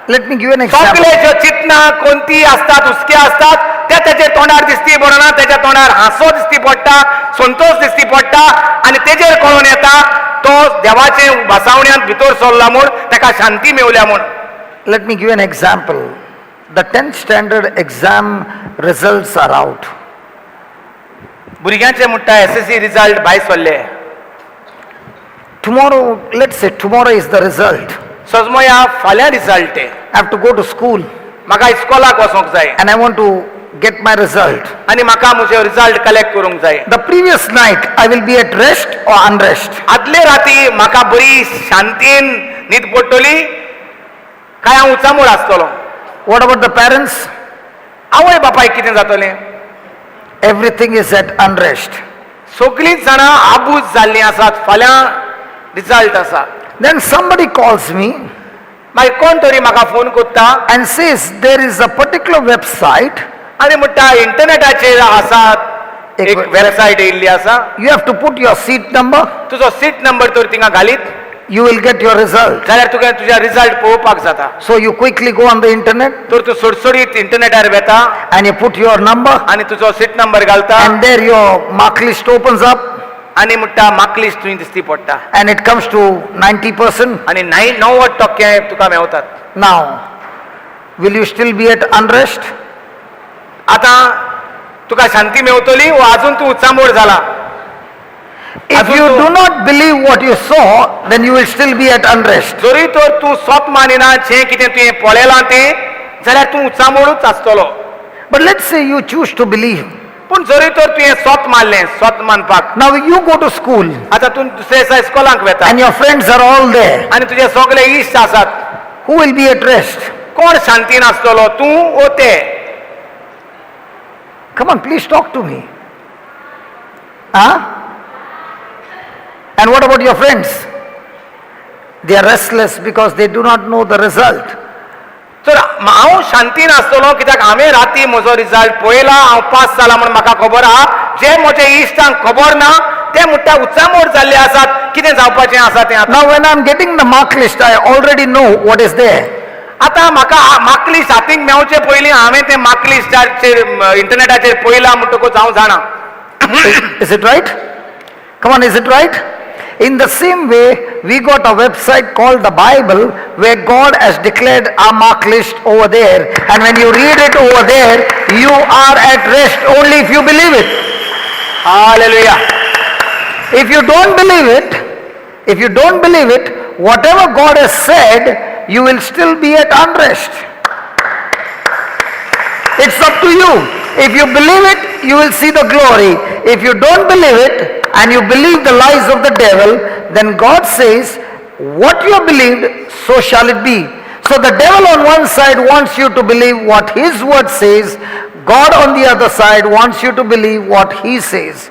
Speaker 5: Let me give an example.
Speaker 6: सगळे ज्यो चिंतना कोणती आसतात, हुस्के आसतात, ते तेजे तोंडार दिसती पडना, तेज्या तोंडार हांसो दिसती पडटा, संतोश दिसती पडटा आनी तेजेर कळोन येता तो देवाचे बसावण्यांत भितर सरला म्हूण, ताका शांती मेवल्या म्हूण.
Speaker 5: Let me give an example. The 10th standard exam results are out.
Speaker 6: भुरग्यांचे म्हणटा एसएससी रिजल्ट भायर सरले.
Speaker 5: Tomorrow, let's say tomorrow is the result.
Speaker 6: सजमया फाल्यां result.
Speaker 5: I have to go to school
Speaker 6: म्हाका इस्कॉलाक वचोंक जाय
Speaker 5: and I want to get my result.
Speaker 6: आनी म्हाका म्हजे रिजल्ट कलेक्ट करूंक जाय.
Speaker 5: The previous night I will be at rest or unrest?
Speaker 6: आदले राती म्हाका बरी शांतीन न्हीद पडटली काय हांव उचामूळ आसतलो?
Speaker 5: What about the parents?
Speaker 6: आवय बापायक कितें जातलें?
Speaker 5: Everything is at unrest.
Speaker 6: सगळींच जाणां आबूज जाल्लीं आसात, फाल्यां रिजल्ट आसा.
Speaker 5: Then somebody calls me
Speaker 6: मागीर कोण तरी म्हाका फोन करता
Speaker 5: and says there is a particular website.
Speaker 6: आनी म्हणटा इंटरनेटाचेर आसात एक
Speaker 5: एक
Speaker 6: वेबसायट येयल्ली आसा.
Speaker 5: You have to put your seat number,
Speaker 6: तुजो सीट नंबर तर थिंगा घालीत
Speaker 5: you will get your result.
Speaker 6: जाल्यार तुका तुज्या रिजल्ट पळोवपाक जाता.
Speaker 5: So you quickly go on the internet
Speaker 6: तर तूं सोडसोडीत इंटरनेटार वेता
Speaker 5: and you put your number,
Speaker 6: आनी तुजो सीट नंबर घालता
Speaker 5: and there your mark list opens up
Speaker 6: आनी म्हणटा मार्क लिस्ट तुवें दिसती पडटा
Speaker 5: and it comes to 90%.
Speaker 6: आनी नाय 90% तुका मेवतात.
Speaker 5: Now, will you still be at unrest?
Speaker 6: आतां तुका शांती मेवतली वो अजून तूं उचांबळ जाला?
Speaker 5: If you do not believe what you saw, then you will still be at unrest.
Speaker 6: जरी तर तूं सोप मानिना जें कितें तुवें पळयलां तें जाल्यार तूं उचांबळूच आसतलो.
Speaker 5: But let's say you choose to believe.
Speaker 6: पूण जरी तर तुवें सोत मारलें सोत मानपाक.
Speaker 5: Now you go to school
Speaker 6: आतां तूं दुसऱ्या दिसा इस्कॉलाक वेता
Speaker 5: and your friends are all there.
Speaker 6: आनी तुजे सगळे इश्ट आसात.
Speaker 5: Who will be at rest?
Speaker 6: कोण शांतीन आसतलो, तूं ओ ते?
Speaker 5: Come on, please talk to me. Huh? And what about your friends? They are restless because they do not know the result.
Speaker 6: तर हांव शांतीन आसतलो कित्याक हांवें राती म्हजो रिजल्ट पळयला, हांव पास जाला म्हूण म्हाका खबर आहा. जे म्हजे इश्टांक खबर ना ते म्हणटा उचामोड जाल्ले आसात, कितें जावपाचें आसा तें आतां.
Speaker 5: Now, when I am getting the mark list, I already know what is there.
Speaker 6: आतां म्हाका मार्क लिस्ट हातीक मेवचे पयलीं हांवें तें मार्क लिस्टाचेर इंटरनेटाचेर पळयलां म्हणटकूच हांव जाणा.
Speaker 5: Is it right? Come on, is it right? In the same way, we got a website called the Bible where God has declared our mark list over there. And when you read it over there, you are at rest only if you believe it.
Speaker 6: Hallelujah.
Speaker 5: If you don't believe it, if you don't believe it, whatever God has said, you will still be at unrest. It's up to you. If you believe it, you will see the glory. If you don't believe it and you believe the lies of the devil, then God says, what you have believed, so shall it be. So the devil on one side wants you to believe what his word says. God on the other side wants you to believe what he says.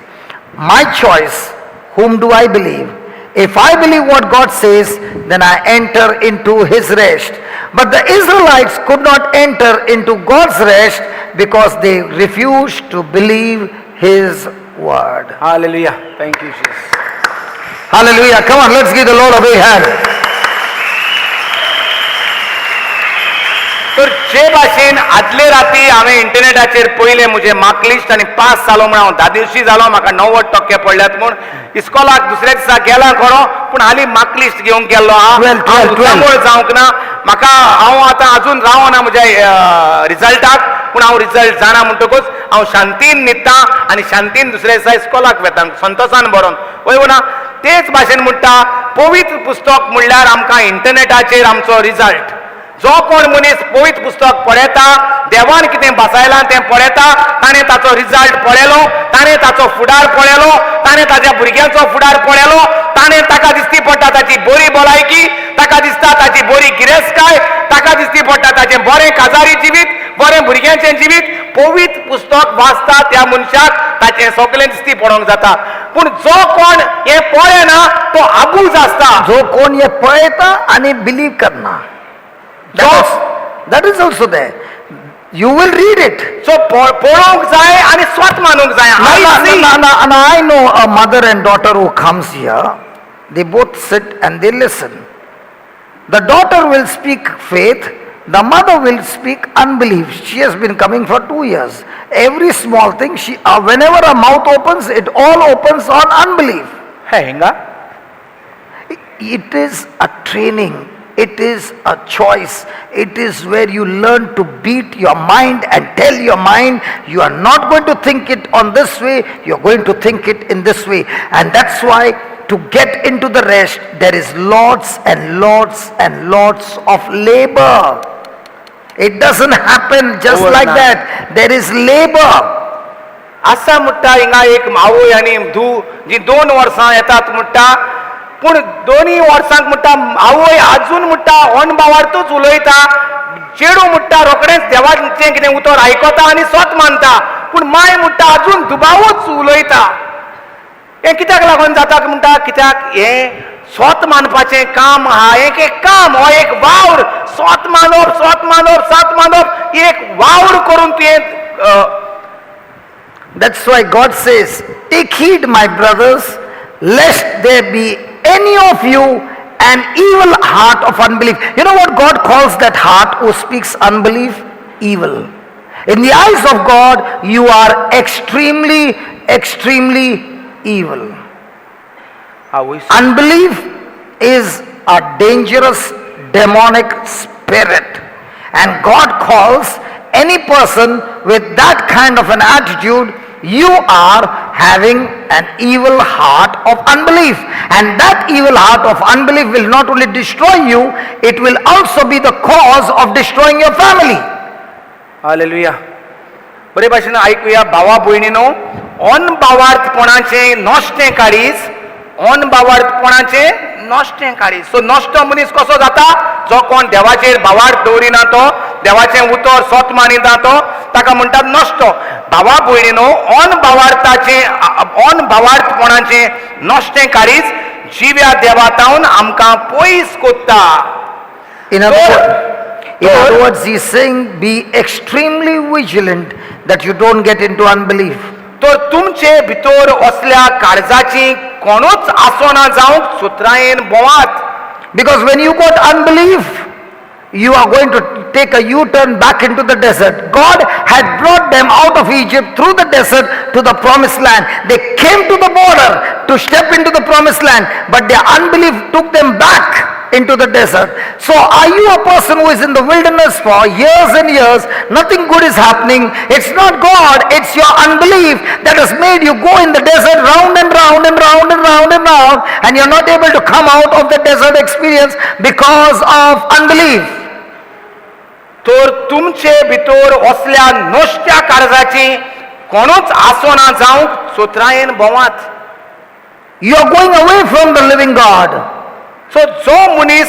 Speaker 5: My choice, whom do I believe? If I believe what God says, then I enter into his rest. But the Israelites could not enter into God's rest because they refused to believe his word.
Speaker 6: Hallelujah, thank you Jesus.
Speaker 5: Hallelujah. Come on, let's give the Lord a big hand.
Speaker 6: तर जे भाशेन आदले राती हांवें इंटरनेटाचेर पळयलें म्हजें mark list आनी pass जालो म्हूण हांव धादिवशी जालो, म्हाका 90% पडल्यात म्हूण इस्कॉलाक दुसऱ्या दिसा गेला खरो, पूण हालीं मार्क लिस्ट घेवंक गेल्लो आहा.
Speaker 5: 12, 12,
Speaker 6: हांव उचांबळ जावंक ना. म्हाका हांव आतां अजून रावना म्हज्या रिजल्टाक, पूण हांव रिजल्ट जाणा म्हणटकूच हांव शांतीन न्हिदता आनी शांतीन दुसऱ्या दिसा इस्कॉलाक वेता संतोसान बरोवन वय ना. तेच भाशेन म्हणटा पवित्र पुस्तक म्हणल्यार आमकां इंटरनेटाचेर आमचो रिजल्ट. जो कोण मनीस पवित्र पुस्तक पळयता, देवान कितें बसयलां तें पळयता, ताणें ताचो रिजल्ट पळयलो, ताणें ताचो फुडार पळयलो, ताणें ताच्या भुरग्यांचो फुडार पळयलो, ताणें ताका दिसती पडटा ताची बरी भलायकी, ताका दिसता ताची बरी गिरेस्तकाय, ताका दिसती पडटा ताचें बरें काजारी जिवीत, बरें भुरग्यांचें जिवीत. पवित्र पुस्तक वाचता त्या मनशाक ताचें सगळें दिसती पडोवंक जाता. पूण जो कोण हें पळयना तो आबूज आसता.
Speaker 5: जो कोण हे पळयता आणि बिलीव करना. That is also there. You will read it.
Speaker 6: So पळोवंक जाय आनी स्वत मानूंक जाय.
Speaker 5: No,
Speaker 6: I
Speaker 5: no,
Speaker 6: see.
Speaker 5: No, no, no, I know a mother and daughter who comes here. They both sit and they listen. The daughter will speak faith. The mother will speak unbelief. She has been coming for 2 years. Every small thing, whenever her mouth opens, it all opens on unbelief.
Speaker 6: हे हिंगा.
Speaker 5: It is a training. It is a choice. It is where you learn to beat your mind and tell your mind, you are not going to think it on this way, you are going to think it in this way. And that's why to get into the rest, there is lots and lots and lots of labor. It doesn't happen just like
Speaker 6: Overnight.
Speaker 5: That. There is labor.
Speaker 6: आसा म्हणटा हिंगा एक आवय आनी धूव जी 2 वर्सां येतात म्हणटा, पूण दोनूय वर्सांक म्हणटा आवय आजून म्हणटा अणभावार्थूच उलयता. चेडूं म्हणटा रोखडेंच देवाचें कितें उतर आयकता आनी स्वत मानता, पूण माय म्हणटा अजून दुबावूच उलयता. हें कित्याक लागून जाता म्हणटा, कित्याक हें स्वत मानपाचें काम आहा, हें एक काम, हो एक वावर. स्वत मानप, स्वत मानप, सात मानप, एक वावर करून तुवें.
Speaker 5: That's why God says, "Take heed, my brothers, lest there be any of you an evil heart of unbelief." You know what God calls that heart who speaks unbelief? Evil. In the eyes of God, you are extremely, extremely evil.
Speaker 6: आवय.
Speaker 5: Unbelief is a dangerous demonic spirit. And God calls any person with that kind of an attitude, you are having an evil heart of unbelief. And that evil heart of unbelief will not only destroy you, it will also be the cause of destroying your family.
Speaker 6: Hallelujah. बरे भाशेन आयकुया भावा भयणीनो, अनभावार्थपणाचें नश्टें काळीज, अनभावार्थपणाचें नश्टें काळीज. So नश्टो मनीस कसो जाता? जो कोण देवाचेर भावार्थ दवरिना, तो देवाचें उतर सोत मानिना, तो ताका म्हणटात नश्टो. भावा भयणीनो, अनभावार्थाचें अनभावार्थपणाचें नश्टें काळीज जिव्या देवा तावन आमकां पयस कोत्ता.
Speaker 5: In other words, he's saying, be extremely vigilant that you don't get into unbelief.
Speaker 6: तर तुमचे भितर असल्या काळजाची कोणूच आसना जावंक सुत्रायेन भोवात.
Speaker 5: Because when you got unbelief, you are going to take a U-turn back into the desert. God had brought them out of Egypt through the desert to the promised land. They came to the border to step into the promised land, but their unbelief took them back into the desert. So are you a person who is in the wilderness for years and years? Nothing good is happening. It's not God, it's your unbelief that has made you go in the desert round and round and round and round and round, and you're not able to come out of the desert experience because of unbelief.
Speaker 6: तर तुमचे भितर असल्या नश्ट्या काळजाची कोणूच आसना जावंक सुत्रायेन भोवात.
Speaker 5: You are going away from the living God.
Speaker 6: So जो मनीस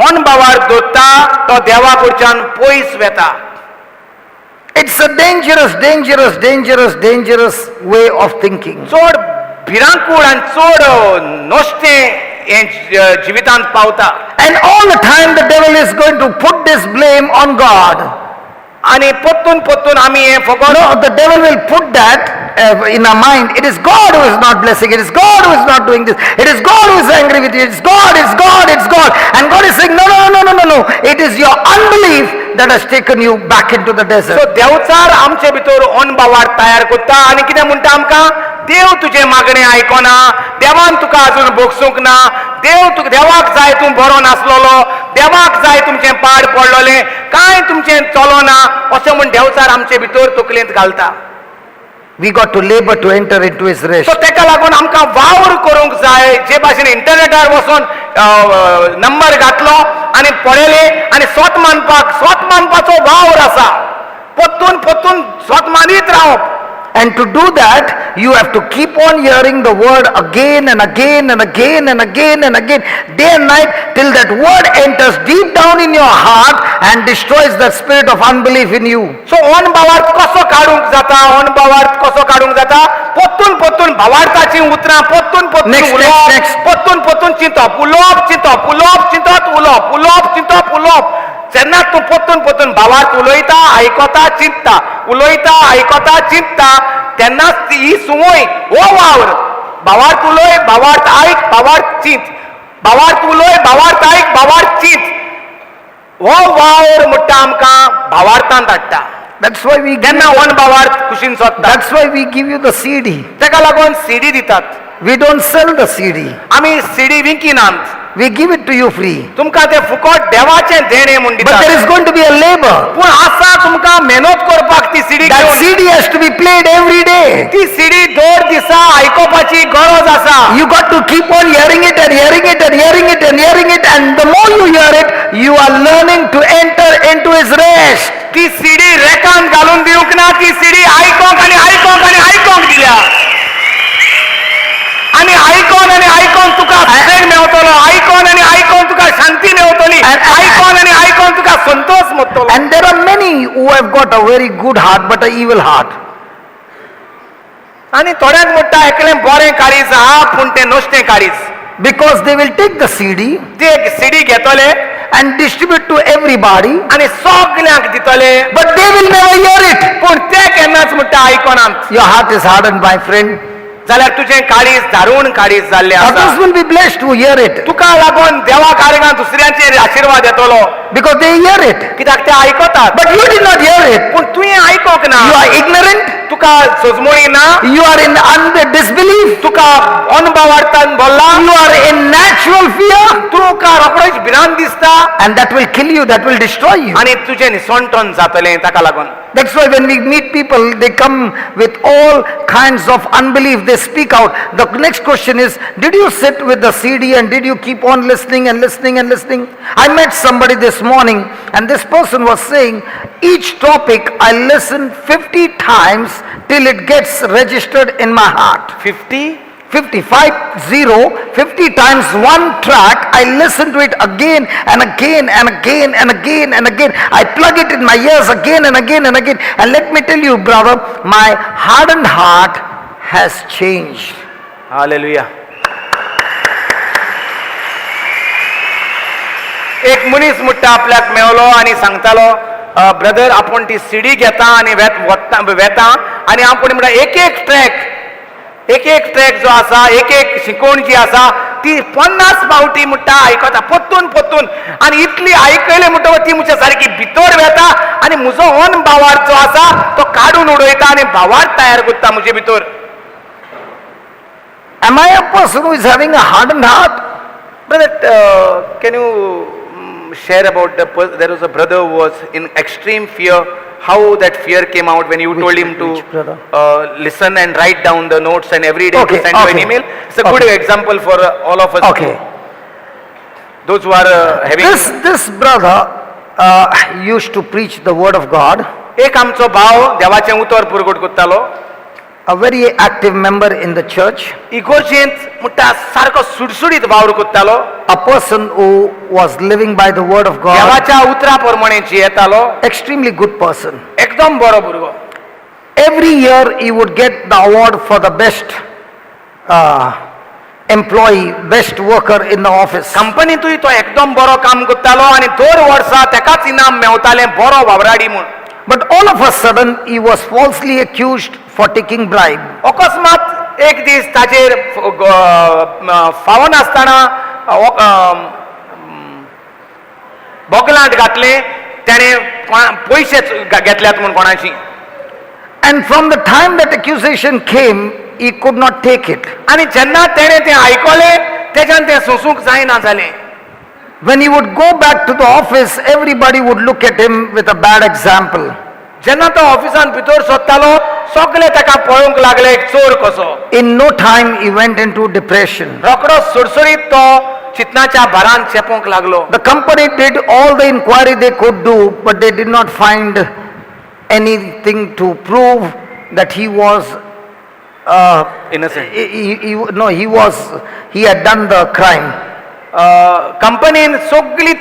Speaker 6: अनभावार दवरता तो देवा कडच्यान पयस वेता.
Speaker 5: It's a dangerous, dangerous, dangerous, dangerous way of thinking.
Speaker 6: चड भिरांकूळ आनी चड नश्टें हें जिवितांत पावता.
Speaker 5: And all the time the devil is going to put this blame on God.
Speaker 6: आनी परतून परतून आमी हें फकत
Speaker 5: No, the devil will put that in our mind. It is God who is not blessing. It is God who is not doing this. It is God who is angry with you. It's God, it's God, it's God. And God is saying, "No, no, no, no, no, no. It is your unbelief that has taken you back into the desert."
Speaker 6: So Devchar आमचे भितर अनभावार तयार करता आनी कितें म्हणटा आमकां, देव तुजें मागणें आयकना, देवान तुका अजून भोगसूंक ना, देव तुका देवाक जाय तूं बरो नासलेलो, देवाक जाय तुमचें पाड पडलोलें, कांय तुमचें चलोना, अशें म्हूण देवचार आमचे भितर तकलेंत घालता.
Speaker 5: We got to labor to enter into his rest.
Speaker 6: So तेका लागून आमकां वावर करूंक जाय. जे भाशेन इंटरनेटार वचून नंबर घातलो आनी पळयले आनी स्वत मानपाक, स्वत मानपाचो वावर आसा, परतून परतून स्वत मानीत रावप.
Speaker 5: And to do that, you have to keep on hearing the word again and again and again and again and again, day and night, till that word enters deep down in your heart and destroys that spirit of unbelief in you.
Speaker 6: So अनभावार्थ कसो काडूंक जाता? अनभावार्थ कसो काडूंक जाता? परतून परतून भावार्थाची उतरां परतून परतून
Speaker 5: Next,
Speaker 6: उलोवप,
Speaker 5: next, next.
Speaker 6: परतून परतून चिंतप, उलोवप, चिंतप, उलोवप, चिंतप, उलोवप, उलोवप, चिंतप, उलोवप. जेन्ना तूं परतून परतून भावार्थ उलयता, आयकता, चिंतता, उलयता, आयकता, चिंतता, तेन्नाच ती ही संवय, हो वावर, भावार्थ उलय, भावार्थ आयक, भावार्थ चिंत, भावार्थ उलय, भावार्थ आयक, भावार्थ चिंत, हो वावर म्हणटा आमकां भावार्थांत हाडटा.
Speaker 5: That's why we give
Speaker 6: तेन्ना
Speaker 5: you,
Speaker 6: अनभावार्थ कुशीन सोदता.
Speaker 5: That's why we give you the CD.
Speaker 6: तेका लागून सीडी दितात.
Speaker 5: We don't sell the CD.
Speaker 6: आमी CD विकिनात.
Speaker 5: We give it to you free.
Speaker 6: तुमकां ते फुकट देवाचें देणें म्हूण
Speaker 5: But there
Speaker 6: दितात.
Speaker 5: is going to be a labor.
Speaker 6: पूण आसा तुमकां मेहनत करपाक ती सीडी
Speaker 5: That
Speaker 6: घेवन.
Speaker 5: CD has to be played every day.
Speaker 6: ती सीडी दर दिसा आयकोपाची गरज आसा.
Speaker 5: You got to keep on hearing it and hearing it and hearing it and hearing it, and the more you hear it, you are learning to enter into his rest.
Speaker 6: ती CD रेकान घालून दिवंक ना, ती CD आयकोंक आनी आयकोंक आनी आयकोंक दिल्या. आनी आयकोन आनी आयकोन तुका सुशेग मेवतलो, आयकोन आनी आयकोन तुका शांती मेवतली, आयकोन आनी आयकोन तुका Santosh मेवतलो.
Speaker 5: And there are many who have got a very good heart but a evil heart.
Speaker 6: आनी थोड्यांक म्हणटा एकलें बरें काळीज आहा पूण तें नश्टें काळीज.
Speaker 5: Because they will take the CD
Speaker 6: ते एक सीडी घेतले
Speaker 5: and distribute to everybody,
Speaker 6: आनी सगल्यांक दितले,
Speaker 5: but they will never hear it.
Speaker 6: पूण ते केन्नाच म्हणटा आयकोनात.
Speaker 5: Your heart is hardened, my friend.
Speaker 6: जाल्यार तुजें काळीज दारूण काळीज जाल्लें आसा.
Speaker 5: Others will be blessed who hear it
Speaker 6: तुका लागून देवा कार्यान दुसऱ्यांचेर आशिर्वाद येतलो,
Speaker 5: because they hear it.
Speaker 6: कित्याक ते आयकतात.
Speaker 5: But you did not hear it.
Speaker 6: पूण तुवें आयकोंक ना.
Speaker 5: You are ignorant.
Speaker 6: तुका सजमोळी ना.
Speaker 5: You are in disbelief.
Speaker 6: तुका अनभावार्थान बोल्ला.
Speaker 5: You are in natural fear.
Speaker 6: तुका रोखडोच भिरांत दिसता.
Speaker 5: And that will kill you, that will destroy you.
Speaker 6: आनी तुजें निसणटन जातलें ताका लागून.
Speaker 5: That's why when we meet people, they come with all kinds of unbelief. They speak out. The next question is, did you sit with the CD and did you keep on listening and listening and listening? I met somebody this morning and this person was saying, each topic I listen 50 times till it gets registered in my heart.
Speaker 6: 50?
Speaker 5: 50, 5 0, 50 times one track, I listen to it again and again and again and again and again. I plug it in my ears again and again and again. And let me tell you, brother, my hardened heart has changed.
Speaker 6: Hallelujah. एक मनीस म्हणटा आपल्याक मेवलो आनी सांगतालो, brother, आपूण ती CD घेता आनी वेत वता वेता आनी आपूण म्हणटा एक एक ट्रॅक, एक एक ट्रॅक जो आसा, एक एक शिकवण जी आसा ती 50 फावटी म्हणटा आयकता परतून परतून. आनी इतली आयकयले म्हणटकच ती म्हज्या सारकी भितर वेता आनी म्हजो अन भावार्थ जो आसा तो काडून उडयता आनी भावार्थ तयार करता म्हजे भितर.
Speaker 5: Am I a person who is having a hardened heart?
Speaker 6: Brother, can you share about there was a brother who was in extreme fear, how that fear came out when you told him to
Speaker 5: Which brother?
Speaker 6: Listen and write down the notes and every day to send you an email. It's a good example for all of us. Those who are having.
Speaker 5: This brother used to preach the word of God,
Speaker 6: एक आमचो भाव देवाचें उतर पुरगट करतालो.
Speaker 5: A very active member in the church,
Speaker 6: इगोर्जेंत म्हणटा सारको सुडसुडीत वावर करतालो.
Speaker 5: A person who was living by the word of God,
Speaker 6: देवाच्या उतरा प्रमाणे जियेतालो.
Speaker 5: Extremely good person.
Speaker 6: एकदम बरो भुरगो.
Speaker 5: Every year he would get the award for the best employee, best worker in the office.
Speaker 6: कंपनीतूय तो एकदम बरो काम करतालो आनी दर वर्सा तेकाच इनाम मेवतालें बरो वावराडी म्हूण.
Speaker 5: But all of a sudden he was falsely accused for taking bribe.
Speaker 6: अकस्मात एक दीस ताचेर फावनासतना बोगलांत घातलें तेणें पयशे घेतल्यात म्हूण कोणाची.
Speaker 5: And from the time that accusation came, he could not take it.
Speaker 6: आनी जेन्ना तेणें तें आयकलें तेज्यान तें सोंसूंक जायना जालें.
Speaker 5: When he would go back to the office, everybody would look at him with a bad example.
Speaker 6: जेन्ना तो ऑफिसान भितर सोदतालो सगळे ताका पळोवंक लागले एक चोर कसो.
Speaker 5: In no time, he went into depression.
Speaker 6: रोकडो सुरसुरीत तो चिंतनाच्या भारान चेपोंक लागलो.
Speaker 5: The company did all the inquiry they could do, but they did not find anything to prove that he was
Speaker 6: Innocent.
Speaker 5: No, he had done the crime.
Speaker 6: कंपनीन सगळी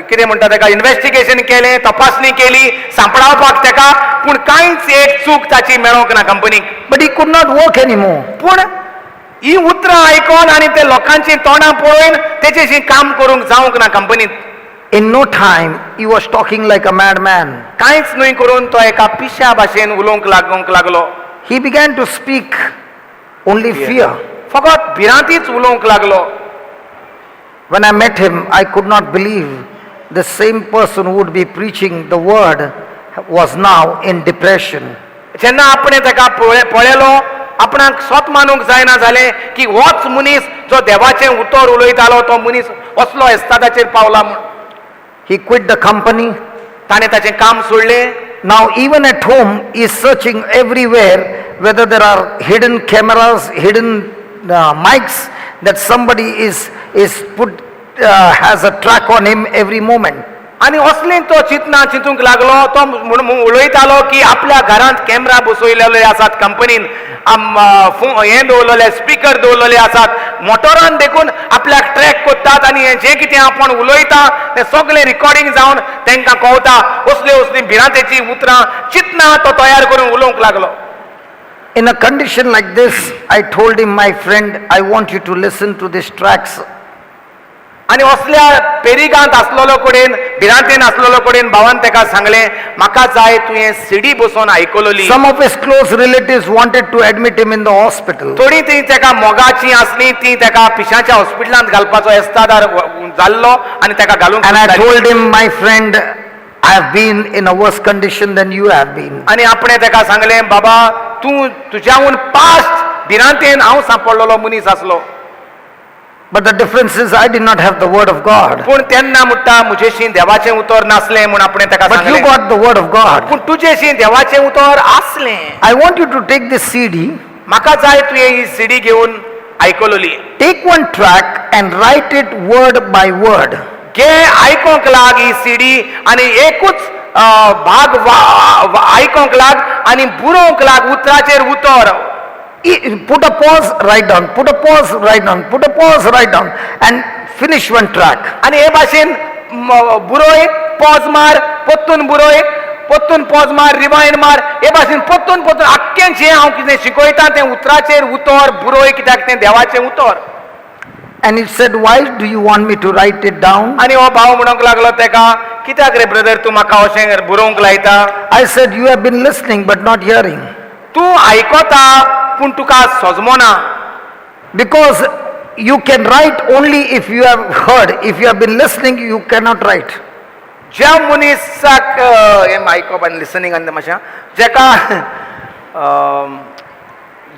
Speaker 6: कितें म्हणटा ताका investigation केलें, तपासणी केली सांपडावपाक ताका, पूण कांयच एक चूक ताची मेळोंक ना कंपनीक.
Speaker 5: But he could not work anymore.
Speaker 6: पूण ही उतरां आयकोन आनी ते लोकांची तोंडां पळोवन तेचेशी काम करूंक जावंक ना कंपनीत.
Speaker 5: In no time, he was talking like a madman.
Speaker 6: कांयच न्हय करून तो एका पिश्या भाशेन उलोवंक लागूंक लागलो.
Speaker 5: He began to speak only fear.
Speaker 6: फकत भिरांतीच उलोवंक लागलो.
Speaker 5: When I met him, I could not believe the same person who would be preaching the word was now in depression.
Speaker 6: जेन्ना आपणे ताका पळयलो आपणाक स्वत मानूंक जायना जालें की होच मनीस जो देवाचें उतर उलयतालो तो मनीस असलो एस्तादाचेर पावला म्हूण.
Speaker 5: He quit the company.
Speaker 6: ताणें ताचें काम सोडलें.
Speaker 5: Now, even at home, he is searching everywhere whether there are hidden cameras, hidden mics, that somebody is put, has a track on him every moment.
Speaker 6: आनी असली तो चिंतना चिंतूंक लागलो. तो म्हूण उलयतालो की आपल्या घरांत कॅमेरा बसयलेले आसात कंपनीन, हें दवरलेले, स्पिकर दवरलेले आसात मोटोरान, देखून आपल्याक ट्रॅक करतात आनी हें जें कितें आपूण उलयता तें सगळें रिकॉर्डिंग जावन तांकां कळटा. असली असली भिरांतेची उतरां चिंतना तो तयार करून उलोवंक लागलो.
Speaker 5: In a condition like this, I told him, "My friend, I want you to listen to these tracks."
Speaker 6: आनी असल्या पेरिगांत आसलेलो कडेन, भिरांतेन आसलेलो कडेन भावान ताका सांगलें, म्हाका जाय तुवें सिडी बसोवन आयकलोली.
Speaker 5: Some of his close relatives wanted to admit him in the hospital.
Speaker 6: थोडी ती ताका मोगाची आसली, ती ताका पिशाच्या हॉस्पिटलांत घालपाचो एस्तादार जाल्लो आनी ताका घालूंक
Speaker 5: And I
Speaker 6: सोदताली.
Speaker 5: Told him, "My friend, I have been in a worse condition than you have been."
Speaker 6: आनी आपणे ताका सांगलें, बाबा, तूं तुज्याहून पास्ट भिरांतेन हांव सांपडलेलो मनीस आसलो.
Speaker 5: But the difference is, I did not have the word of God.
Speaker 6: पूण तेन्ना म्हणटा म्हजेशी देवाचें उतर नासलें म्हूण आपणे ताका
Speaker 5: But you
Speaker 6: सांगलें.
Speaker 5: Got the word of God.
Speaker 6: पूण तुजेशी देवाचें उतर आसलें.
Speaker 5: I want you to take this CD,
Speaker 6: म्हाका जाय तुवें ही सिडी घेवन आयकलोली.
Speaker 5: Take one track and write it word by word.
Speaker 6: घे, आयकोंक लाग ही सिडी आनी एकूच भाग आयकोंक लाग आनी बरोवंक लाग उतराचेर उतर.
Speaker 5: Put a pause, write down, put a pause, write down, put a pause, write down, and finish one track.
Speaker 6: आनी हे भाशेन बुरोय, पॉज मार, पोत्तून बुरोय, पोत्तून पॉज मार, रिवायंड मार, हे भाशेन पोत्तून पोत्तून आख्खें जें हांव कितें शिकयता तें उतराचेर उतर बुरोय, कित्याक तें देवाचें उतर.
Speaker 5: And he said, "Why do you want me to write it down?"
Speaker 6: आनी हो भाव म्हणूंक लागलो तेका, कित्याक रे ब्रदर तूं म्हाका अशें बरोवंक लायता?
Speaker 5: I said, "You have been listening but not hearing."
Speaker 6: तूं आयकता पूण तुका सजमोना.
Speaker 5: Because you can write only if you have heard. If you have been listening, you cannot write.
Speaker 6: ज्या मनीसाक हें आयकप आनी लिसनींग आनी मातशें जेका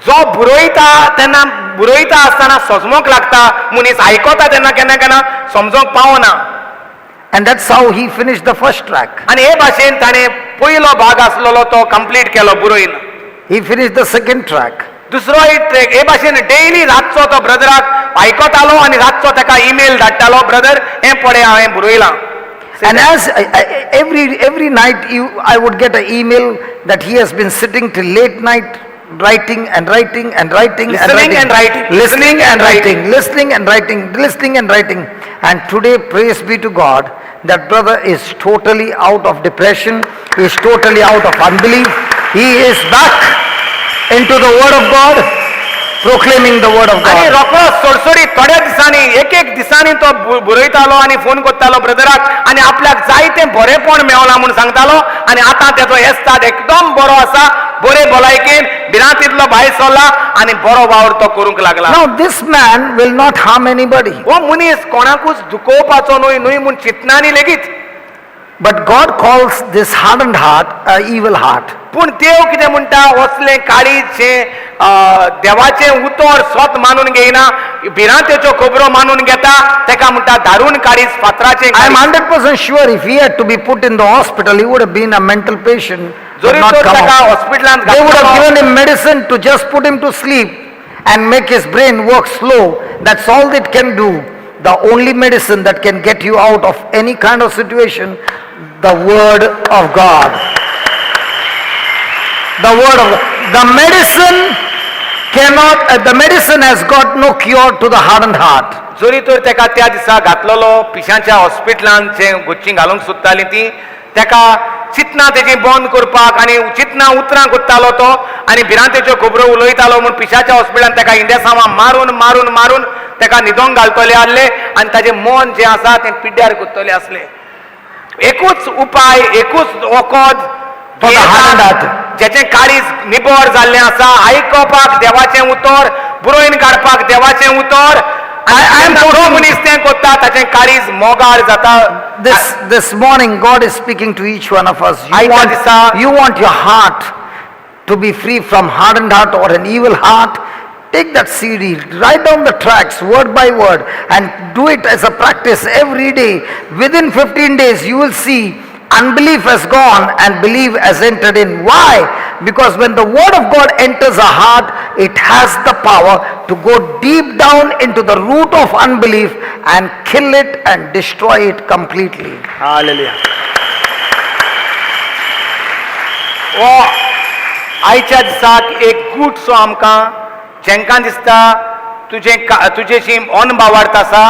Speaker 6: जो बरयता तेन्ना बरयता आसतना सजमोंक लागता. मनीस आयकता तेन्ना केन्ना केन्ना समजोंक पावना.
Speaker 5: And that's how he finished the first track.
Speaker 6: आनी हे भाशेन ताणें पयलो भाग आसलेलो तो कंप्लीट केलो बरोवन.
Speaker 5: He finished the second track.
Speaker 6: दुसरो एक ट्रॅक. हे भाशेन डेली रातचो तो ब्रदराक आयकतालो आनी रातचो ताका ईमेल धाडटालो, ब्रदर, हें पळय, हांवें बरयलां.
Speaker 5: And as every night I would get an email that he has been sitting till late night writing and writing and writing
Speaker 6: Listening and writing.
Speaker 5: Listening and writing, listening and writing, listening and writing. And today, praise be to God, that brother is totally out of depression, he is totally out of unbelief. He is back into the Word of God, proclaiming the Word of
Speaker 6: आनी
Speaker 5: God.
Speaker 6: रोखडो सोडसोडीत थोड्या दिसांनी, एक एक दिसांनी तो बरयतालो आनी phone करतालो ब्रदराक आनी आपल्याक जायतें बरेपण मेवलां म्हूण सांगतालो. आनी आतां तेजो एस्ताद एकदम बरो आसा, बरे भलायकेन भिरांतींतलो भायर सरला आनी बरो वावर तो करूंक लागला.
Speaker 5: Now, this man will not harm anybody.
Speaker 6: हो मनीस कोणाकूच दुखोवपाचो न्हय, न्हय म्हूण चिंतनानी लेगीत.
Speaker 5: But God calls this hardened heart a evil heart.
Speaker 6: पूण देव कितें म्हणटा, असलें काळीज देवाचें उतर स्वत मानून घेयना, भिरांतेच्यो खबरो मानून घेता, तेका म्हणटा दारून काळीज, फातराचें
Speaker 5: I am
Speaker 6: काळीज.
Speaker 5: 100% sure if he had to be put in the hospital, he would have been a mental patient but
Speaker 6: जरी
Speaker 5: not
Speaker 6: तर
Speaker 5: come
Speaker 6: ताका
Speaker 5: out.
Speaker 6: हॉस्पिटलांत
Speaker 5: They would have
Speaker 6: घातलो,
Speaker 5: given him medicine to just put him to sleep and make his brain work slow. That's all it can do. The only medicine that can get you out of any kind of situation, the Word of God. The Word of the medicine cannot, the medicine has got no cure to the hardened heart.
Speaker 6: जरी तर तेका त्या दिसा घातलेलो पिशांच्या हॉस्पिटलांत, जे Gucci घालूंक सोदताली ती, तेका चिंतना तेजी बंद करपाक आनी चिंतना उतरां कोत्तालो तो आनी भिरांतेच्यो खबरो उलयतालो म्हूण पिशाच्या हॉस्पिटलांत तेका इंदेसांवां मारून मारून मारून तेका न्हिदोंक घालतले आसले आनी ताजें मन जें आसा तें पिड्ड्यार करतले आसले. एकूच उपाय, एकूच वखद
Speaker 5: For the hardened heart.
Speaker 6: जेचें काळीज निबर जाल्लें आसा, आयकोपाक देवाचें उतर, बरोवन काडपाक देवाचें उतर.
Speaker 5: I am
Speaker 6: जो मनीस तें करता ताचें काळीज मोगाळ जाता.
Speaker 5: This morning, God is speaking to each one of us. You
Speaker 6: आयच्या
Speaker 5: want,
Speaker 6: दिसा
Speaker 5: you want your heart to be free from hardened heart or an evil heart? Take that CD, write down the tracks word by word, and do it as a practice every day. Within 15 days, you will see unbelief has gone and belief has entered in. Why? Because when the word of God enters our heart, it has the power to go deep down into the root of unbelief and kill it and destroy it completely.
Speaker 6: Hallelujah. हो आयच्या दिसाक एक गूट so आमकां जेंकां दिसता तुजें तुजेशी on बावार्थ आसा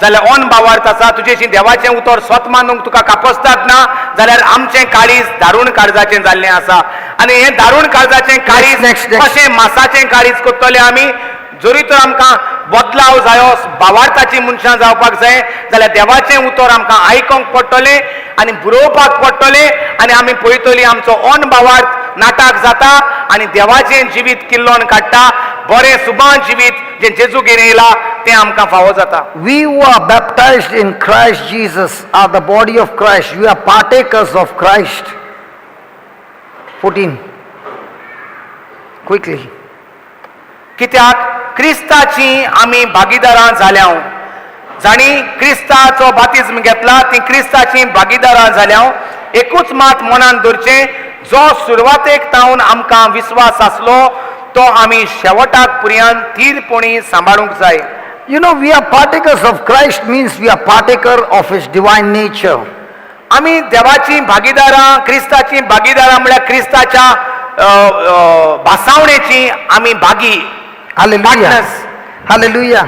Speaker 6: जाल्यार ऑन बावार्थ आसा तुजेशी देवाचें उतर स्वत मानूंक तुका कापस्तात ना जाल्यार आमचें काळीज दारूण काळजाचें जाल्लें आसा आनी हें दारूण काळजाचें काळीज
Speaker 5: Next, next.
Speaker 6: कशें मासाचें काळीज करतले आमी जरी तर आमकां बदलाव जायो बावार्थाची मनशां जावपाक जाय जाल्यार देवाचें उतर आमकां आयकोंक पडटलें आनी बरोवपाक पडटलें आनी आमी पळयतली आमचो ऑन बावार्थ नाटक जाता आनी देवाचें जिवीत किल्लोन काडटा बरें सुबान जिवीत जें जेजूगेर येयला तें आमकां फावो जाता.
Speaker 5: We who are baptized in Christ Jesus are the body of Christ. We are partakers of Christ. 14. Quickly.
Speaker 6: कित्याक क्रिस्ताची आमी भागीदारां जाल्या जाणी क्रिस्ताचो बातिज्म घेतला ती क्रिस्ताची भागीदारां जाल्या. एकूच मात मनान दवरचें जो सुरवातेक तावन आमकां विस्वास आसलो तो आमी शेवटाक पुरयान थीरपणी सांबाळूंक जाय.
Speaker 5: We are partakers of Christ means we are partaker of His divine nature.
Speaker 6: आमी देवाची भागीदारां क्रिस्ताची भागीदारां म्हळ्यार क्रिस्ताच्या अ, अ, भासावणेची आमी भागी.
Speaker 5: Hallelujah.
Speaker 6: Partners.
Speaker 5: Hallelujah.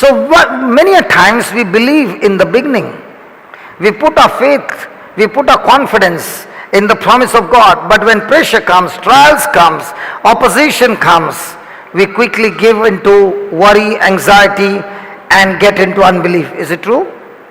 Speaker 5: So what, many a times we believe in the beginning. We put our faith, we put our confidence in the promise of God. But when pressure comes, trials comes, opposition comes, we quickly give into worry, anxiety and get into unbelief. Is it true?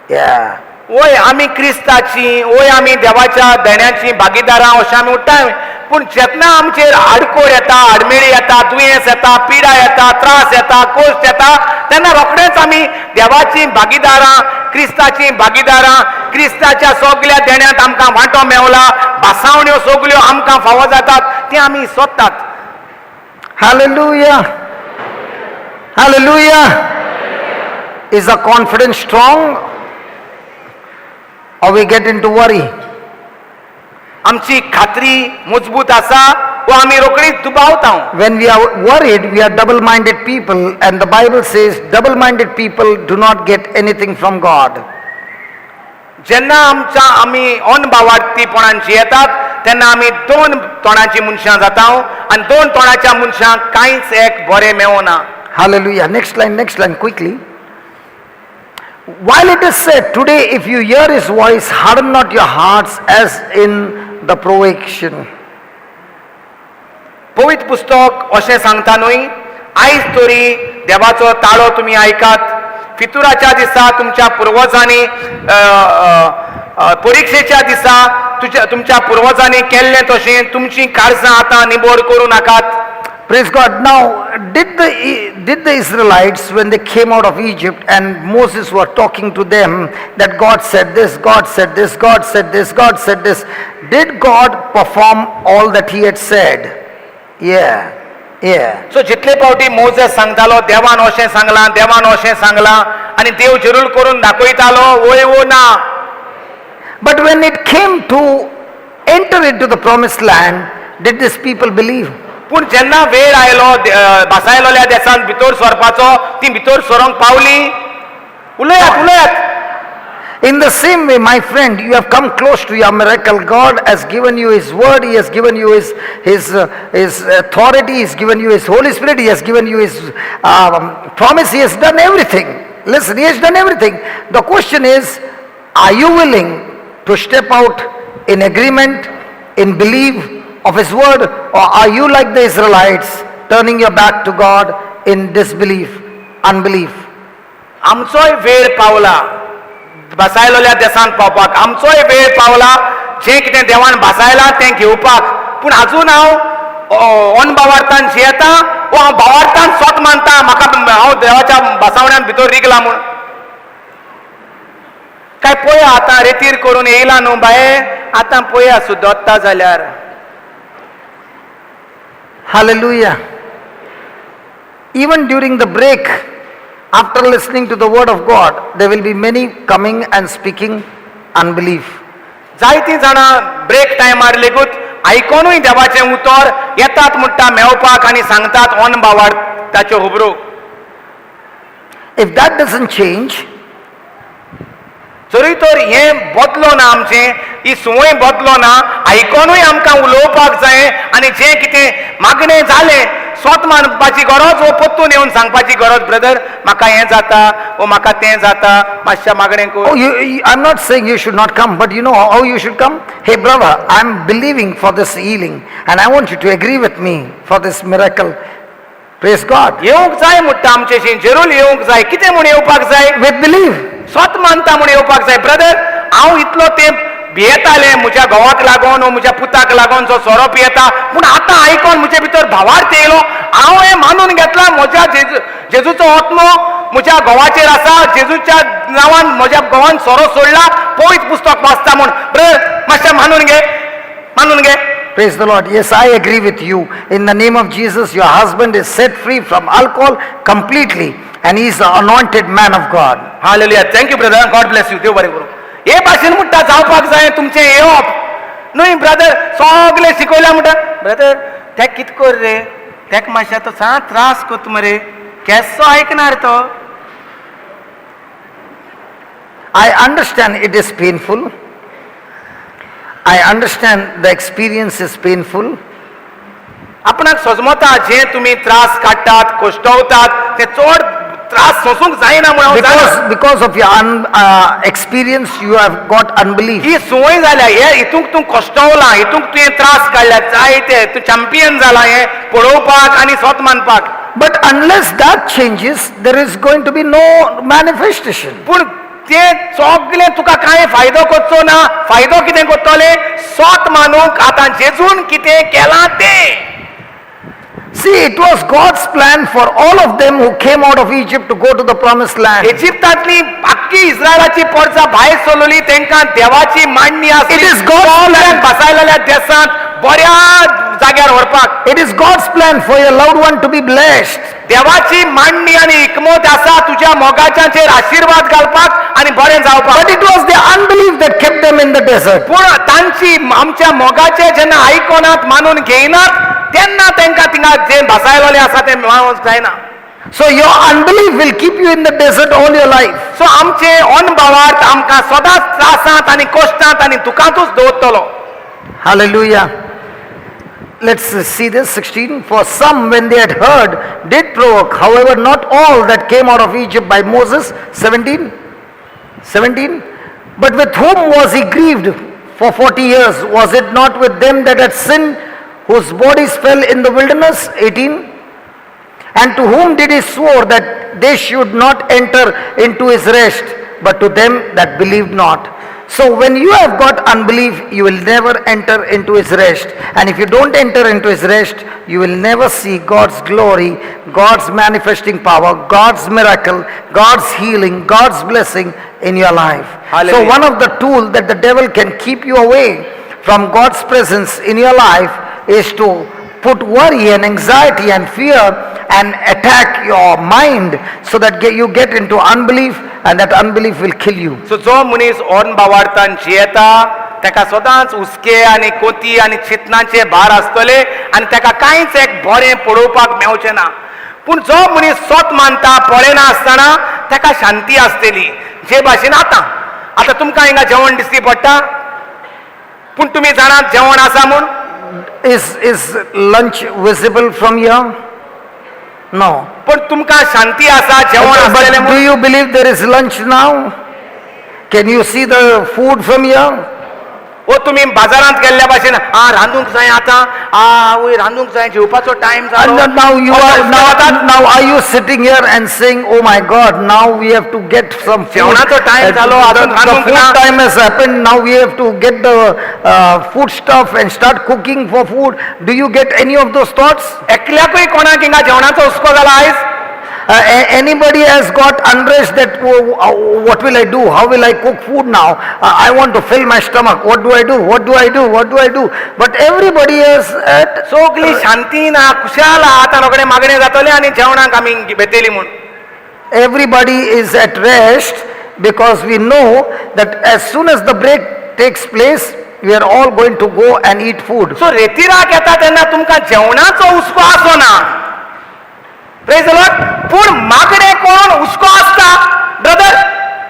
Speaker 5: Yeah.
Speaker 6: वय आमी क्रिस्ताची वय आमी देवाच्या देण्याची भागीदारां अशें आमी उठ्ठाय पूण जेन्ना आमचेर आडकोळ येता आडमेळी येता दुयेंस येता पिडा येता त्रास येता कोश्ट येता तेन्ना रोखडेच आमी देवाची भागीदारां क्रिस्ताची भागीदारां क्रिस्ताच्या सगल्या देण्यांत आमकां वांटो मेवला भासावण्यो सगल्यो आमकां फावो जातात तें आमी सोदतात.
Speaker 5: Hallelujah. Hallelujah. Is the confidence strong or we get into worry?
Speaker 6: आमची खात्री मजबूत आसा वो आमी रोखडीच दुबावता.
Speaker 5: When we are worried, we are double minded people, and the Bible says double minded people do not get anything from God.
Speaker 6: जेन्ना आमच्या आमी अनभावार्थीपणान जियेतात तेन्ना आमी दोन तोंडाची मनशां जाता आनी दोन तोंडाच्या मनशांक कांयच एक बरें मेवना.
Speaker 5: Hallelujah. Next line, quickly. While it is said, "Today, if you hear his voice, harden not your hearts as in the provocation."
Speaker 6: पवित्र पुस्तक अशें सांगता न्हय आयज तरी देवाचो ताळो तुमी आयकात फितुराच्या दिसा तुमच्या पुर्वजांनी अ, अ, अ, परिक्षेच्या दिसा तुज्या तुमच्या पुर्वजांनी केल्लें तशें तुमचीं काळजां आतां निबोर करूं नाकात.
Speaker 5: Praise God. Now, did the Israelites, when they came out of Egypt and Moses were talking to them, that God said this, God said this, God said this, God said this, did God perform all that He had said? Yeah.
Speaker 6: So जितले फावटी Moses सांगतालो देवान अशें सांगलां देवान अशें सांगलां आनी देव जरूर करून दाखयतालो वय वो ना.
Speaker 5: But when it came to enter into the promised land, did these people believe?
Speaker 6: पूण जेन्ना वेळ आयलो भासायलोल्या देसान भितर सरपाचो ती भितर सरोंक पावली? उलयात उलयात.
Speaker 5: In the same way, my friend, you have come close to your miracle. God has given you His word, He has given you His authority, He has given you His Holy Spirit, He has given you His promise, He has done everything. Listen, He has done everything. The question is, are you willing to step out in agreement, in belief of His word, or are you like the Israelites, turning your back to God in disbelief, unbelief?
Speaker 6: आमचोय वेळ पावला भासायलोल्या देसान पावपाक आमचोय वेळ पावला जें कितें देवान भासायलां तें घेवपाक पूण अजून हांव अनभावार्थान जियेता वो हांव भावार्थान स्वत मानता म्हाका हांव देवाच्या भासावण्यान भितर रिगला म्हूण काय पळया आतां रेतीर करून येयला न्हू बाये आतां पळया सुदोत्ता जाल्यार.
Speaker 5: Hallelujah. Even during the break, after listening to the word of God, there will be many coming and speaking unbelief.
Speaker 6: जायतीं जाणां ब्रेक टायमार लेगूत आयकोनूय देवाचें उतर येतात म्हणटा मेवपाक आनी सांगतात अनभावार्थ ताच्यो खबरो.
Speaker 5: If that doesn't change,
Speaker 6: जरूय तर हें बदलो ना, आमचें ही संवय बदलो ना, आयकोनूय आमकां उलोवपाक जाय आनी जें कितें मागणें जालें स्वत मानपाची गरज वो परतून येवन सांगपाची गरज, ब्रदर म्हाका हें जाता वो म्हाका तें जाता, मातशें मागणें कर.
Speaker 5: Oh, I'm not saying you should not come, but you know how you should come? Hey, brother, I'm believing for this healing and I want you to agree with me for this miracle. Praise God.
Speaker 6: येवंक जाय म्हणटा आमचेशी, जरूर येवंक जाय. कितें म्हूण येवपाक जाय?
Speaker 5: With belief.
Speaker 6: स्वत मानता म्हूण येवपाक जाय. ब्रदर हांव इतलो तेंप भियेतालें म्हज्या घोवाक लागून वो म्हज्या पुताक लागून जो सोरो पियेता, पूण आतां आयकोन म्हजे भितर भावार्थ येयलो. हांव हें मानून घेतलां, म्हज्या जेजू जेजूचो आत्मो म्हज्या घोवाचेर आसा, जेजूच्या नांवान म्हज्या घोवान सोरो सोडला, पवित्र पुस्तक वाचता म्हूण. ब्रदर मातशें मानून घे, मानून घे.
Speaker 5: Praise the Lord. Yes, I agree with you. In the name of Jesus, your husband is set free from alcohol completely and he is the anointed man of God.
Speaker 6: Hallelujah. Thank you brother, God bless you. देव बरें करूं. हे भाशेन म्हणटा जावपाक जाय तुमचें येवप न्हय ब्रदर. सगळें शिकयलां म्हणटा ब्रदर, तेक कित कर रे, तेक मातशें तो सा त्रास करता मरे, केसो आयकना रे तो.
Speaker 5: I understand it is painful. I understand the experience is painful.
Speaker 6: आपणाक सजमता जें तुमी त्रास काडटात, कश्टवतात, ते चड त्रास सोंसूंक जायना म्हूण हांव जाणा.
Speaker 5: Because of your experience, you have got unbelief.
Speaker 6: ही संवय जाल्या, हे हितूंक तूं कश्टवला, हितूंक तुवें त्रास काडल्या जायते, तूं चॅम्पियन जाला हें पळोवपाक आनी स्वत मानपाक.
Speaker 5: But unless that changes, there is going to be no manifestation.
Speaker 6: पूण ते सगळें तुका कांय फायदो करचो ना. फायदो कितें करतले? स्वत मानूंक आतां जेजून कितें केलां तें.
Speaker 5: See, it was God's plan for all of them who came out of Egypt to go to the promised land.
Speaker 6: इजिप्तांतली आख्खी इस्रायलाची पोरसां भायर सरलोली, तेंकां देवाची मांडणी आसली.
Speaker 5: It is God's
Speaker 6: सगळ्यांक
Speaker 5: plan.
Speaker 6: बसायलेल्या देसांत बऱ्या जाग्यार व्हरपाक.
Speaker 5: It is God's plan for your loved one to be blessed.
Speaker 6: देवाची मांडणी आनी हिकमत आसा तुज्या मोगाच्याचेर आशिर्वाद घालपाक आनी बरें जावपाक.
Speaker 5: But it was their unbelief that kept them in the desert.
Speaker 6: पूण तांची आमच्या मोगाचे जेन्ना आयकोनात, मानून घेयनात, तेन्ना तेंकां थिंगा जें बसायलोलें आसा तें मानूंक जायना.
Speaker 5: So your unbelief will keep you in the desert all your life.
Speaker 6: So आमचे अनभावार्थ आमकां सदांच त्रासांत आनी कश्टांत आनी दुखांतूच दवरतलो.
Speaker 5: Hallelujah. Let's see this 16. For some, when they had heard, did provoke. However, not all that came out of Egypt by Moses. 17. 17. But with whom was he grieved for 40 years? Was it not with them that had sinned, whose bodies fell in the wilderness? 18. And to whom did he swore that they should not enter into his rest, but to them that believed not? So when you have got unbelief, you will never enter into his rest. And if you don't enter into his rest, you will never see God's glory, God's manifesting power, God's miracle, God's healing, God's blessing in your life. So
Speaker 6: Hallelujah.
Speaker 5: One of the tools that the devil can keep you away from God's presence in your life is to put worry and anxiety and fear and attack your mind so that you get into unbelief, and that unbelief will kill you.
Speaker 6: So जो मनीस अनभावार्थान जियेता ताका सदांच हुस्के आनी कोती आनी चिंतनाचे भार आसतले आनी ताका कांयच एक बरें पळोवपाक मेवचें ना. पूण जो मनीस सोत मानता पळयना आसतना, ताका शांती आसतली. जे भाशेन आतां आतां तुमकां हिंगा जेवण दिसती पडटा, पूण तुमी जाणात जेवण आसा म्हूण.
Speaker 5: Is lunch visible from here? No.
Speaker 6: पूण तुमकां शांती आसा जेवण आसतलें
Speaker 5: But do
Speaker 6: म्हूण.
Speaker 5: You believe there is lunch now? Can you see the food from here?
Speaker 6: ओ तुमी बाजारांत गेल्ल्या भाशेन आ रांदूंक जाय आतां, आ वय रांदूंक जाय, जेवपाचो टायम जालो.
Speaker 5: And now you are now are you sitting here and saying, "Oh my God, now we have to get some food"?
Speaker 6: जेवणाचो time जालो,
Speaker 5: The
Speaker 6: अजून
Speaker 5: the
Speaker 6: रांदूंक
Speaker 5: food
Speaker 6: ना.
Speaker 5: Time has happened, now we have to get the food stuff and start cooking for food. Do you get any of those thoughts?
Speaker 6: एकल्याकूय कोणाक हिंगा जेवणाचो हुस्को जाला आयज?
Speaker 5: Anybody has got unrest that, "Oh, what will I do? How will I cook food now? I want to fill my stomach. What do I do? What do I do? What do I do?" But everybody is at
Speaker 6: सगळी शांती ना, खुशाल आतां रोखडें मागणें जातलें आनी जेवणाक आमी घेतली म्हूण.
Speaker 5: Everybody is at rest because we know that as soon as the break takes place, We are all going to go and eat food.
Speaker 6: So रेतिराक येता तेन्ना तुमकां जेवणाचो हुस्को आसना. प्रेज लॉर्ड. पूण मागणें करून हुस्को आसता. ब्रदर,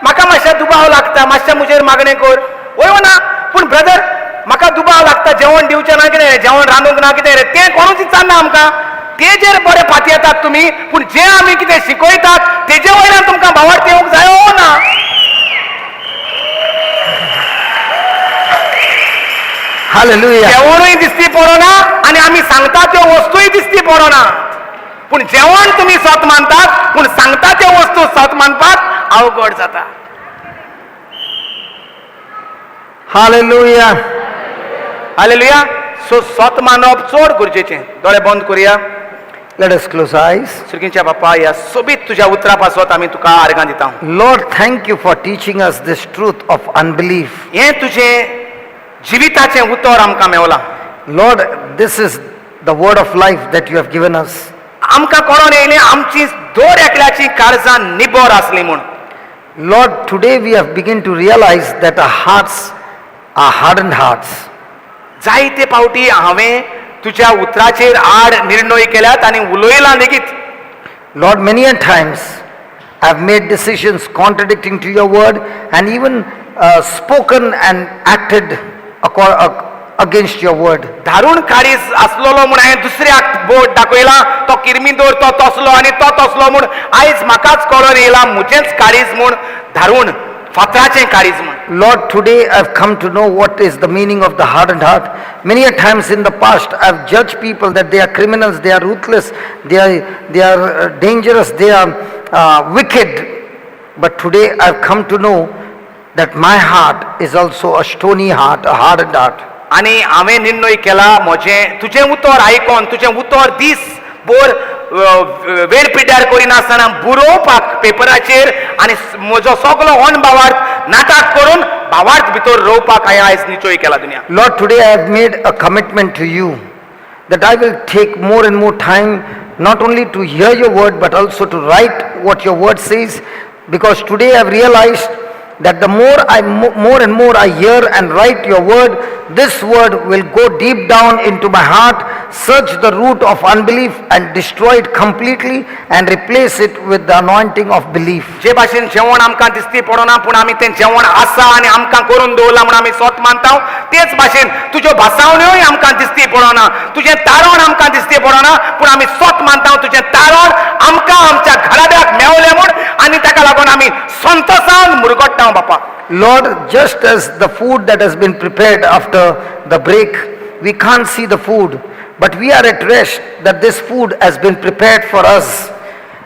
Speaker 6: म्हाका मातशें दुबाव लागता, मातशें म्हजेर मागणें कर. वय ना? पूण ब्रदर, म्हाका दुबाव लागता, जेवण दिवचें ना कितें रे, जेवण रांदूंक ना कितें रे, तें कोणूच विचारना आमकां. तेजेर बरें पातयेतात तुमी, पूण जें आमी कितें शिकयतात तेजे वयल्यान तुमकां भावार्थ येवंक जायो ना.
Speaker 5: Hallelujah.
Speaker 6: जेवणूय दिसती पडना आनी आमी सांगता त्यो वस्तूय दिसती पडना. पूण जेवण तुमी सत मानतात, पूण सांगता त्यो वस्तू सत मानपाक अवघड जाता.
Speaker 5: Hallelujah.
Speaker 6: हालेलुया. सो सत मानप चड गरजेचें. दोळे बंद करुया.
Speaker 5: Let us close our eyes.
Speaker 6: सुरकींच्या बापा, ह्या सोबीत तुज्या उतरा पासत आमी तुका आर्गां दिता.
Speaker 5: Lord, thank you for teaching us this truth of unbelief.
Speaker 6: हें तुजें जिविताचें उतर आमकां मेवलां.
Speaker 5: Lord, this is the word of life that you have given us.
Speaker 6: आमकां कळोन येयलें आमची दर एकल्याची काळजां निबर आसली म्हूण.
Speaker 5: Lord, today we have begun to realize that our hearts are hardened hearts.
Speaker 6: जायते फावटी हांवें तुज्या उतराचेर आड निर्णय केल्यात आनी उलयलां लेगीत.
Speaker 5: Lord, many a times I have made decisions contradicting to your word and even spoken and acted against your word.
Speaker 6: धारुण काळीज आसलेलो म्हूण हांवें दुसऱ्याक बोट दाखयला, तो किर्मिदोर, तो तसलो आनी तो तसलो म्हूण. आयज म्हाकाच कळोन येयला म्हजेंच काळीज म्हूण धारुण फातराचें काळीज म्हूण.
Speaker 5: Lord, today I've come to know what is the meaning of the hardened heart. Many a times in the past I've judged people that they are criminals, they are ruthless, they are dangerous, they are wicked. But today I've come to know that my heart is also a stony heart, a hardened heart.
Speaker 6: आनी हांवें निर्णय केला, म्हजें तुजें उतर आयकोन, तुजें उतर दीस भर वेळ पिड्ड्यार करिनासतना बरोवपाक पेपराचेर आनी म्हजो सगलो अणभावार्थ नाटक करून भावार्थ भितर रोवपाक हांवें आयज निश्चय केला दुनिया.
Speaker 5: Lord, today I have made a commitment to you that I will take more and more time not only to hear your word but also to write what your word says, because today I have realized that the more and more I hear and write your word, this word will go deep down into my heart, search the root of unbelief and destroy it completely and replace it with the anointing of belief.
Speaker 6: जे भाशेन जेवण आमकां दिसती पडना, पूण आमी तें जेवण आसा आनी आमकां करून दवरलां म्हूण आमी सोत मानता, तेच भाशेन तुज्यो भासावण्योय आमकां दिसती पडना, तुजें तारण आमकां दिसती पडना, पूण आमी सोत मानता तुजें तारण आमकां आमच्या घराब्याक मेवलें म्हूण आनी ताका लागून आमी संतोसान मुरगट्टा बापा.
Speaker 5: Lord, just as the food that has been prepared after the break, we can't see the food, but we are at rest that this food has been prepared for us,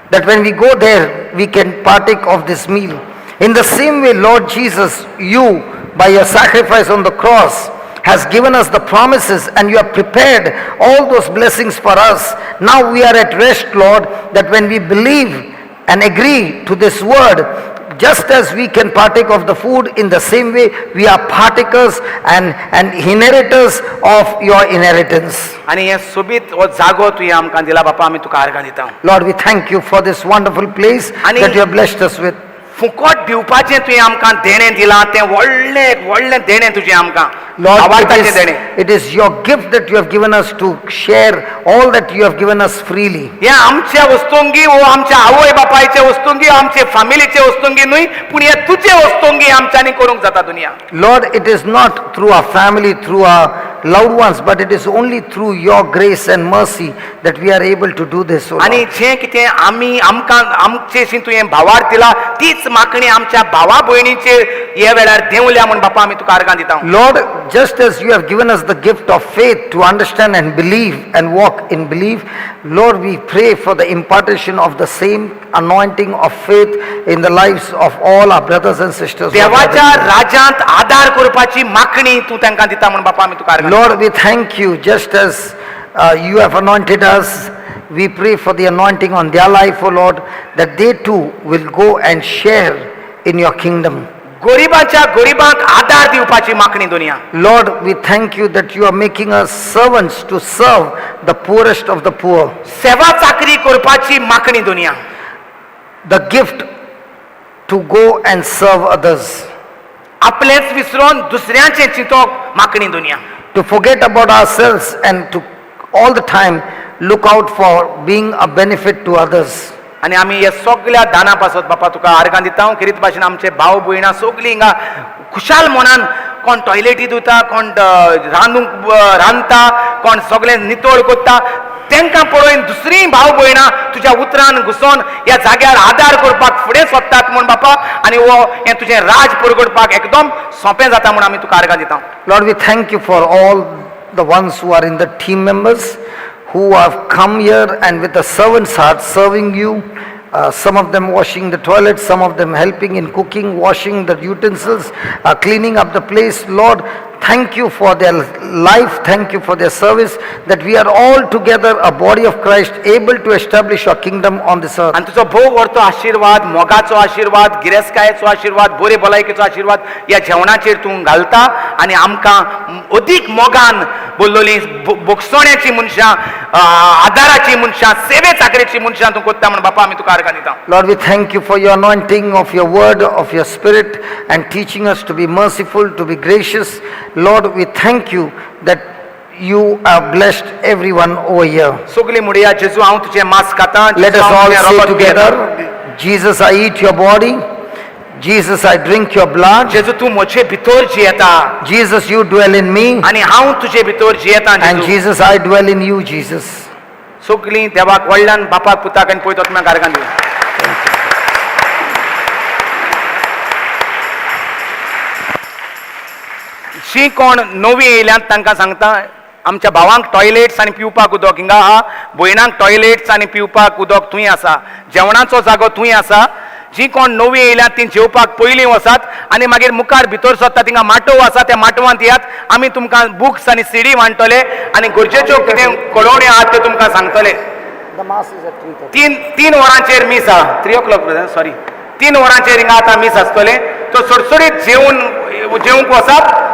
Speaker 5: that when we go there, we can partake of this meal. In the same way, Lord Jesus, you, by your sacrifice on the cross, has given us the promises and you have prepared all those blessings for us. Now we are at rest, Lord, that when we believe and agree to this word, just as we can partake of the food, in the same way we are partakers and inheritors of your inheritance.
Speaker 6: आनी हें सोबीत हो जागो तुवें आमकां दिला बापा, आमी तुका आर्गां दिता.
Speaker 5: Lord, we thank you for this wonderful place that you have blessed us with.
Speaker 6: फुकट दिवपाचें तुवें आमकां देणें दिलां, तें व्हडलें एक व्हडलें देणें तुजें आमकां.
Speaker 5: Lord, it
Speaker 6: आवडटाचें
Speaker 5: is,
Speaker 6: देणें.
Speaker 5: It is your gift that you have given us to share all that you have given us freely.
Speaker 6: हे आमच्या वस्तुंगी वो आमच्या आवय बापायचे वस्तुंगी, आमचे फामिलीचे वस्तुंगी न्हय, पूण हे तुजे वस्तुंगी आमच्यांनी करूंक जाता दुनिया.
Speaker 5: Lord, it is not through our family, through our loved ones, but it is only through your grace and mercy that we are able to do this, O
Speaker 6: आनी
Speaker 5: Lord.
Speaker 6: जें कितें आमी आमकां आमचेशी तुवें भावार दिला, तीच मागणी आमच्या भावा भयणीचेर हे वेळार देंवल्या म्हूण बापा आमी तुका आर्गां दिता.
Speaker 5: Lord, just as you have given us the gift of faith to understand and believe and walk in belief, Lord, we pray for the impartation of the same anointing of faith in the lives of all our brothers and sisters who are
Speaker 6: देवाच्या
Speaker 5: gathered here.
Speaker 6: राज्यांत आदार करपाची मागणी तूं तांकां दिता म्हूण बापा आमी तुका आर्गां दिता.
Speaker 5: Lord, we thank you, just as you have anointed us, we pray for the anointing on their life, O Lord, that they too will go and share in your kingdom.
Speaker 6: गरिबांच्या गरिबांक आदार दिवपाची मागणी दुनिया.
Speaker 5: Lord, we thank you that you are making us servants to serve the poorest of the poor.
Speaker 6: सेवा चाकरी करपाची मागणी दुनिया.
Speaker 5: The gift to go and serve others.
Speaker 6: आपलेंच विसरून दुसऱ्यांचें चिंतप माकणी दुनिया.
Speaker 5: To forget about ourselves and to all the time look out for being a benefit to others.
Speaker 6: आनी आमी हे सगल्या दाना पासत बापा तुका आर्गां दिता. खेरीत भाशेन आमचे भाव भयणां सगलीं हिंगा खुशाल मनान कोण टॉयलेटी धुता, कोण रांदूंक रांदता, कोण सगळें नितळ करता, तांकां पळोवन दुसरीं भाव भयणां तुज्या उतरान घुसोन ह्या जाग्यार आदार करपाक फुडें सोदतात म्हूण बापा, आनी हो हें तुजें राज परगटपाक एकदम सोंपें जाता म्हूण आमी तुका आर्गां दिता.
Speaker 5: Lord, we thank you for all the ones who are in the team members who have come here and with a servant's heart serving you. Some of them washing the toilet, some of them helping in cooking, washing the utensils, cleaning up the place. Lord, thank you for their life, thank you for their service, that we are all together a body of Christ, able to establish your kingdom on this earth.
Speaker 6: आनी तुजो भोव व्हडतो आशिर्वाद, मोगाचो आशिर्वाद, गिरेस्तकायेचो आशिर्वाद, बरे भलायकेचो आशिर्वाद ह्या जेवणाचेर तूं घालता आनी आमकां अदीक मोगान बोल्लोली भोगसण्याची मनशां, आदाराची मनशां, सेवे चाकरेची मनशां तूं कोत्ता म्हूण बापा आमी तुका आर्गां दिता.
Speaker 5: Lord, we thank you for your anointing of your word, of your spirit, and teaching us to be merciful, to be gracious. Lord, we thank you that you have blessed everyone over here.
Speaker 6: सगलीं म्हणया, जेजू हांव तुजें मांस खाता.
Speaker 5: Let us all say together, Jesus, I eat your body. Jesus, I drink your blood.
Speaker 6: जेजू तूं म्हजे भितर जियेता.
Speaker 5: Jesus, you dwell in me.
Speaker 6: आनी हांव तुजे भितर जियेता.
Speaker 5: And
Speaker 6: जेजू.
Speaker 5: Jesus, I dwell in you, Jesus.
Speaker 6: सगलीं देवाक व्हडल्यान बापाक पुताक आनी पवित्र आत्म्याक आर्गां दिवया. जीं कोण नवीं येयल्यात तांकां सांगता, आमच्या भावांक टॉयलेट्स आनी पिवपाक उदक हिंगा आहा, भयणांक टॉयलेट्स आनी पिवपाक उदक थंय आसा, जेवणाचो जागो थंय आसा. जीं कोण नवीं येयल्यात तीं जेवपाक पयलीं वचात आनी मागीर मुखार भितर सरता थिंगा माटोव आसा, त्या माटवांत येयात. आमी तुमकां बुक्स आनी सीडी वांट्टले आनी गरजेच्यो कितें कळोवण्यो आहात त्यो तुमकां सांगतले.
Speaker 5: The mass is at 3:30.
Speaker 6: तीन वरांचेर मीस आहा, 3 o'clock, sorry, 3 वरांचेर हिंगा आतां मीस आसतलें. तो सुरसुरीत जेवून जेवंक वचात.